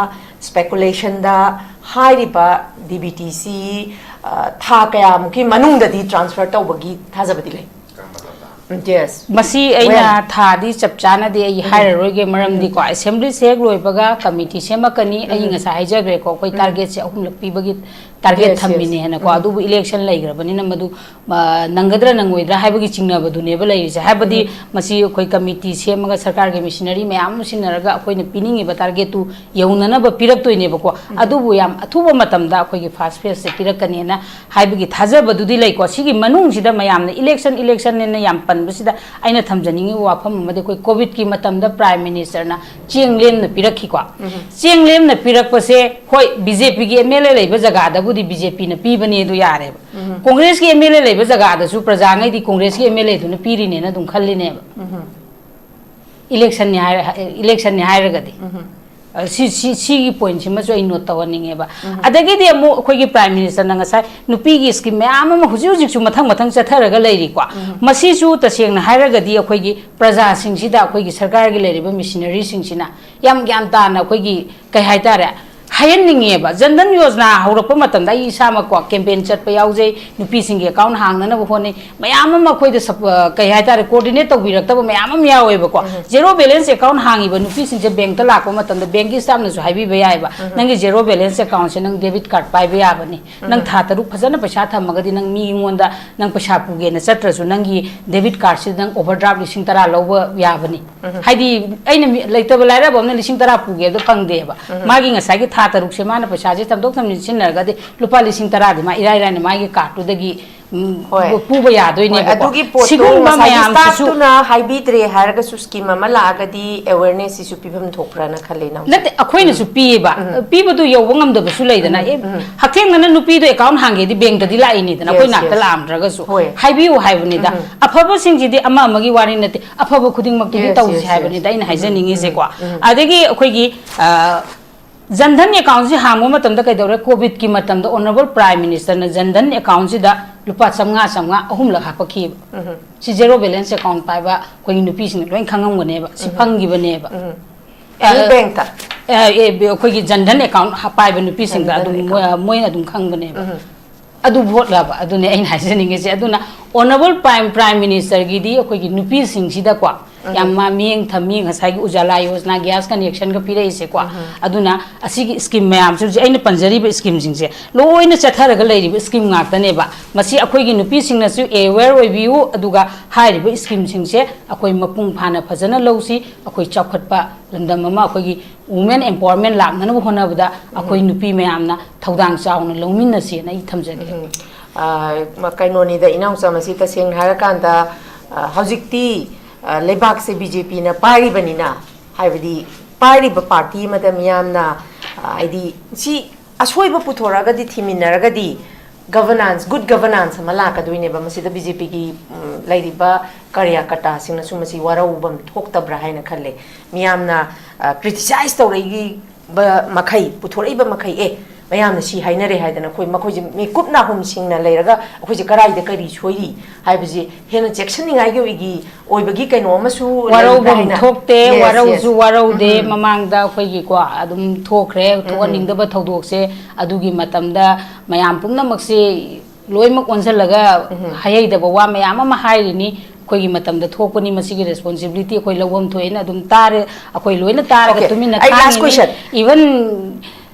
ꯁ꯭ꯄꯦꯀꯨꯂꯦꯁꯟꯗ ꯍꯥꯏꯔꯤꯕ ꯗꯤ ꯕꯤ ꯇꯤꯁꯤ, ꯑ, ꯊꯥ ꯀꯌꯥꯃꯨꯛꯀꯤ ꯃꯅꯨꯡꯗꯗꯤ ꯇ꯭ꯔꯥꯟꯁꯐꯔ ꯇꯧꯕꯒꯤ ꯊꯥꯖꯕꯗꯤ ꯂꯩ? ꯀꯔꯝꯕ ꯃꯇꯝꯗ? Yes꯫ ꯃꯁꯤ ꯑꯩꯅ When? ꯊꯥꯗꯤ ꯆꯞ ꯆꯥꯅꯗꯤ ꯑꯩ ꯎꯝ꯫ ꯍꯥꯏꯔꯔꯣꯏꯒꯦ, ꯃꯔꯝꯗꯤꯀꯣ, ꯎꯝ꯫ ꯑꯦꯁꯦꯝꯕ꯭ꯂꯤꯁꯤ ꯍꯦꯛ ꯂꯣꯏꯕꯒ ꯀꯃꯤꯇꯤ ꯁꯦꯝꯃꯛꯀꯅꯤ꯫ ꯑꯩ ꯎꯝ꯫ ꯉꯁꯥꯏ ꯍꯥꯏꯖꯈ꯭ꯔꯦꯀꯣ, ꯑꯩꯈꯣꯏ ꯎꯝ꯫ ꯇꯥꯔꯒꯦꯠꯁꯦ ꯑꯍꯨꯝꯂꯛ ꯄꯤꯕꯒꯤ ꯇꯥꯔꯒꯦꯠ Yes, yes꯫ ꯊꯝꯃꯤꯅꯦꯅꯀꯣ꯫ ꯎꯝ꯫ ꯑꯗꯨꯕꯨ ꯏꯂꯦꯛꯁꯟ ꯂꯩꯈ꯭ꯔꯕꯅꯤꯅ ꯃꯗꯨ, ꯑ, ꯅꯪꯒꯗ꯭ꯔꯥ ꯅꯪꯉꯣꯏꯗ꯭ꯔꯥ ꯍꯥꯏꯕꯒꯤ ꯆꯤꯡꯅꯕꯗꯨꯅꯦꯕ ꯂꯩꯔꯤꯁꯦ꯫ ꯍꯥꯏꯕꯗꯤ ꯎꯝ꯫ ꯃꯁꯤ ꯑꯩꯈꯣꯏ ꯀꯃꯤꯇꯤ ꯁꯦꯝꯃꯒ ꯁꯔꯀꯥꯔꯒꯤ ꯃꯦꯁꯤꯅꯔꯤ ꯃꯌꯥꯝ ꯑꯃ ꯁꯤꯖꯤꯟꯅꯔꯒ ꯑꯩꯈꯣꯏꯅ ꯄꯤꯅꯤꯡꯉꯤꯕ ꯇꯥꯔꯒꯦꯠꯇꯨ ꯌꯧꯅꯅꯕ ꯄꯤꯔꯛꯇꯣꯏꯅꯦꯕꯀꯣ꯫ ꯎꯝ꯫ ꯑꯗꯨꯕꯨ ꯌꯥꯝ ꯑꯊꯨꯕ ꯃꯇꯝꯗ ꯑꯩꯈꯣꯏꯒꯤ ꯐꯥꯔꯁ ꯐꯦꯁꯁꯦ ꯄꯤꯔꯛꯀꯅꯦꯅ ꯍꯥꯏꯕꯒꯤ ꯊꯥꯖꯕꯗꯨꯗꯤ ꯂꯩꯀꯣ꯫ ꯁꯤꯒꯤ ꯃꯅꯨꯡꯁꯤꯗ ꯃꯌꯥꯝꯅ ꯏꯂꯦꯛꯁꯟ, ꯏꯂꯦꯛꯁꯟꯅꯦꯅ ꯌꯥꯝ ꯄꯟꯕꯁꯤꯗ ꯑꯩꯅ ꯊꯝꯖꯅꯤꯡꯉꯤꯕ ꯋꯥꯐꯝ ꯑꯃꯗꯤ ꯑꯩꯈꯣꯏ ꯀꯣꯚꯤꯗꯀꯤ ꯃꯇꯝꯗ ꯄ꯭ꯔꯥꯏꯝ ꯃꯤꯅꯤꯁꯇꯔꯅ ꯆꯦꯡ ꯂꯦꯝꯅ ꯄꯤꯔꯛꯈꯤꯀꯣ꯫ ꯎꯝ꯫ ꯆꯦꯡ ꯂꯦꯝꯅ ꯄꯤꯔꯛꯄꯁꯦ, ꯍꯣꯏ, ꯕꯤ ꯖꯦ ꯄꯤꯒꯤ ꯑꯦꯝ ꯑꯦꯜ ꯑꯦ ꯂꯩꯕ ꯖꯒꯥꯗꯕꯨꯗꯤ ꯕꯤ ꯖꯦ ꯄꯤꯅ ꯄꯤꯕꯅꯦ ꯑꯗꯨ ꯌꯥꯔꯦꯕ꯫ ꯎꯝ꯫ ꯀꯣꯡꯒ꯭ꯔꯦꯁꯀꯤ ꯑꯦꯝ ꯑꯦꯜ ꯑꯦ ꯂꯩꯕ ꯖꯒꯥꯗꯁꯨ ꯄ꯭ꯔꯖꯥꯉꯩꯗꯤ ꯀꯣꯡꯒ꯭ꯔꯦꯁꯀꯤ ꯑꯦꯝ ꯑꯦꯜ ꯑꯦꯗꯨꯅ ꯄꯤꯔꯤꯅꯦꯅ ꯑꯗꯨꯝ ꯈꯜꯂꯤꯅꯦꯕ꯫ ꯎꯝ꯫ ꯏꯂꯦꯛꯁꯟꯅꯤ ꯍꯥꯏꯔ-, ꯏꯂꯦꯛꯁꯟꯅꯤ ꯍꯥꯏꯔꯒꯗꯤ꯫ ꯎꯝ꯫ ꯑ, ꯁꯤ, ꯁꯤ, ꯁꯤꯒꯤ ꯄꯣꯏꯟꯠꯁꯤꯃꯁꯨ ꯑꯩ ꯅꯣꯠ ꯇꯧꯍꯟꯅꯤꯡꯉꯦꯕ꯫ ꯑꯗꯒꯤꯗꯤ ꯑꯃꯨꯛ ꯑꯩꯈꯣꯏꯒꯤ ꯄ꯭ꯔꯥꯏꯝ ꯃꯤꯅꯤꯁꯇꯔꯅ ꯉꯁꯥꯏ ꯅꯨꯄꯤꯒꯤ ꯁ꯭ꯀꯤꯝ ꯃꯌꯥꯝ ꯑꯃ ꯍꯧꯖꯤꯛ ꯍꯧꯖꯤꯛꯁꯨ ꯃꯊꯪ ꯃꯊꯪ ꯆꯠꯊꯔꯒ ꯂꯩꯔꯤꯀꯣ꯫ ꯃꯁꯤꯁꯨ ꯇꯁꯦꯡꯅ ꯍꯥꯏꯔꯒꯗꯤ ꯑꯩꯈꯣꯏꯒꯤ ꯄ꯭ꯔꯖꯥꯁꯤꯡꯁꯤꯗ ꯑꯩꯈꯣꯏꯒꯤ ꯁꯔꯀꯥꯔꯒꯤ ꯂꯩꯔꯤꯕ ꯃꯤꯁꯤꯅꯔꯤꯁꯤꯡꯁꯤꯅ ꯌꯥꯝ ꯒ꯭ꯌꯥꯟ ꯇꯥꯅ ꯑꯩꯈꯣꯏꯒꯤ, ꯀꯩ ꯍꯥꯏꯇꯥꯔꯦ, ꯍꯥꯏꯍꯟꯅꯤꯡꯉꯦꯕ꯫ ꯖꯟ ꯙꯟ ꯌꯣꯖꯅꯥ ꯍꯧꯔꯛꯄ ꯃꯇꯝꯗ ꯑꯩ ꯏꯁꯥꯃꯛꯀꯣ ꯀꯦꯝꯄꯦꯟ ꯆꯠꯄ ꯌꯥꯎꯖꯩ, ꯅꯨꯄꯤꯁꯤꯡꯒꯤ ꯑꯦꯀꯥꯎꯟ ꯍꯥꯡꯅꯅꯕ ꯍꯣꯠꯅꯩ꯫ ꯃꯌꯥꯝ ꯑꯃ ꯑꯩꯈꯣꯏꯗ ꯁꯞ-, ꯑ, ꯀꯩ ꯍꯥꯏꯇꯥꯔꯦ, ꯀꯣꯑꯣꯔꯗꯤꯅꯦꯠ ꯇꯧꯕꯤꯔꯛꯇꯕ ꯃꯌꯥꯝ ꯑꯃ ꯌꯥꯎꯋꯦꯕꯀꯣ꯫ ꯖꯦꯔꯣ ꯕꯦꯂꯦꯟꯁ ꯑꯦꯀꯥꯎꯟ ꯍꯥꯡꯉꯤꯕ ꯅꯨꯄꯤꯁꯤꯡꯁꯦ ꯕꯦꯡꯛꯇ ꯂꯥꯛꯄ ꯃꯇꯝꯗ ꯕꯦꯡꯛꯀꯤ ꯁ꯭ꯇꯥꯐꯅꯁꯨ ꯍꯥꯏꯕꯤꯕ ꯌꯥꯏꯑꯕ, "ꯅꯪꯒꯤ ꯖꯦꯔꯣ ꯕꯦꯂꯦꯟꯁ ꯑꯦꯀꯥꯎꯟꯁꯦ ꯅꯪ ꯗꯦꯕꯤꯠ ꯀꯥꯔꯗ ꯄꯥꯏꯕ ꯌꯥꯕꯅꯤ, ꯅꯪ ꯊꯥ ꯇꯔꯨꯛ ꯐꯖꯅ ꯄꯩꯁꯥ ꯊꯝꯃꯒꯗꯤ ꯅꯪ ꯃꯤꯉꯣꯟꯗ ꯅꯪ ꯄꯩꯁꯥ ꯄꯨꯒꯦꯅ ꯆꯠꯇ꯭ꯔꯁꯨ ꯅꯪꯒꯤ ꯗꯦꯕꯤꯠ ꯀꯥꯔꯗꯁꯤꯗ ꯅꯪ ꯑꯣꯚꯔꯗ꯭ꯔꯥꯐ ꯂꯤꯁꯤꯡ ꯇꯔꯥ ꯂꯧꯕ ꯌꯥꯕꯅꯤ"꯫ ꯍꯥꯏꯗꯤ ꯑꯩꯅ ꯃꯤ-, ꯂꯩꯇꯕ ꯂꯥꯏꯔꯕ ꯑꯃꯅ ꯂꯤꯁꯤꯡ ꯇꯔꯥ ꯄꯨꯒꯦ ꯍꯥꯏꯕꯗꯣ ꯐꯪꯗꯦꯕ꯫ ꯃꯥꯒꯤ ꯉꯁꯥꯏꯒꯤ ꯊꯥ ꯇꯔꯨꯛꯁꯦ ꯃꯥꯅ ꯄꯩꯁꯥꯁꯦ ꯊꯝꯗꯣꯛ ꯊꯝꯖꯤꯟ ꯁꯤꯖꯤꯟꯅꯔꯒꯗꯤ ꯂꯨꯄꯥ ꯂꯤꯁꯤꯡ ꯇꯔꯥꯗꯤ ꯃꯥ ꯏꯔꯥꯏ ꯂꯥꯏꯅ ꯃꯥꯒꯤ ꯀꯥꯔꯗꯇꯨꯗꯒꯤ, ꯎꯝ, ꯍꯣꯏ꯫ ꯄꯨꯕ ꯍꯣꯏ, ꯌꯥꯗꯣꯏꯅꯦꯕꯀꯣ꯫ ꯑꯗꯨꯒꯤ ꯄꯣꯠꯇꯣ ꯁꯤꯒꯨꯝꯕ ꯉꯁꯥꯏꯒꯤ ꯃꯌꯥꯝꯁꯤꯁꯨ ꯁ꯭ꯇꯥꯐꯇꯨꯅ ꯍꯥꯏꯕꯤꯗ꯭ꯔꯦ ꯍꯥꯏꯔꯒꯁꯨ ꯁ꯭ꯀꯤꯝ ꯑꯃ ꯂꯥꯛꯑꯒꯗꯤ ꯑꯦꯋꯦꯔꯅꯦꯁꯁꯤꯁꯨ ꯄꯤꯐꯝ ꯊꯣꯛꯄ꯭ꯔꯥꯅ ꯈꯜꯂꯦ ꯏꯅꯥꯎꯆꯥ꯫ ꯅꯠꯇꯦ, ꯑꯩꯈꯣꯏꯅꯁꯨ ꯄꯤꯌꯦꯕ꯫ ꯄꯤꯕꯗꯨ ꯌꯧꯕ ꯉꯝꯗꯕꯁꯨ ꯂꯩꯗꯅ꯫ ꯑꯦ, ꯍꯛꯊꯦꯡꯅꯅ ꯅꯨꯄꯤꯗꯣ ꯑꯦꯀꯥꯎꯟ ꯍꯥꯡꯒꯦꯗꯤ ꯕꯦꯡꯛꯇꯗꯤ ꯂꯥꯛꯏꯅꯤꯗꯅ, ꯑꯩꯈꯣꯏ ꯌꯦꯁ, ꯅꯥꯛꯇ ꯌꯦꯁ꯫ ꯂꯥꯛꯑꯝꯗ꯭ꯔꯒꯁꯨ꯫ ꯍꯣꯏ꯫ ꯍꯥꯏꯕꯤꯌꯨ ꯍꯥꯏꯕꯅꯤꯗ꯫ ꯑꯐꯕꯁꯤꯡꯁꯤꯗꯤ ꯑꯃ ꯑꯃꯒꯤ ꯋꯥꯔꯤ ꯅꯠꯇꯦ, ꯑꯐꯕ ꯈꯨꯗꯤꯡꯃꯛꯇꯨꯗꯤ ꯌꯦꯁ, ꯇꯧꯁꯤ ꯌꯦꯁ, ꯍꯥꯏꯕꯅꯤꯗ ꯌꯦꯁ꯫ ꯑꯩꯅ ꯍꯥꯏꯖꯅꯤꯡꯉꯤꯁꯦꯀꯣ꯫ ꯑꯗꯒꯤ ꯑꯩꯈꯣꯏꯒꯤ, ꯑ, ꯖꯟ ꯙꯟ ꯑꯦꯀꯥꯎꯟꯁꯤ ꯍꯥꯡꯕ ꯃꯇꯝꯗ ꯀꯩꯗꯧꯔꯦ? ꯀꯣꯚꯤꯗꯀꯤ ꯃꯇꯝꯗ ꯑꯣꯅꯔꯦꯕꯜ ꯄ꯭ꯔꯥꯏꯝ ꯃꯤꯅꯤꯁꯇꯔꯅ ꯖꯟ ꯙꯟ ꯑꯦꯀꯥꯎꯟꯁꯤꯗ ꯂꯨꯄꯥ ꯆꯥꯝꯃꯉꯥ, ꯆꯥꯝꯃꯉꯥ ꯑꯍꯨꯝꯂꯛ ꯍꯥꯞꯄꯛꯈꯤꯕ꯫ ꯁꯤ ꯖꯦꯔꯣ ꯕꯦꯂꯦꯟꯁ ꯑꯦꯀꯥꯎꯟ ꯄꯥꯏꯕ ꯑꯩꯈꯣꯏꯒꯤ ꯅꯨꯄꯤꯁꯤꯡꯅ ꯂꯣꯏ ꯈꯪꯉꯝꯒꯅꯦꯕ꯫ ꯁꯤ ꯐꯪꯈꯤꯕꯅꯦꯕ꯫ ꯑꯦꯅꯤ ꯑ, ꯕꯦꯡꯛꯇ? ꯑ, ꯑꯦ, ꯕꯤ-, ꯑꯩꯈꯣꯏꯒꯤ ꯖꯟ ꯙꯟ ꯑꯦꯀꯥꯎꯟ ꯍꯥꯞ-, ꯄꯥꯏꯕ ꯅꯨꯄꯤꯁꯤꯡꯗ ꯖꯟ ꯙꯟ ꯑꯗꯨꯝ ꯃꯣꯏ-, ꯑꯦꯀꯥꯎꯟ꯫ ꯃꯣꯏꯅ ꯑꯗꯨꯝ ꯈꯪꯕꯅꯦꯕ꯫ ꯑꯗꯨ ꯚꯣꯠꯂꯕ? ꯑꯗꯨꯅꯦ ꯑꯩꯅ ꯍꯥꯏꯖꯅꯤꯡꯉꯤꯁꯦ꯫ ꯑꯗꯨꯅ ꯑꯣꯅꯔꯦꯕꯜ ꯄ꯭ꯔꯥꯏꯝ, ꯄ꯭ꯔꯥꯏꯝ ꯃꯤꯅꯤꯁꯇꯔꯒꯤꯗꯤ ꯑꯩꯈꯣꯏꯒꯤ ꯅꯨꯄꯤꯁꯤꯡꯁꯤꯗꯀꯣ, ꯌꯥꯝ ꯃꯥ ꯃꯤꯠꯌꯦꯡ ꯊꯝꯃꯤ꯫ ꯉꯁꯥꯏꯒꯤ ꯎꯖꯥꯂꯥ ꯌꯣꯖꯅꯥ, ꯒ꯭ꯌꯥꯁ ꯀꯅꯦꯛꯁꯟꯒ ꯄꯤꯔꯛꯏꯁꯦꯀꯣ꯫ ꯑꯗꯨꯅ ꯑꯁꯤꯒꯤ ꯁ꯭ꯀꯤꯝ ꯃꯌꯥꯝꯁꯦ, ꯍꯧꯖꯤꯛ ꯑꯩꯅ ꯄꯟꯖꯔꯤꯕ ꯁ꯭ꯀꯤꯝꯁꯤꯡꯁꯦ ꯂꯣꯏꯅ ꯆꯠꯊꯔꯒ ꯂꯩꯔꯤꯕ ꯁ꯭ꯀꯤꯝ ꯉꯥꯛꯇꯅꯦꯕ꯫ ꯃꯁꯤ ꯑꯩꯈꯣꯏꯒꯤ ꯅꯨꯄꯤꯁꯤꯡꯅꯁꯨ ꯑꯦꯋꯦꯌꯔ ꯑꯣꯏꯕꯤꯌꯨ, ꯑꯗꯨꯒ ꯍꯥꯏꯔꯤꯕ ꯁ꯭ꯀꯤꯝꯁꯤꯡꯁꯦ ꯑꯩꯈꯣꯏ ꯃꯄꯨꯡ ꯐꯥꯅ ꯐꯖꯅ ꯂꯧꯁꯤ꯫ ꯑꯩꯈꯣꯏ ꯆꯥꯎꯈꯠꯄ ꯂꯝꯗꯝ ꯑꯃ, ꯑꯩꯈꯣꯏꯒꯤ ꯋꯨꯃꯦꯟ ꯑꯦꯝꯄꯥꯋꯔꯃꯦꯟ ꯂꯥꯛꯅꯅꯕ ꯍꯣꯠꯅꯕꯗ ꯑꯩꯈꯣꯏ ꯅꯨꯄꯤ ꯃꯌꯥꯝꯅ ꯊꯧꯗꯥꯡ ꯆꯥꯎꯅ ꯂꯧꯃꯤꯟꯅꯁꯦꯅ ꯑꯩ ꯊꯝꯖꯒꯦ꯫ ꯎꯝ꯫ ꯑ, ꯃ-, ꯀꯩꯅꯣꯅꯤꯗ, ꯏꯅꯥꯎꯆꯥ, ꯃꯁꯤ ꯇꯁꯦꯡꯅ ꯍꯥꯏꯔꯀꯥꯟꯗ, ꯑ, ꯍꯧꯖꯤꯛꯇꯤ, ꯑ, ꯂꯩꯕꯥꯛꯁꯦ ꯕꯤ ꯖꯦ ꯄꯤꯅ ꯄꯥꯏꯔꯤꯕꯅꯤꯅ, ꯍꯥꯏꯕꯗꯤ ꯄꯥꯏꯔꯤꯕ ꯄꯥꯔꯇꯤ ꯑꯃꯗ ꯃꯤꯌꯥꯝꯅ, ꯑ, ꯍꯥꯏꯗꯤ ꯁꯤ ꯑꯁꯣꯏꯕ ꯄꯨꯊꯣꯔꯛꯑꯒꯗꯤ, ꯊꯤꯃꯤꯟꯅꯔꯒꯗꯤ ꯒꯚꯔꯅꯥꯟꯁ, ꯒꯨꯗ ꯒꯚꯔꯅꯥꯟꯁ ꯑꯃ ꯂꯥꯛꯀꯗꯣꯏꯅꯦꯕ꯫ ꯃꯁꯤꯗ ꯕꯤ ꯖꯦ ꯄꯤꯒꯤ, ꯎꯝ, ꯂꯩꯔꯤꯕ ꯀꯥꯔꯌꯥꯀꯔꯇꯥꯁꯤꯡꯅꯁꯨ ꯃꯁꯤ ꯋꯥꯔꯧꯕꯝ ꯊꯣꯛꯇꯕ꯭ꯔꯥ ꯍꯥꯏꯅ ꯈꯜꯂꯦ꯫ ꯃꯤꯌꯥꯝꯅ, ꯑ, criticize ꯇꯧꯔꯛꯏꯕ ꯃꯈꯩ, ꯄꯨꯊꯣꯔꯛꯏꯕ ꯃꯈꯩ, "ꯑꯦ, ꯃꯌꯥꯝꯅ ꯁꯤ ꯍꯥꯏꯅꯔꯦ" ꯍꯥꯏꯗꯅ ꯑꯩꯈꯣꯏ, ꯃꯈꯣꯏꯁꯦ ꯃꯤꯀꯨꯞ ꯅꯥꯍꯨꯝ ꯁꯤꯡꯅ ꯂꯩꯔꯒ ꯑꯩꯈꯣꯏꯁꯦ ꯀꯔꯥꯏꯗ ꯀꯔꯤ ꯁꯣꯏꯔꯤ ꯍꯥꯏꯕꯁꯤ ꯍꯦꯟꯅ ꯆꯦꯛꯁꯤꯟꯅꯤꯡꯉꯥꯏꯒꯤ ꯑꯣꯏꯒꯤ, ꯑꯣꯏꯕꯒꯤ ꯀꯩꯅꯣ ꯑꯃꯁꯨ ꯂꯩꯕ꯭ꯔꯥ ꯋꯥꯔꯧꯕꯝ ꯍꯥꯏꯅ? ꯊꯣꯛꯇꯦ, Yes, ꯋꯥꯔꯧꯁꯨ yes. ꯋꯥꯔꯧꯗꯦ꯫ ꯎꯝ. ꯃꯃꯥꯡꯗ ꯑꯩꯈꯣꯏꯒꯤꯀꯣ ꯑꯗꯨꯝ ꯊꯣꯛꯈ꯭ꯔꯦ, ꯎꯝ. ꯊꯣꯛꯍꯟꯅꯤꯡꯗꯕ ꯊꯧꯗꯣꯛꯁꯦ꯫ ꯑꯗꯨꯒꯤ ꯃꯇꯝꯗ ꯃꯌꯥꯝ ꯄꯨꯝꯅꯃꯛꯁꯦ ꯂꯣꯏꯅꯃꯛ ꯑꯣꯟꯁꯤꯜꯂꯒ ꯎꯝ. ꯍꯥꯏꯍꯩꯗꯕ ꯋꯥ ꯃꯌꯥꯝ ꯑꯃ ꯍꯥꯏꯔꯤꯅꯤ꯫ ꯑꯩꯈꯣꯏꯒꯤ ꯃꯇꯝꯗ ꯊꯣꯛꯄꯅꯤ, ꯃꯁꯤꯒꯤ responsibility ꯑꯩꯈꯣꯏ ꯂꯧꯐꯝ ꯊꯣꯛꯑꯦꯅ ꯑꯗꯨꯝ ꯇꯥꯔꯦ, ꯑꯩꯈꯣꯏ ꯂꯣꯏꯅ ꯇꯥꯔꯒ Okay. ꯇꯨꯃꯤꯟꯅ ꯑꯩ last ꯈꯥꯡꯉꯤꯅꯤ꯫ Question. Even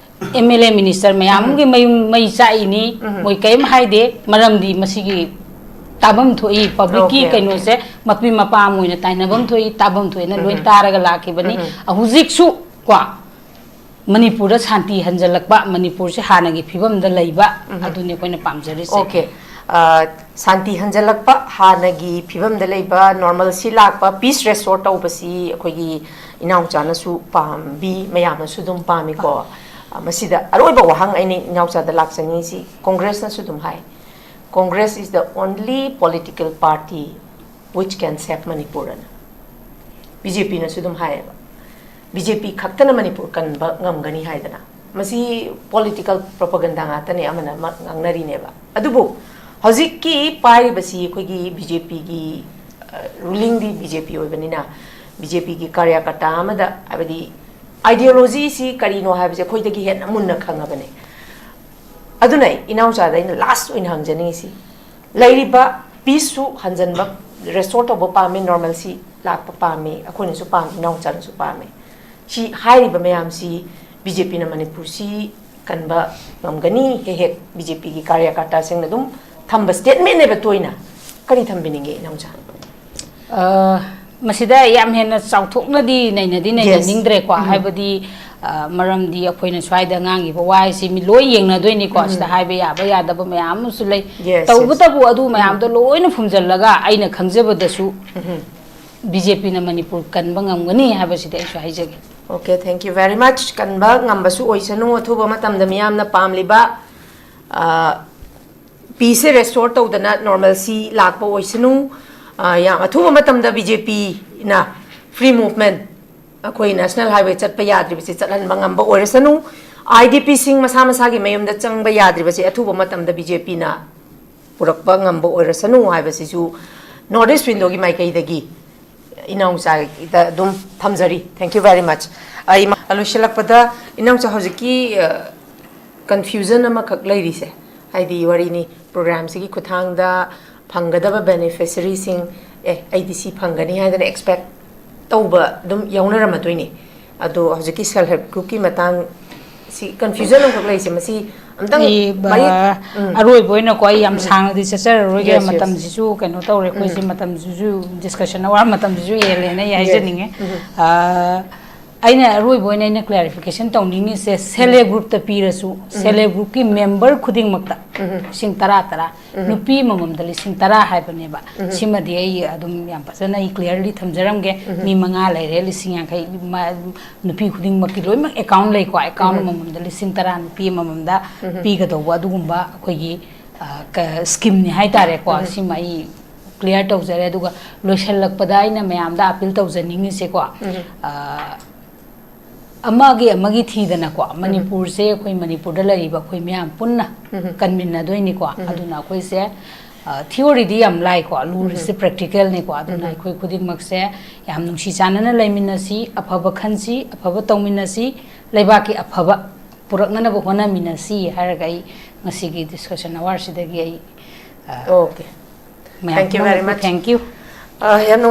M L A minister ꯃꯌꯥꯝ ꯎꯝ. ꯑꯃꯒꯤ ꯃꯌꯨꯝ ꯃꯩ ꯆꯥꯛꯏꯅꯤ, ꯎꯝ. ꯃꯣꯏ ꯀꯔꯤꯝ ꯍꯥꯏꯗꯦ, ꯃꯔꯝꯗꯤ ꯃꯁꯤꯒꯤ ꯇꯥꯐꯝ ꯊꯣꯛꯏ, publicꯀꯤ Okay, okay. ꯀꯩꯅꯣꯁꯦ ꯃꯄꯤ ꯃꯄꯥ ꯑꯃ ꯑꯣꯏꯅ ꯇꯥꯏꯅꯐꯝ ꯊꯣꯛꯏ, ꯇꯥꯐꯝ ꯊꯣꯛꯑꯦꯅ ꯂꯣꯏ ꯎꯝ. ꯇꯥꯔꯒ ꯂꯥꯛꯈꯤꯕꯅꯤ꯫ ꯎꯝ. ꯍꯧꯖꯤꯛꯁꯨ ꯀꯣ ꯃꯅꯤꯄꯨꯔꯗ ꯁꯥꯟꯇꯤ ꯍꯟꯖꯜꯂꯛꯄ, ꯃꯅꯤꯄꯨꯔꯁꯦ ꯍꯥꯟꯅꯒꯤ ꯐꯤꯕꯝꯗ ꯂꯩꯕ, ꯎꯝ. ꯑꯗꯨꯅꯤ ꯑꯩꯈꯣꯏꯅ ꯄꯥꯝꯖꯔꯤꯁꯦ꯫ Okay. ꯑ, ꯁꯥꯟꯇꯤ ꯍꯟꯖꯜꯂꯛꯄ, ꯍꯥꯟꯅꯒꯤ ꯐꯤꯕꯝꯗ ꯂꯩꯕ, normalcy ꯂꯥꯛꯄ, peace restore ꯇꯧꯕꯁꯤ ꯑꯩꯈꯣꯏꯒꯤ ꯏꯅꯥꯎꯆꯥꯅꯁꯨ ꯄꯥꯝꯕꯤ, ꯃꯌꯥꯝꯅꯁꯨ ꯑꯗꯨꯝ ꯄꯥꯝꯃꯤꯀꯣ꯫ ꯑ, ꯃꯁꯤꯗ ꯑꯔꯣꯏꯕ ꯋꯥꯍꯪ ꯑꯩꯅ ꯏꯅꯥꯎꯆꯥꯗ ꯂꯥꯛꯆꯅꯤꯡꯉꯤꯁꯤ, Congressꯅꯁꯨ ꯑꯗꯨꯝ ꯍꯥꯏ, "Congress is the only political party which can save Manipur" ꯑꯅ꯫ BJPꯅꯁꯨ ꯑꯗꯨꯝ ꯍꯥꯏꯌꯦꯕ, "BJP ꯈꯛꯇꯅ ꯃꯅꯤꯄꯨꯔ ꯀꯟꯕ ꯉꯝꯒꯅꯤ" ꯍꯥꯏꯗꯅ꯫ ꯃꯁꯤ political propaganda ꯉꯥꯛꯇꯅꯦ, ꯑꯃꯅ ꯑꯃ ꯉꯥꯡꯅꯔꯤꯅꯦꯕ꯫ ꯑꯗꯨꯕꯨ ꯍꯧꯖꯤꯛꯀꯤ ꯄꯥꯏꯔꯤꯕꯁꯤ ꯑꯩꯈꯣꯏꯒꯤ BJPꯒꯤ, ꯑ, rulingꯗꯤ BJP ꯑꯣꯏꯕꯅꯤꯅ, BJPꯒꯤ ꯀꯥꯔꯌꯥꯀꯔꯇꯥ ꯑꯃꯗ, ꯍꯥꯏꯕꯗꯤ ideologyꯁꯤ ꯀꯔꯤꯅꯣ ꯍꯥꯏꯕꯁꯦ ꯑꯩꯈꯣꯏꯗꯒꯤ ꯍꯦꯟꯅ ꯃꯨꯟꯅ ꯈꯪꯉꯕꯅꯦ꯫ ꯑꯗꯨꯅ ꯑꯩ ꯏꯅꯥꯎꯆꯥꯗ ꯑꯩꯅ last ꯑꯣꯏꯅ ꯍꯪꯖꯅꯤꯡꯉꯤꯁꯤ, ꯂꯩꯔꯤꯕ peaceꯁꯨ ꯍꯟꯖꯟꯕ, restore ꯇꯧꯕ ꯄꯥꯝꯃꯤ, normalcy ꯂꯥꯛꯄ ꯄꯥꯝꯃꯤ, ꯑꯩꯈꯣꯏꯅꯁꯨ ꯄꯥꯝꯃꯤ, ꯏꯅꯥꯎꯆꯥꯅꯁꯨ ꯄꯥꯝꯃꯤ꯫ ꯁꯤ ꯍꯥꯏꯔꯤꯕ ꯃꯌꯥꯝꯁꯤ BJPꯅ ꯃꯅꯤꯄꯨꯔꯁꯤ ꯀꯟꯕ ꯉꯝꯒꯅꯤ? ꯍꯦꯛ ꯍꯦꯛ BJPꯒꯤ ꯀꯥꯔꯌꯥꯀꯔꯇꯥꯁꯤꯡꯅ ꯑꯗꯨꯝ ꯊꯝꯕ statementꯅꯦꯕ ꯇꯣꯏꯅ꯫ ꯀꯔꯤ ꯊꯝꯕꯤꯅꯤꯡꯉꯦ ꯏꯅꯥꯎꯆꯥ? ꯑ, ꯃꯁꯤꯗ ꯌꯥꯝ ꯍꯦꯟꯅ ꯆꯥꯎꯊꯣꯛꯅꯗꯤ ꯅꯩꯅꯗꯤ Yes. ꯅꯩꯅꯅꯤꯡꯗ꯭ꯔꯦꯀꯣ꯫ ꯎꯝ. ꯍꯥꯏꯕꯗꯤ, ꯑ, ꯃꯔꯝꯗꯤ ꯑꯩꯈꯣꯏꯅ ꯁ꯭ꯋꯥꯏꯗ ꯉꯥꯡꯉꯤꯕ ꯋꯥ ꯍꯥꯏꯁꯤ ꯃꯤ ꯂꯣꯏ ꯌꯦꯡꯅꯗꯣꯏꯅꯤꯀꯣ꯫ ꯎꯝ. ꯁꯤꯗ ꯍꯥꯏꯕ ꯌꯥꯕ ꯌꯥꯗꯕ ꯃꯌꯥꯝ ꯑꯃꯁꯨ ꯂꯩ꯫ Yes, yes. ꯇꯧꯕꯇꯕꯨ ꯑꯗꯨ ꯃꯌꯥꯝꯗꯣ ꯎꯝ. ꯂꯣꯏꯅ ꯐꯨꯝꯖꯤꯜꯂꯒ ꯑꯩꯅ ꯈꯪꯖꯕꯗꯁꯨ ꯎꯝ. BJPꯅ ꯃꯅꯤꯄꯨꯔ ꯀꯟꯕ ꯉꯝꯒꯅꯤ ꯍꯥꯏꯕꯁꯤꯗꯤ ꯑꯩꯁꯨ ꯍꯥꯏꯖꯒꯦ꯫ Okay, thank you very much. ꯀꯟꯕ ꯉꯝꯕꯁꯨ ꯑꯣꯏꯁꯅꯨ, ꯑꯊꯨꯕ ꯃꯇꯝꯗ ꯃꯤꯌꯥꯝꯅ ꯄꯥꯝꯂꯤꯕ, ꯑ, peaceꯁꯦ restore ꯇꯧꯗꯅ normalcy ꯂꯥꯛꯄ ꯑꯣꯏꯁꯅꯨ꯫ ꯑ, ꯌꯥꯝ ꯑꯊꯨꯕ ꯃꯇꯝꯗ ꯕꯤ ꯖꯦ ꯄꯤꯅ free movement, ꯑꯩꯈꯣꯏ National Highway ꯆꯠꯄ ꯌꯥꯗ꯭ꯔꯤꯕꯁꯤ ꯆꯠꯍꯟꯕ ꯉꯝꯕ ꯑꯣꯏꯔꯁꯅꯨ, ꯑꯥꯏ ꯗꯤ ꯄꯤꯁꯤꯡ ꯃꯁꯥ ꯃꯁꯥꯒꯤ ꯃꯌꯨꯝꯗ ꯆꯪꯕ ꯌꯥꯗ꯭ꯔꯤꯕꯁꯤ ꯑꯊꯨꯕ ꯃꯇꯝꯗ ꯕꯤ ꯖꯦ ꯄꯤꯅ ꯄꯨꯔꯛꯄ ꯉꯝꯕ ꯑꯣꯏꯔꯁꯅꯨ ꯍꯥꯏꯕꯁꯤꯁꯨ North East Windowꯒꯤ ꯃꯥꯏꯀꯩꯗꯒꯤ ꯏꯅꯥꯎꯆꯥꯗ ꯑꯗꯨꯝ ꯊꯝꯖꯔꯤ꯫ Thank you very much꯫ ꯑꯩ ꯃ-, ꯂꯣꯏꯁꯤꯜꯂꯛꯄꯗ ꯏꯅꯥꯎꯆꯥ ꯍꯧꯖꯤꯛꯀꯤ, ꯑ, confusion ꯑꯃꯈꯛ ꯂꯩꯔꯤꯁꯦ, ꯍꯥꯏꯗꯤ ꯋꯥꯔꯤꯅꯤ, programꯁꯤꯒꯤ ꯈꯨꯠꯊꯥꯡꯗ ꯐꯪꯒꯗꯕ beneficiaryꯁꯤꯡ, "ꯑꯦ, ꯑꯩꯗꯤ ꯁꯤ ꯐꯪꯒꯅꯤ" ꯍꯥꯏꯗꯅ expect ꯇꯧꯕ ꯑꯗꯨꯝ ꯌꯥꯎꯅꯔꯝꯃꯗꯣꯏꯅꯤ꯫ ꯑꯗꯣ ꯍꯧꯖꯤꯛꯀꯤ self help groupꯀꯤ ꯃꯇꯥꯡ ꯁꯤ confusion ꯑꯃꯈꯛ ꯂꯩꯔꯤꯁꯦ, ꯃꯁꯤ ꯑꯝꯇꯪ ꯑꯩ, ꯃꯌꯦꯛ-, ꯑ, ꯎꯝ꯫ ꯑꯔꯣꯏꯕ ꯑꯣꯏꯅꯀꯣ, ꯑꯩ ꯌꯥꯝ ꯎꯝ꯫ ꯁꯥꯡꯅꯗꯤ ꯆꯠꯆꯔꯔꯣꯏꯒꯦ, Yes, yes꯫ ꯃꯇꯝꯁꯤꯁꯨ ꯀꯩꯅꯣ ꯇꯧꯔꯦ, ꯑꯩꯈꯣꯏꯁꯦ ꯎꯝ꯫ ꯃꯇꯝꯁꯤꯁꯨ discussion hour ꯃꯇꯝꯁꯤꯁꯨ ꯍꯦꯜꯂꯦꯅ ꯑꯩ Yes꯫ ꯍꯥꯏꯖꯅꯤꯡꯉꯦ꯫ ꯎꯝ꯫ ꯑ, ꯑꯩꯅ ꯑꯔꯣꯏꯕ ꯑꯣꯏꯅ ꯑꯩꯅ clarification ꯇꯧꯅꯤꯡꯉꯤꯁꯦ, self help groupꯇ ꯄꯤꯔꯁꯨ, ꯎꯝ꯫ Self help groupꯀꯤ member ꯈꯨꯗꯤꯡꯃꯛꯇ ꯎꯝ꯫ ꯂꯤꯁꯤꯡ ꯇꯔꯥ ꯇꯔꯥ, ꯎꯝ꯫ ꯅꯨꯄꯤ ꯑꯃꯃꯝꯗ ꯂꯤꯁꯤꯡ ꯇꯔꯥ ꯍꯥꯏꯕꯅꯦꯕ꯫ ꯎꯝ꯫ ꯁꯤꯃꯗꯤ ꯑꯩ ꯑꯗꯨꯝ ꯌꯥꯝ ꯐꯖꯅ ꯑꯩ clearly ꯊꯝꯖꯔꯝꯒꯦ꯫ ꯎꯝ꯫ ꯃꯤ ꯃꯉꯥ ꯂꯩꯔꯦ, ꯂꯤꯁꯤꯡ ꯌꯥꯡꯈꯩ, ꯃ-, ꯅꯨꯄꯤ ꯈꯨꯗꯤꯡꯃꯛꯀꯤ ꯂꯣꯏꯅꯃꯛ account ꯂꯩꯀꯣ, account ꯎꯝ꯫ ꯑꯃꯃꯝꯗ ꯂꯤꯁꯤꯡ ꯇꯔꯥ, ꯅꯨꯄꯤ ꯑꯃꯃꯝꯗ ꯎꯝ꯫ ꯄꯤꯒꯗꯧꯕ ꯑꯗꯨꯒꯨꯝꯕ ꯑꯩꯈꯣꯏꯒꯤ, ꯑ, ꯀ-, schemeꯅꯤ ꯍꯥꯏꯇꯥꯔꯦꯀꯣ꯫ ꯎꯝ꯫ ꯁꯤꯃ ꯑꯩ clear ꯇꯧꯖꯔꯦ꯫ ꯑꯗꯨꯒ ꯂꯣꯏꯁꯤꯜꯂꯛꯄꯗ ꯑꯩꯅ ꯃꯌꯥꯝꯗ appeal ꯇꯧꯖꯅꯤꯡꯉꯤꯁꯦꯀꯣ, ꯎꯝ꯫ ꯑ, ꯑꯃꯒꯤ ꯑꯃꯒꯤ ꯊꯤꯗꯅꯀꯣ, ꯎꯝ꯫ ꯃꯅꯤꯄꯨꯔꯁꯦ ꯑꯩꯈꯣꯏ ꯃꯅꯤꯄꯨꯔꯗ ꯂꯩꯔꯤꯕ ꯑꯩꯈꯣꯏ ꯃꯌꯥꯝ ꯄꯨꯟꯅ ꯎꯝ꯫ ꯀꯟꯃꯤꯟꯅꯗꯣꯏꯅꯤꯀꯣ꯫ ꯎꯝ꯫ ꯑꯗꯨꯅ ꯑꯩꯈꯣꯏꯁꯦ, ꯑ, theoryꯗꯤ ꯌꯥꯝ ꯂꯥꯏꯀꯣ, ꯂꯨꯔꯤꯁꯦ ꯎꯝ꯫ Practicalꯅꯤꯀꯣ꯫ ꯑꯗꯨꯅ ꯎꯝ꯫ ꯑꯩꯈꯣꯏ ꯈꯨꯗꯤꯡꯃꯛꯁꯦ ꯌꯥꯝ ꯅꯨꯡꯁꯤ ꯆꯥꯟꯅꯅ ꯂꯩꯃꯤꯟꯅꯁꯤ, ꯑꯐꯕ ꯈꯟꯁꯤ, ꯑꯐꯕ ꯇꯧꯃꯤꯟꯅꯁꯤ, ꯂꯩꯕꯥꯛꯀꯤ ꯑꯐꯕ ꯄꯨꯔꯛꯅꯅꯕ ꯍꯣꯠꯅꯃꯤꯟꯅꯁꯤ ꯍꯥꯏꯔꯒ ꯑꯩ ꯉꯁꯤꯒꯤ discussion hourꯁꯤꯗꯒꯤ ꯑꯩ, ꯑ, Okay꯫ ꯃꯌꯥꯝ Thank you very ꯄꯨꯝꯅꯃꯛꯄꯨ much꯫ Thank you꯫ ꯑ, ꯌꯥꯝ ꯅꯨꯡꯉꯥꯏ-